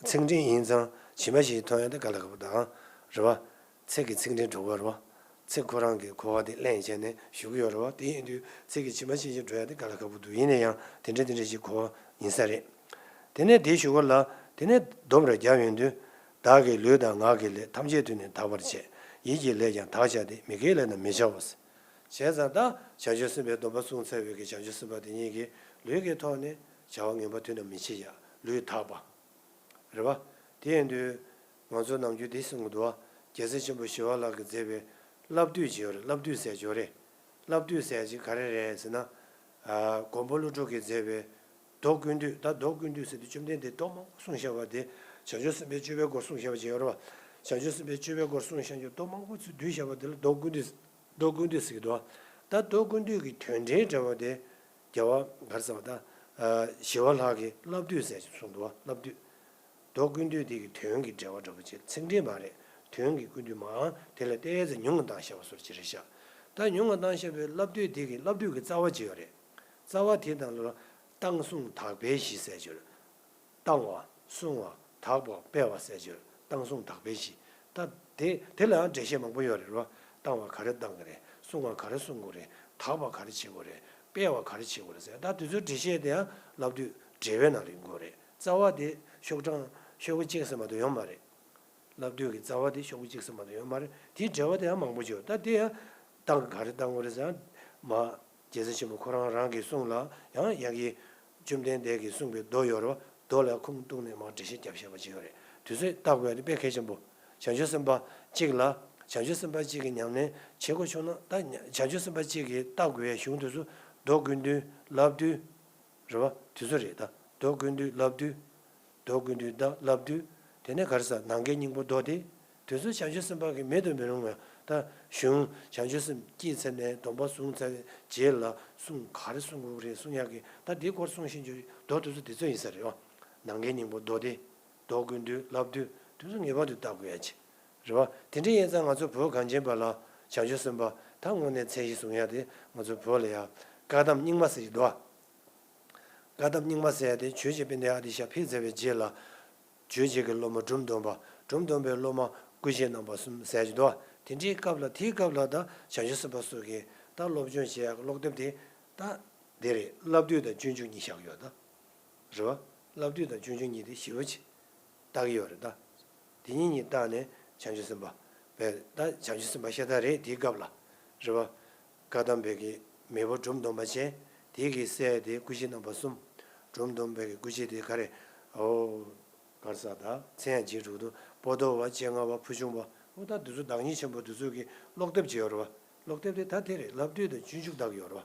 ཚིག་འབྲིང་ཡིན་ཙང་ཇི་མ་ཇི་བཞིན་མཐོང་ཡ་དེ་དཀའ་ལས་ཁག་པོ་དང་། རེད་བ། ཚིག་གི་ཚིག་འབྲིང་འགྲོ་གི་རེད་བ། ཚིག་ཁོ་རང་གི་གོ་བ་དེ་ལེན་བྱས་ནས་ཞུ་གི་ཡོད་རེད་བ། དེ་ཡིན་དུས་ཚིག་གི་ཇི་མ་ཇི་བཞིན་འགྲོ་ཡ་དེ་དཀའ་ལས་ཁག་པོ་འདུག། ཡིན་ན་ཡང་དེ་འདྲ་དེ་འདྲ་ཞིག་གོ་བ་ཡིན་ས་རེད། དེ་ནས་དེའི་གཞུག་གུ་ལ་དེ་ནས་སྡོམ་རེ་བརྒྱབ་ཡོང་དུས། བདག་གི་ལུས་དང་ངག་གི་ལས་ཐམས་ཅད་དུ་ནི་དག་པར་བྱས། ཡིད་ཀྱི་ལས་ཀྱང་དག་བྱ་སྟེ་མི་དགེའི་ལས་རྣམས་མི་བྱའོ། བྱས་ཙང་ད་བྱང་ཆུབ་སེམས་དཔའི་སྡོམ་པ་བསྲུངས་ཚར་བའི་གི་བྱང་ཆུབ་སེམས་དཔའ་དེ་ཉིད་ཀྱིས་ལུས་ཀྱི་ཐོག་ནས་བྱ་བ་ངན་པ་དུས་ནམ་མི་བྱེད་ཡ། ལུས་དག་པ། རེད་བ། དེ་ཡིན་དུས་ང་ཚོ་ནམ་རྒྱུན་འདི་གསུང་གི་འདུག་བ། རྒྱལ་སྲས་ཆེན་པོ་ཞི་བ་ལྷ་གིས་མཛད་པའི་བསླབ་བཏུས་ཅིག་ཡོད་རེད། བསླབ་བཏུས་ཟེར་ཅིག་ཡོད་རེད། བསླབ་བཏུས་ཟེར་ཅིག་ག་རེ་རེད་ཟེར་ན། ཨ། མགོན་པོ་ཀླུ་སྒྲུབ་ཀྱིས་མཛད་པའི་མདོ་ཀུན་བཏུས། ད་མདོ་ཀུན་བཏུས་ཟེར་དུས་བཅོམ་ལྡན་འདས་མདོ་མང་པོ་གསུངས་བཞག་པ་དེ། བྱང་ཆུབ་སེམས་དཔའི་སྤྱོད་པའི་སྐོར་གསུངས་བཞག་པ་ཅིག་ཡོད་རེད་བ། བྱང་ཆུབ་སེམས་དཔའི་སྤྱོད་པའི་སྐོར་གསུངས་བཞག་རྒྱུ་མདོ་མང་པོ་ཚུར་བསྡུས་བཞག་པ་དེ་ལ་མདོ་ཀུན་བཏུས། མདོ་ཀུན་བཏུས་ཟེར་གྱི་འདུག་བ། ད་མདོ་ཀུན་བཏུས་ཀྱི་དོན་འགྲེལ་འདྲ་བ་དེ། རྒྱལ་བ་ག་རེ་ཟེར་བ་ད། ཨ། ཞི་བ་ལྷ་གིས་བསླབ་བཏུས་ཟེར་ཅིག་གསུངས་འདུག་བ། བསླབ་བཏུས། མདོ་ཀུན་བཏུས་དེ་གི་དོན་གྱི་འགྲེལ་བ་འདྲ་པོ་ཅིག། ཚིག་འགྲེལ་མ་རེད། དོན་གྱི་ཀུན་བཏུས་མའང་དེ་ལས་ཏོག་ཙམ་ཉུང་ངུ་བཏང་བཞག་པ་བཟོ་འདྲ་ཅིག་རེད་ཤག། ད་ཉུང་ངུ་བཏང་བཞག་པའི་བསླབ་བཏུས་དེ་གི་བསླབ་བཏུས་ཀྱི་རྩ་བ་ཅིག་ཡོད་རེད། རྩ་བ་དེའི་ནང་ལ་བཏང་བསྲུང་དག་པའི་གཞི་ཟེར་ཅིག་ཡོད་རེད། བཏང་བ། བསྲུང་བ། དག་པ། སྤེལ་བ་ཟེར་ཅིག་ཡོད་རེད། བཏང་བསྲུང་དག་པའི་གཞི། ད་དེ་དེ་ལའང་འགྲེལ་བཤད་མང་པོ་ཡོད་རེད་རོ། བཏང་བ་ག་རེ་བཏང་གི་རེད། བསྲུང་བ་ག་རེ་བསྲུང་དགོས་རེད། དག་པ་ག་རེ་བྱེད་དགོས་རེད། སྤེལ་བ་ག་རེ་བྱེད་དགོས་རེད་ཟེར། ད་དེ་ཚོའི་འགྲེལ་བཤད་དེ་ཡང་བསླབ་བཏུས་འགྲེལ་པའི་ནང་ལ་ཡོང་གི་རེད། རྩ་བ་དེ་ཤོག་གྲངས་ཤོག་གུ་གཅིག་ཙམ་མ་གཏོགས་ཡོད་མ་རེད། བསླབ་བཏུས་ཀྱི་རྩ་བ་དེ་ཤོག་གུ་གཅིག་ཙམ་མ་གཏོགས་ཡོད་མ་རེད། དེའི་འགྲེལ་པ་དེ་ཡང་མང་པོ་ཅིག་ཡོད། ད་དེ་ཡང་བཏང་ག་རེ་བཏང་དགོས་རེད་ཟེར་ན། མ། རྒྱལ་སྲས་ཆེན་པོ་ཁོ་རང་རང་གི་གསུང་ལ་ཡང་ཡ་གི་བཅོམ་ལྡན་འདས་ཀྱིས་གསུངས་པའི་མདོ་ཡོད་རེད་བ། མདོ་ལ་ཁུངས་གཏུགས་ནས་མར་འགྲེལ་བཤད་བརྒྱབ་བཞག་པ་ཅིག་ཡོད་རེད། དུས་ཚོད་བལྟ་དགོས་ཡ་དེ་དཔེ་གལ་ཆེན་པོ། བྱང་ཆུབ་སེམས་དཔའ་གཅིག་ལ། བྱང་ཆུབ་སེམས་དཔའ་གཅིག་གིས་ཉམས་ལེན་བྱེད་དགོས་བྱུང་ན། ད་བྱང་ཆུབ་སེམས་དཔའ་གཅིག་གིས་བལྟ་དགོས་ཡ་གཞུང་དེ་ཚོ་མདོ་ཀུན་བཏུས། བསླབ་བཏུས། རེད་བ། དེ་ཚོ་རེད་ད། མདོ་ཀུན་བཏུས། བསླབ་བཏུས། མདོ་ཀུན་བཏུས་དང་བསླབ་བཏུས། དེ་ནས་ག་རེ་ཟེར། ནམ་མཁའི་སྙིང་པོ་མདོ་སྡེ། དེ་ཚོ་བྱང་ཆུབ་སེམས་དཔའ་གི་མེད་དུ་མི་རུང་བ། ད་གཞུང་བྱང་ཆུབ་སེམས་བསྐྱེད་ཚར་ནས་སྡོམ་པ་བཟུང་ཚར་བའི་རྗེས་ལ་གསུང་ག་རེ་གསུང་དགོས་རེད་གསུང་ཡག་གི། ད་དེའི་སྐོར་གསུང་བཞིན་རྒྱུ་མདོ་དེ་ཚོ་དེ་ཚོ་ཡིན་ས་རེད་བ། ནམ་མཁའི་སྙིང་པོ་མདོ་སྡེ། མདོ་ཀུན་བཏུས། བསླབ་བཏུས། དེ་ཚོ་ངེས་པར་དུ་བལྟ་དགོས་ཡ་ཅིག་རེད་བ། དེ་འདྲ་ཡིན་ཙང་ང་ཚོ་བོད་གངས་ཅན་པ་ལ་བྱང་ཆུབ་སེམས་དཔའ་ད་དངོས་གནས་མཚན་གཞི་བཟུང་ཡ་དེ་ང་ཚོ་བོད་ལ་ཡ་བཀའ་གདམས་རྙིང་མ་ཟེར་གྱི་འདུག་བ། བཀའ་གདམས་རྙིང་མ་ཟེར་ཡ་དེ་ཆོས་རྗེ་དཔལ་ལྡན་ཨ་ཏི་ཤ་ཕེབས་ཚར་བའི་རྗེས་ལ། ཆོས་རྗེ་གི་སློབ་མ་འབྲོམ་སྟོན་པ། འབྲོམ་སྟོན་པའི་སློབ་མ་ཀུན་མཁྱེན་རྣམ་པ་གསུམ་ཟེར་གྱི་འདུག་བ། དེ་འདྲའི་སྐབས་ལ། དེའི་སྐབས་ལ་ད་བྱང་ཆུབ་སེམས་དཔའ་སོགས་ཀྱིས་ད་སློབ་སྦྱོང་བྱེད་ཡག་གི་ཀློག་དེབ་དེ་ད་ འདི་རེད། བསླབ་བཏུས་དང་སྤྱོད་འཇུག་གཉིས་བཞག་ཡོད་ད། རེད་བ། བསླབ་བཏུས་དང་སྤྱོད་འཇུག་གཉིས་དེ་ཞེ་པོ་ཅིག་བརྟག་གི་ཡོད་རེད་ད། དེ་གཉིས་གཉིས་བརྟག་ནས་བྱང་ཆུབ་སེམས་དཔའ། བས་ད་བྱང་ཆུབ་སེམས་དཔའ་ཤ་སྟག་རེད་དེའི་སྐབས་ལ། རེད་བ། བཀའ་གདམས་པའི་གི་མེས་པོ་འབྲོམ་སྟོན་པ་བྱས། དེའི་གི་སྲས་དེ་སྐུ་བཞི་རྣམ་པ་གསུམ། འབྲོམ་སྟོན་པའི་གི་སྐུ་བཞི་དེ་ག་རེ། ཨོ། ག་རེ་ཟེར་ད། མཚན་ཡང་བརྗེད་འགྲོ་གི་འདུག་པོ་ཏོ་བ། སྤྱན་སྔ་བ། ཕུལ་བྱུང་བ། ཨོ་ད་འདི་ཚོ་བདག་ཉིད་ཆེན་པོ་འདི་ཚོ་གི་ཀློག་དེབ་ཅིག་ཡོད་རེད་བ། ཀློག་དེབ་དེ་ད་དེ་རེད། བསླབ་བཏུས་དང་སྤྱོད་འཇུག་བརྟག་གི་ཡོད་རེད་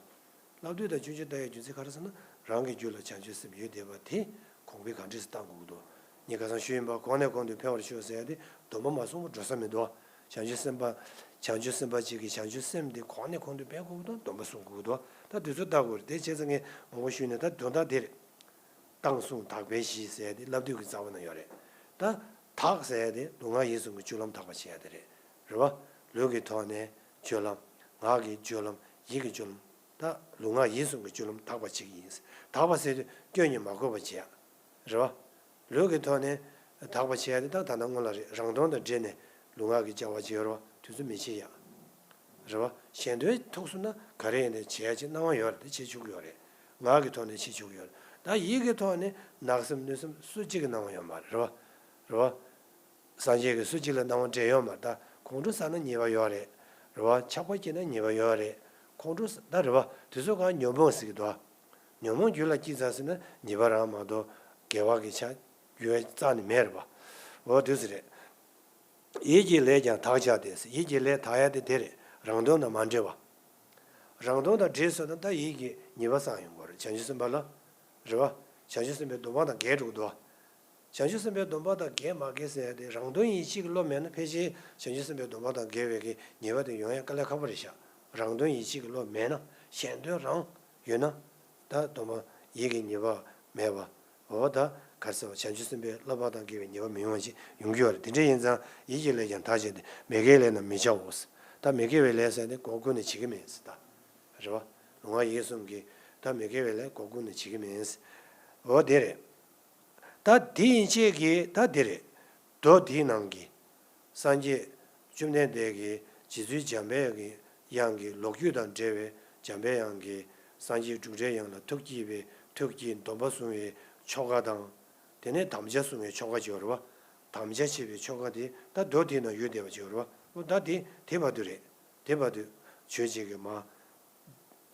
བ། བསླབ་བཏུས་དང་སྤྱོད་འཇུག་བརྟག་ཡའི་རྒྱུ་མཚན་ག་རེ་ཟེར་ན། རང་གི་རྒྱུད་ལ་བྱང་ཆུབ་སེམས་ཡོད་བསྡད་པ་དེ་གོང་འཕེལ་གང་འདྲས་སུ་བཏང་དགོས་ཀྱི་འདུག་ངས་ཁ་སང་ཞུས་ཡིན་པ། གོང་ནས་གོང་དུ་འཕེལ་བར་ཤོག་ཟེར་ཡ་དེ་སྡོམ་པ་མ་བསྲུངས་པར་འགྲོ་ས་མི་འདུག་བྱང་ཆུབ་སེམས་དཔའ། བྱང་ཆུབ་སེམས་དཔའ་གཅིག་གིས་བྱང་ཆུབ་སེམས་དེ་གོང་ནས་གོང་དུ་འཕེལ་དགོས་ཀྱི་འདུག་སྡོམ་པ་བསྲུང་དགོས་ཀྱི་འདུག་ད་དེ་ཚོ་བལྟ་དགོས་རེད། དེ་བྱས་ཙང་ངས་མང་པོ་ཞུས་ནས། ད་དོན་དག་དེ་རེད། བཏང་བསྲུང་དག་པའི་གཞི་ཟེར་ཡ་དེ་བསླབ་བཏུས་ཀྱི་རྩ་བ་ན་ཡོད་རེད། ད་དག་ཟེར་ཡ་དེ་ལུས་ངག་ཡིད་གསུམ་གྱི་སྤྱོད་ལམ་དག་པ་བྱེད་ཡ་དེ་རེད། རེད་བ། ལུས་ཀྱི་ཐོག་ནས་སྤྱོད་ལམ། ངག་གི་སྤྱོད་ལམ། ཡིད་ཀྱི་སྤྱོད་ལམ། ད་ལུས་ངག་ཡིད་གསུམ་གྱི་སྤྱོད་ལམ་དག་པ་བྱེད་ཀྱི་ཡིན། དག་པ་ཟེར་དུས་སྐྱོན་གཉིས་མ་གོས་པ་བྱེད་ཡ། རེད་བ། ལུས་ཀྱི་ཐོག་ནས་དག་པ་བྱེད་ཡ་དེ་ད་ད་ལྟ་སྔོན་ལ་རེད། རང་དོན་དང་འབྲེལ་ནས་ལུས་ངག་གི་བྱ་བ་བྱེད་ཡོད་རེད་བ། དུས་ཚོད་མི་བྱེད་ཡ། རེད་བ། གཞན་དོན་ཐུག་སོང་ན་ག་རེ་ཡིན་ནའི་བྱེད་ཡ་ཅིག་སྣང་བ་ཡོད་རེད། དེ་བྱེད་ཆོག་གི་ཡོད་རེད། ངག་གི་ཐོག་ནས་བྱེད་ཆོག་གི་ཡོད་རེད། ད་ཡིད་ཀྱི་ཐོག་ནས་གནག་སེམས་གནོད་སེམས་སུ་གཅིག་གི་སྣང་བ་ཡོད་མ་རེད། རེད་བ། རེད་བ། སངས་རྒྱས་ཀྱིས་སུ་གཅིག་ལ་སྣང་བ་སྤྲད་ཡོད་མ་རེད། ད་ཁོང་ཁྲོ་ཟ་ན་ཉེས་པ་ཡོད་རེད། རེད་བ། ཆགས་པ་སྐྱེས་ན་ཉེས་པ་ཡོད་རེད། ཁོང་ཁྲོ་ཟ། ད་རེད་བ། དེ་ཚོ་གང་ཉོན་མོངས་ཟེར་གྱི་འདུག་ཨ། ཉོན་མོངས་རྒྱུད་ལ་སྐྱེས་ཚར་ཟེར་ན་ཉེས་པ་རང་མ་གཏོགས་དགེ་བ་གི་ཆ་ཡོད་རྩ་ནས་མེད་རེད་བ། འོ་དེ་ཚོ་རེད། ཡིད་ཀྱི་ལས་ཀྱང་དག་བྱ་སྟེ། ཡིད་ཀྱི་ལས་དག་ཡ་དེ་དེ་རེད། རང་དོན་དང་མ་འབྲེལ་བ། རང་དོན་དང་འབྲེལ་སོང་ན་ད་ཡིད་ཀྱི་ཉེས་པ་བསགས་ཡོང་གི་རེད། བྱང་ཆུབ་སེམས་དཔའ་ལ། རེད་བ། བྱང་ཆུབ་སེམས་དཔའི་སྡོམ་པ་དང་འགལ་འགྲོ་གི་འདུག་བ། བྱང་ཆུབ་སེམས་དཔའི་སྡོམ་པ་དང་འགལ་མ་འགལ་ཟེར་ཡ་དེ། རང་དོན་ཡིད་བྱེད་ཀྱི་བློ་མེད་ན་ཕལ་ཆེར་བྱང་ཆུབ་སེམས་དཔའི་སྡོམ་པ་དང་འགལ་བའི་གི་ཉེས་པ་དེ་ཡོང་ཡ་དཀའ་ལས་ཁག་པོ་རེད་ཤག་རང་དོན་ཡིད་བྱེད་ཀྱི་བློ་མེད་ན། གཞན་དོན་རང་ཡོད་ན། ད་སྡོམ་པ་ཡིད་ཀྱི་ཉེས་པ་མེད་པ། འོ་ད་ག་རེ་ཟེར་བ། བྱང་ཆུབ་སེམས་དཔའི་བསླབ་པ་དང་འགལ་བའི་ཉེས་པ་མི་ཡོང་བ་ཞིག་ཡོང་གི་ཡོད་རེད། དེ་འདྲ་ཡིན་ཙང་ཡིད་ཀྱི་ལས་ཀྱང་དག་བྱ་སྟེ། མི་དགེའི་ལས་རྣམས་མི་བྱའོ། ད་མི་དགེ་བའི་ལས་ཟེར་ནི་སྒོ་ཀུན་ནས་བྱེད་ཀྱི་མེད་ཟེར་ད། རེད་བ། ལུས་ངག་ཡིད་གསུམ་གྱིས་ད་མི་དགེ་བའི་ལས་སྒོ་ཀུན་ནས་བྱེད་ཀྱི་མེད་ཟེར། འོ་དེ་རེད། ད་དེ་ཡན་ཆད་ཀྱིས་ད་དེ་རེད། མདོ་དེའི་ནང་གི་སངས་རྒྱས་བཅོམ་ལྡན་འདས་ཀྱི་རྗེ་བཙུན་འཇམ་པའི་དབྱངས་ཀྱི་ལོ་རྒྱུས་དང་འབྲེལ་བའི། འཇམ་པའི་དབྱངས་ཀྱིས་སངས་རྒྱས་འབྲུག་སྒྲའི་དབྱངས་ལ་ཐུགས་བསྐྱེད་པའི། ཐུགས་བསྐྱེད་སྡོམ་པ་བསྲུང་བའི་ཆོ་ག་དང་། དེ་ནས་དམ་བཅའ་བསྲུང་བའི་ཆོ་ག་ཅིག་ཡོད་རེད་བ། དམ་བཅའ་བྱེད་པའི་ཆོ་ག་དེ་ད་མདོ་དེའི་ནང་ཡོད་བསྡད་པ་ཅིག་ཡོད་རེད་བ། འོ་ད་དེ་དེ་བར་དུ་རེད། དེ་བར་དུ་ཆོས་བྱེད་ཀྱི་མ།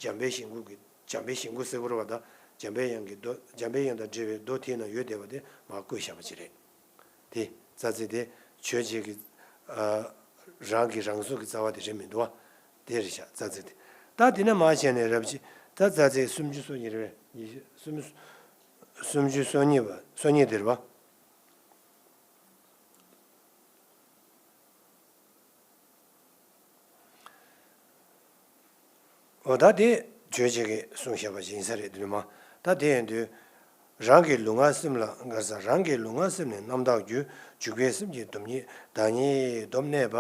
འཇམ་དཔལ་ཞིང་ཁམས་ཀྱི། འཇམ་དཔལ་ཞིང་ཁམས་ཟེར་དགོས་རེད་བ། ད་འཇམ་དཔལ་དབྱངས་ཀྱི་མདོ། འཇམ་དཔལ་དབྱངས་དང་འབྲེལ་བའི་མདོ་དེའི་ནང་ཡོད་བསྡད་པ་དེ་མར་བཀོད་བཞག་པ་ཅིག་རེད། དེ་རྩ་ཚིག་དེ་ཆོས་བྱེད་ཀྱི། ཨ། རང་གི་རང་གཟུགས་ཀྱི་རྩ་བ་དེ་རེད་མི་འདུག་བ། དེ་རེད་ཤག་རྩ་ཚིག་དེ། ད་དེ་ནས་མར་བྱས་ནས་རབ་ཅིག་ད་རྩ་ཚིག་སུམ་ཅུ་སོ་གཉིས་རེད་པས། ཉི་ཤུ་སུམ། སུམ་ཅུ་སོ་གཉིས་པ། སོ་གཉིས་དེ་རེད་བ། འོ་ད་དེ་ཆོས་བྱེད་ཀྱིས་གསུངས་བཞག་པ་ཞིག་ཡིན་ས་རེད་དེ་ནི་མ། ད་དེ་ཡིན་དུས། རང་གི་ལུས་ངག་སེམས་ལ། ག་རེ་ཟེར། རང་གི་ལུས་ངག་སེམས་ནི་རྣམ་དག་རྒྱུ། འཇུག་པའི་སེམས་ཀྱིས་སྡོམ་ཉིད། བདག་ཉིད་སྡོམ་གནས་པ།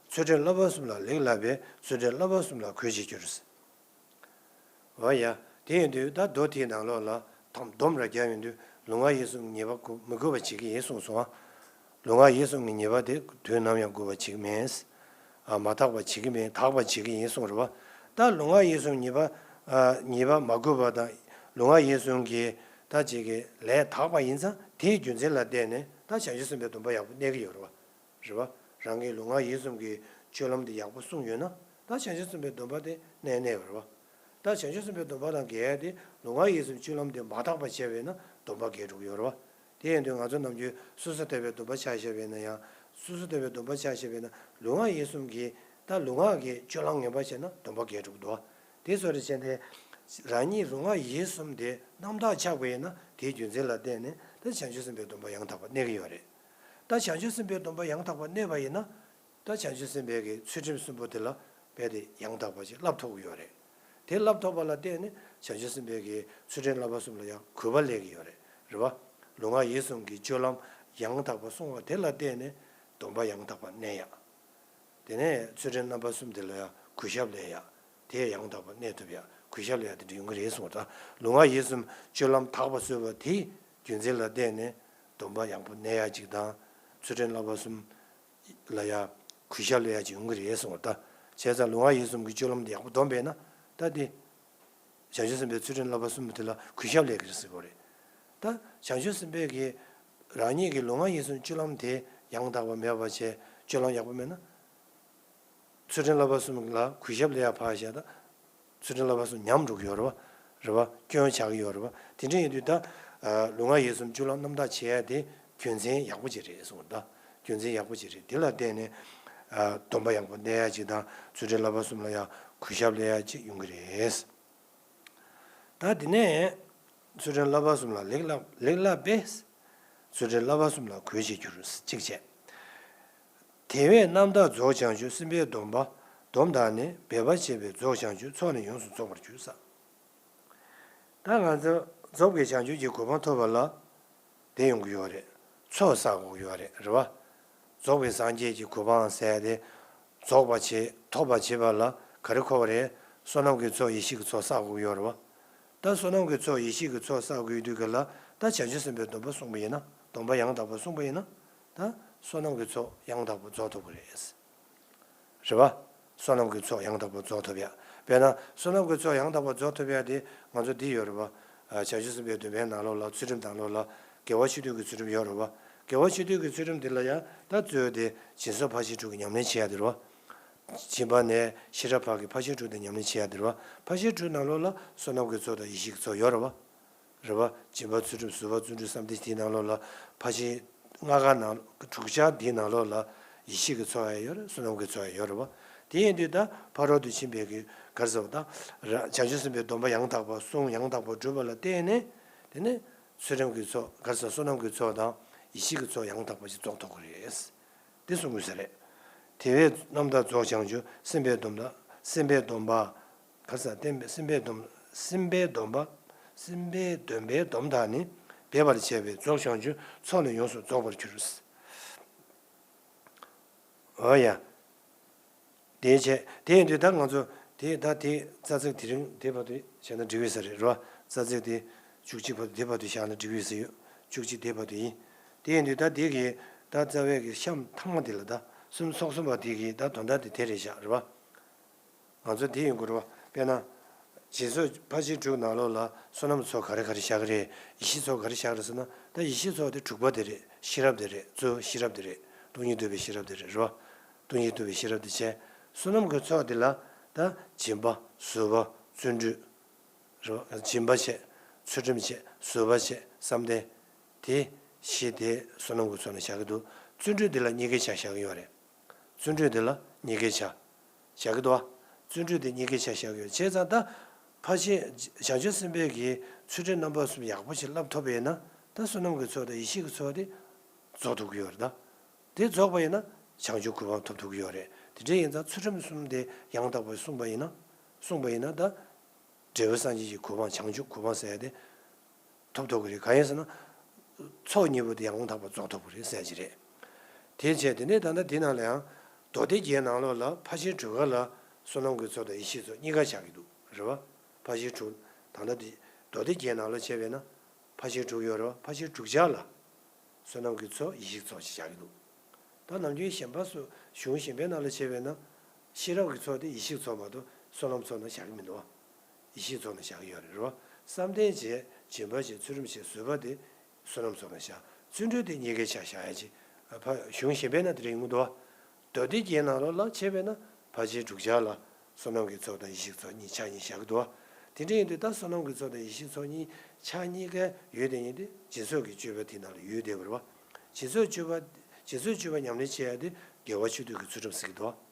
ཚུལ་ཁྲིམས་བསླབ་པ་གསུམ་ལ་ལེགས་བསླབ་པས། ཚུལ་ཁྲིམས་བསླབ་པ་གསུམ་ལ་གུས་བྱེད་འགྱུར། འོ་ཡ། དེ་ཡིན་དུས་ད་མདོ་དེའི་ནང་ལོགས་ལ་ཐམ་སྡོམ་ར་རྒྱབ་ཡོང་དུས་ལུས་ངག་ཡིད་གསུམ་ཉེས་པ་མི་དགོས་པ་བྱེད་ཀྱི་ཡིན་གསུངས་སོང་ཨ། ལུས་ངག་ཡིད་གསུམ་གྱི་ཉེས་པ་དེ་དུས་ནམ་ཡང་དགོས་པ་བྱེད་ཀྱི་མེད། ཨ། མ་དག་པ་བྱེད་ཀྱི་མེད། དག་པ་བྱེད་ཀྱི་ཡིན་གསུངས་རེད་བ། ད་ལུས་ངག་ཡིད་གསུམ་ཉེས་པ། ཨ། ཉེས་པ་མ་དགོས་པ་དང་། ལུས་ངག་ཡིད་གསུམ་གྱི་ད་ཅིག་གི་ལས་དག་པ་ཡིན་ཙང་དེའི་རྒྱུ་མཚན་ལ་བརྟེན་ནས་ད་བྱང་ཆུབ་སེམས་དཔའི་སྡོམ་པ་ཡག་པོ་གནས་ཀྱི་ཡོད་རེད་བ། རེད་བ། རང་གི་ལུས་ངག་ཡིད་གསུམ་གྱི་སྤྱོད་ལམ་དེ་ཡག་པོ་བསྲུངས་ཡོད་ན་ད་བྱང་ཆུབ་སེམས་དཔའི་སྡོམ་པ་དེ་གནས་གནས་པ་རེད་བ། ད་བྱང་ཆུབ་སེམས་དཔའི་སྡོམ་པ་དང་འགལ་ཡ་དེ་ལུས་ངག་ཡིད་གསུམ་སྤྱོད་ལམ་དེ་མ་དག་པ་བྱས་པས་ན་སྡོམ་པ་འགལ་འགྲོ་གི་ཡོད་རེད་བ། དེ་ཡིན་དུས་ང་ཚོ་ནམ་རྒྱུན་སོ་སོ་ལྟ་བའི་སྡོམ་པ་ཆ་བཞག་པས་ན་ཡང་། སོ་སོ་ལྟ་བའི་སྡོམ་པ་ཆ་བཞག་པས་ན་ལུས་ངག་ཡིད་གསུམ་གྱི་ད་ལུས་ངག་གི་སྤྱོད་ལམ་ངན་པ་བྱས་ན་སྡོམ་པ་འགལ་འགྲོ་གི་འདུག་བ། དེ་བཟོ་འདྲ་བྱས་ཏེ། རང་ཉིད་ལུས་ངག་ཡིད་གསུམ་དེ་རྣམ་དག་ཆགས་པ་ཡིན་ན་དེའི་རྒྱུ་མཚན་ལ་བརྟེན་ནས་ད་བྱང་ཆུབ་སེམས་དཔའི་སྡོམ་པ་ཡང་དག་པ་གནས་ཀྱི་ཡོད་རེད། ད་བྱང་ཆུབ་སེམས་དཔའི་སྡོམ་པ་ཡང་དག་པ་གནས་པ་ཡིན་ན། ད་བྱང་ཆུབ་སེམས་དཔའི་གི་ཚུལ་ཁྲིམས་གསུམ་པོ་དེ་ལ་རྦད་དེ་ཡང་དག་པ་ཞིག་བསླབ་ཐུབ་ཀྱི་ཡོད་རེད། དེ་བསླབ་ཐུབ་པ་ལ་བརྟེན་ནས་བྱང་ཆུབ་སེམས་དཔའི་གི་ཚུལ་ཁྲིམས་བསླབ་པ་གསུམ་ལ་ཡང་གུས་པ་སླེབས་ཀྱི་ཡོད་རེད། རེད་བ། ལུས་ངག་ཡིད་གསུམ་གྱི་སྤྱོད་ལམ་ཡང་དག་པ་བསྲུང་བ་དེ་ལ་བརྟེན་ནས་སྡོམ་པ་ཡང་དག་པ་གནས་ཡ། དེ་ནས་ཚུལ་ཁྲིམས་རྣམ་པ་གསུམ་དེ་ལ་ཡང་གུས་ཞབས་སླེབས་ཡ། དེ་ཡང་དག་པ་གནས་ཐུབ་ཡ། གུས་ཞབས་སླེབས་ཡ་དེ་འདྲ་ཡོང་གི་རེད་གསུངས་པ་དང་། ལུས་ངག་ཡིད་གསུམ་སྤྱོད་ལམ་དག་པ་བཟོས་པ་དེའི་རྒྱུ་མཚན་ལ་བརྟེན་ནས་སྡོམ་པ་ཡག་པོ་གནས་ཡ་གཅིག་དང་། ཚུལ་ཁྲིམས་བསླབ་པ་གསུམ་ལ་ཡང་གུས་ཞབས་སླེབས་ཡ་གཅིག་ཡོང་གི་རེད་གསུངས་པ་དང་། བྱས་ཙང་ལུས་ངག་ཡིད་གསུམ་གྱི་སྤྱོད་ལམ་དེ་ཡག་པོ་སྡོམ་པས་ན་ད་དེ། བྱང་ཆུབ་སེམས་དཔའི་ཚུལ་ཁྲིམས་བསླབ་པ་གསུམ་དེ་ལ་གུས་ཞབས་སླེབས་ཀྱི་རེད་ཟེར་གྱི་རེད། ད་བྱང་ཆུབ་སེམས་དཔའི་གི་རང་ཉིད་ཀྱི་ལུས་ངག་ཡིད་གསུམ་སྤྱོད་ལམ་དེ་ཡང་དག་པ་མེད་པ་བྱས། སྤྱོད་ལམ་ཡག་པོ་མེད་ན། ཚུལ་ཁྲིམས་བསླབ་པ་གསུམ་ལ་གུས་ཞབས་སླེབས་ཡ་ཕར་བཞག་ད། ཚུལ་ཁྲིམས་བསླབ་པ་གསུམ་ཉམས་འགྲོ་གི་ཡོད་རེད་བ། རེད་བ། སྐྱོན་ཆགས་ཀྱི་ཡོད་རེད་བ། དེ་འདྲ་ཡིན་དུས་ད། ལུས་ངག་ཡིད་གསུམ་སྤྱོད་ལམ་རྣམ་དག་བྱེད་ཡ་དེ་རྒྱུ་མཚན་ཡག་པོ་ཅིག་རེད་གསུངས། ད་རྒྱུ་མཚན་ཡག་པོ་ཅིག་རེད། དེ་ལ་བརྟེན་ནས་སྡོམ་པ་ཡག་པོ་གནས་ཡ་ཅིག་དང་ཚུལ་ཁྲིམས་བསླབ་པ་གསུམ་ལ་ཡང་གུས་ཞབས་སླེབས་ཡ་ཅིག་ཡོང་གི་རེད། ད་དེ་ནས་ཚུལ་ཁྲིམས་བསླབ་པ་གསུམ་ལ་ལེགས་བསླབ་ལེགས་བསླབས་པས། ཚུལ་ཁྲིམས་བསླབ་པ་གསུམ་ལ་གུས་བྱེད་འགྱུར། གཅིག་བྱས། དེ་བས་རྣམ་དག་རྫོགས་བྱང་ཆུབ་སེམས་དཔའི་སྡོམ་པ། སྡོམ་དང་ནི་འབད་པ་བྱས་པས་རྫོགས་བྱང་ཆུབ་ཚོགས་ནི་ཡོངས་སུ་རྫོགས་པར་འགྱུར་ས། ད་ང་ཚོ་རྫོགས་པའི་བྱང་ཆུབ་ཀྱི་གོ་འཕང་ཐོབ་པ་ལ་དེ་ཡོང་གི་ཡོད་རེད། ཚོགས་བསགས་དགོས་ཀྱི་ཡོད་རེད། རེད་བ། རྫོགས་པའི་སངས་རྒྱས་ཀྱི་གོ་འཕང་ཟེར་ཏེ། རྫོགས་པ་བྱེད་ཐོབ་པ་བྱེད་པ་ལ་ག་རེ་མཁོ་བ་རེད། བསོད་ནམས་ཀྱི་ཚོགས་ཡེ་ཤེས་ཀྱི་ཚོགས་བསགས་དགོས་ཀྱི་ཡོད་རེད་བ། ད་བསོད་ནམས་ཀྱི་ཚོགས་ཡེ་ཤེས་ཀྱི་ཚོགས་བསགས་དགོས་དུས་ག་ལ་ད་བྱང་ཆུབ་སེམས་དཔའི་སྡོམ་པ་བསྲུངས་པ་ཡིན་ན། སྡོམ་པ་ཡང་དག་པ་བསྲུངས་པ་ཡིན་ན། ད་བསོད་ནམས་ཀྱི་ཚོགས་ཡང་དག་པ་རྫོགས་ཐུབ་ཀྱི་རེད། རེད་བ། བསོད་ནམས་ཀྱི་ཚོགས་ཡང་དག་པ་རྫོགས་ཐུབ་ཡ། དཔེར་ན་བསོད་ནམས་ཀྱི་ཚོགས་ཡང་དག་པ་རྫོགས་ཐུབ་ཡ་དེ་ང་ཚོ་འདི་ཡོད་རེད་བ། བྱང་ཆུབ་སེམས་དཔའི་སྡོམ་པའི་ནང་ལོགས་ལ་ཚུལ་ཁྲིམས་ནང་ལོགས་ལ་དགེ་བ་ཆོས་སྡུད་ཀྱི་ཚུལ་ཁྲིམས་ཡོད་རེད་བ། དགེ་བ་ཆོས་སྡུད་ཀྱི་ཚུལ་ཁྲིམས་འདི་ལ་ཡང་ད་གཙོས་ཏེ་སྦྱིན་སོགས་ཕར་ཕྱིན་དྲུག་གི་ཉམས་ལེན་བྱེད་ཡ་དེ་རེད་བ། སྦྱིན་པ་ནས་ཤེས་རབ་བར་གྱི་ཕར་ཕྱིན་དྲུག་དེ་ཉམས་ལེན་བྱེད་ཡ་དེ་རེད་བ། ཕར་ཕྱིན་དྲུག་ནང་ལོགས་ལ་བསོད་ནམས་ཀྱི་ཚོགས་དང་ཡེ་ཤེས་ཀྱི་ཚོགས་ཡོད་རེད་བ། རེད་བ། སྦྱིན་པ་ཚུལ་ཁྲིམས་ཟུར་པ་བརྩོན་འགྲུས་བསམ་གཏན་དེའི་ནང་ལོགས་ལ་ཕར་ཕྱིན་ལྔ་ཀ་ནང་དྲུག་ཆ་དེའི་ནང་ལོགས་ལ་ཡེ་ཤེས་ཀྱི་ཚོགས་ཡང་ཡོད་རེད། བསོད་ནམས་ཀྱི་ཚོགས་ཡང་ཡོད་རེད་བ། དེ་ཡིན་དུས་ད་ཕ་རོལ་ཏུ་ཕྱིན་པའི་གི་ག་རེ་ཟེར་བ་དང་། ར་བྱང་ཆུབ་སེམས་དཔའི་སྡོམ་པ་ཡང་དག་པ་བསྲུང་ཡང་དག་པ་བསྒྲུབ་པ་ལ་བརྟེན་ནས། དེ་ནས་ཚུལ་ཁྲིམས་ཀྱི་ཚོགས་ག་རེ་ཟེར་བསོད་ནམས་ཀྱི་ཚོགས་དང་ཡེ་ཤེས་ཀྱི་ཚོགས་ཡང་དག་པ་ཞིག་རྫོགས་ཐུབ་ཀྱི་རེད། འདི་གསུང་དགོས་ས་རེད། དེ་བས་རྣམ་དག་རྫོགས་བྱང་ཆུབ་སེམས་དཔའི་སྡོམ་དང་སེམས་དཔའི་སྡོམ་པ། ག་རེ་ཟེར་བསྟན་པའི་སེམས་དཔའི་སྡོམ། སེམས་དཔའི་སྡོམ་པ། སེམས་དཔའི་སྡོམ་པའི་སྡོམ་དང་ནི། འབད་པར་བྱས་པས་རྫོགས་བྱང་ཆུབ་ཚོགས་ནི་ཡོངས་སུ་རྫོགས་པར་འགྱུར། འོ་ཡ། དེའི་ཆེད་དེ་ཡིན་དུས་ད་ང་ཚོ་དེ་ད་དེ་རྩ་ཚིག་དེ་རིང་དེ་བར་དུ་བྱས་ན་འགྲིག་ཡོད་ས་རེད་རོ། རྩ་ཚིག་དེ་བཅུ་གཅིག་བར་དུ་དེ་བར་དུ་བཞག་ན་འགྲིག་ཡོད་ས་ཡོད། བཅུ་གཅིག་དེ་བར་དུ་ཡིན། དེ་ཡིན་དུས་ད་དེ་གི་ད་རྩ་བའི་གི་གཤམ་ཐ་མ་དེ་ལ་ད་གསུམ་ཚོགས་གསུམ་པ་དེ་གི་ད་དོན་དག་དེ་དེ་རེད་བཞག་རེད་བ། ང་ཚོ་དེ་ཡིན་དགོས་རེད་བ། དཔེར་ན། སྦྱིན་སོགས་ཕར་ཕྱིན་དྲུག་ནང་ལོགས་ལ་བསོད་ནམས་ཚོགས་ག་རེ་ག་རེ་བཞག་གི་རེད། ཡེ་ཤེས་ཚོགས་ག་རེ་བཞག་གི་རེད་ཟེར་ན་ད་ཡེ་ཤེས་ཚོགས་དེ་དྲུག་པ་དེ་རེད། ཤེས་རབ་དེ་རེད། གཙོ་བོ་ཤེས་རབ་དེ་རེད། སྟོང་ཉིད་རྟོགས་པའི་ཤེས་རབ་དེ་རེད་རེད་བ། སྟོང་ཉིད་རྟོགས་པའི་ཤེས་རབ་དེ་བྱས། བསོད་ནམས་ཀྱི་ཚོགས་དེ་ལ་ད་སྦྱིན་པ་ཟུར་པ་བརྩོན་འགྲུས། རེད་བ། སྦྱིན་པ་བྱས། ཚུལ་ཁྲིམས་བྱས། ཟུར་པ་བྱས། བསམ་གཏན། དེ་བཞི་དེ་བསོད་ནམས་ཀྱི་ཚོགས་ནང་བཞག་གི་འདུག་བརྩོན་འགྲུས་དེ་ལ་གཉིས་ཀའི་ཆ་བཞག་གི་ཡོད་རེད། བརྩོན་འགྲུས་དེ་ལ་གཉིས་ཀའི་ཆ། བཞག་གི་འདུག་བ། བརྩོན་འགྲུས་དེ་གཉིས་ཀའི་ཆ་བཞག་གི་ཡོད་བྱས་ཙང་ད། ཕར་ཕྱིན་བྱང་ཆུབ་སེམས་དཔའི་གི་ཚུལ་ཁྲིམས་རྣམ་པ་གསུམ་ཡག་པོ་ཞིག་བསླབ་ཐུབ་པ་ཡིན་ན་ད་བསོད་ནམས་ཀྱི་ཚོགས་དང་ཡེ་ཤེས་ཀྱི་ཚོགས་དེ་རྫོགས་ཐུབ་ཀྱི་ཡོད་རེད་ད། དེ་རྫོགས་པ་ཡིན་ན་བྱང་ཆུབ་གོ་འཕང་ཐོབ་ཐུབ་ཀྱི་ཡོད་རེད། དེ་འདྲ་ཡིན་ཙང་ཚུལ་ཁྲིམས་གསུམ་དེ་ཡང་དག་པར་བསྲུངས་པ་ཡིན་ན། བསྲུངས་པ་ཡིན་ན་ད། འབྲས་བུ་སངས་རྒྱས་ཀྱི་གོ་འཕང་བྱང་ཆུབ་གོ་འཕང་ཟེར་ཡ་དེ། ཐོབ་ཐུབ་ཀྱི་རེད། གང་ཡིན་ཟེར་ན། ཚོགས་གཉིས་པོ་དེ་ཡང་དག་པར་རྫོགས་ཐུབ་ཀྱི་རེད་ཟེར་གྱི་རེད། དེ་བྱས་དེ་ནས་ད་ལྟ་འདི་ནང་ལ་ཡང་། མདོ་སྡེ་བརྒྱད་ནང་ལོགས་ལ་ཕར་ཕྱིན་དྲུག་ཀ་ལ་བསོད་ནམས་ཀྱི་ཚོགས་དང་ཡེ་ཤེས་ཚོགས་གཉིས་ཀ་བཞག་གི་འདུག་རེད་བ། ཕར་ཕྱིན་དྲུག་ད་ལྟ་འདི་མདོ་སྡེ་བརྒྱད་ནང་ལ་བྱས་པས་ན། ཕར་ཕྱིན་དྲུག་ཡོད་རེད་བ། ཕར་ཕྱིན་དྲུག་ཆ་ལ། བསོད་ནམས་ཀྱི་ཚོགས་ཡེ་ཤེས་ཚོགས་ཅེས་བྱ་གི་འདུག་ད་ནམ་རྒྱུན་གཞན་པ་སུ་གཞུང་གཞན་པའི་ནང་ལ་བྱས་པས་ན། ཤེས་རབ་ཀྱི་ཚོགས་དེ་ཡེ་ཤེས་ཚོགས་མ་གཏོགས་བསོད་ནམས་ཚོགས་ནང་བཞག་གི་མི་འདུག་བ། ཡེ་ཤེས་ཚོགས་ནང་བཞག་གི་ཡོད་རེད་རོ། བསམ་གཏན་བྱས། སྦྱིན་པ་བྱས། ཚུལ་ཁྲིམས་བྱས། བཟོད་པ་དེ་བསོད་ནམས་ཚོགས་ནང་བཞག་བརྩོན་འགྲུས་དེ་གཉིས་ཀའི་ཆ་བཞག་ཡ་ཅིག་ཕ་གཞུང་གཞན་པའི་ནང་དེ་རེད་ཡོང་གི་འདུག་བ། མདོ་སྡེ་བརྒྱད་ནང་ལོགས་ལ་བྱས་པས་ན་ཕར་ཕྱིན་དྲུག་ཆ་ལ། བསོད་ནམས་ཀྱི་ཚོགས་དང་ཡེ་ཤེས་ཚོགས་གཉིས་ཆ་གཉིས་བཞག་གི་འདུག་བ། དེ་འདྲ་ཡིན་དུས་ད་བསོད་ནམས་ཀྱི་ཚོགས་དང་ཡེ་ཤེས་ཚོགས་གཉིས་ཆ་གཉིས་ཀའི་ཡུལ་དེ་ཡིན་ཏེ་སྦྱིན་སོགས་ཀྱི་སྤྱོད་པ་དེ་ནང་ལ་ཡུལ་དེ་བར་བ། སྦྱིན་སོགས་སྤྱོད་པ། སྦྱིན་སོགས་སྤྱོད་པ་ཉམས་ལེན་བྱེད་ཡ་དེ་དགེ་བ་ཆོས་སྡུད་ཀྱི་ཚུལ་ཁྲིམས་ཟེར་གྱི་འདུག་བ།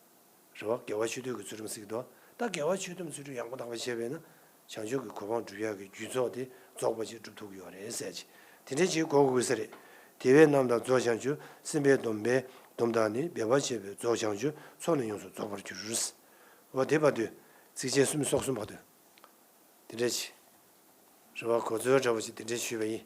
རེད་བ། དགེ་བ་ཆོས་སྡུད་ཀྱི་ཚུལ་ཁྲིམས་ཟེར་གྱི་འདུག་བ། ད་དགེ་བ་ཆོས་སྡུད་ཚུལ་ཁྲིམས་ཡང་དག་པ་བྱས་པས་ན། བྱང་ཆུབ་ཀྱི་གོ་འཕང་སྒྲུབ་ཡག་གི་རྒྱུ་ཚོགས་དེ་རྫོགས་པ་ཅིག་སྒྲུབ་ཐུབ་ཀྱི་ཡོད་རེད་ཟེར་གྱི། དེ་འདྲའི་ཅིག་གོ་དགོས་ས་རེད། དེ་བས་རྣམ་དག་རྫོགས་བྱང་ཆུབ་སེམས་དཔའི་སྡོམ་པའི་སྡོམ་དང་ནི། འབད་པ་བྱས་པས་རྫོགས་བྱང་ཆུབ་ཚོགས་ནི་ཡོངས་སུ་རྫོགས་པར་འགྱུར། འོ་དེ་བར་དུ། ཚིགས་བཅད་གསུམ་ཚོགས་གསུམ་བར་དུ། དེ་འདྲ་ཅིག་རེད་བ། གོ་ཚོད་འདྲ་བོ་ཅིག་དེ་འདྲ་ཞུས་པ་ཡིན།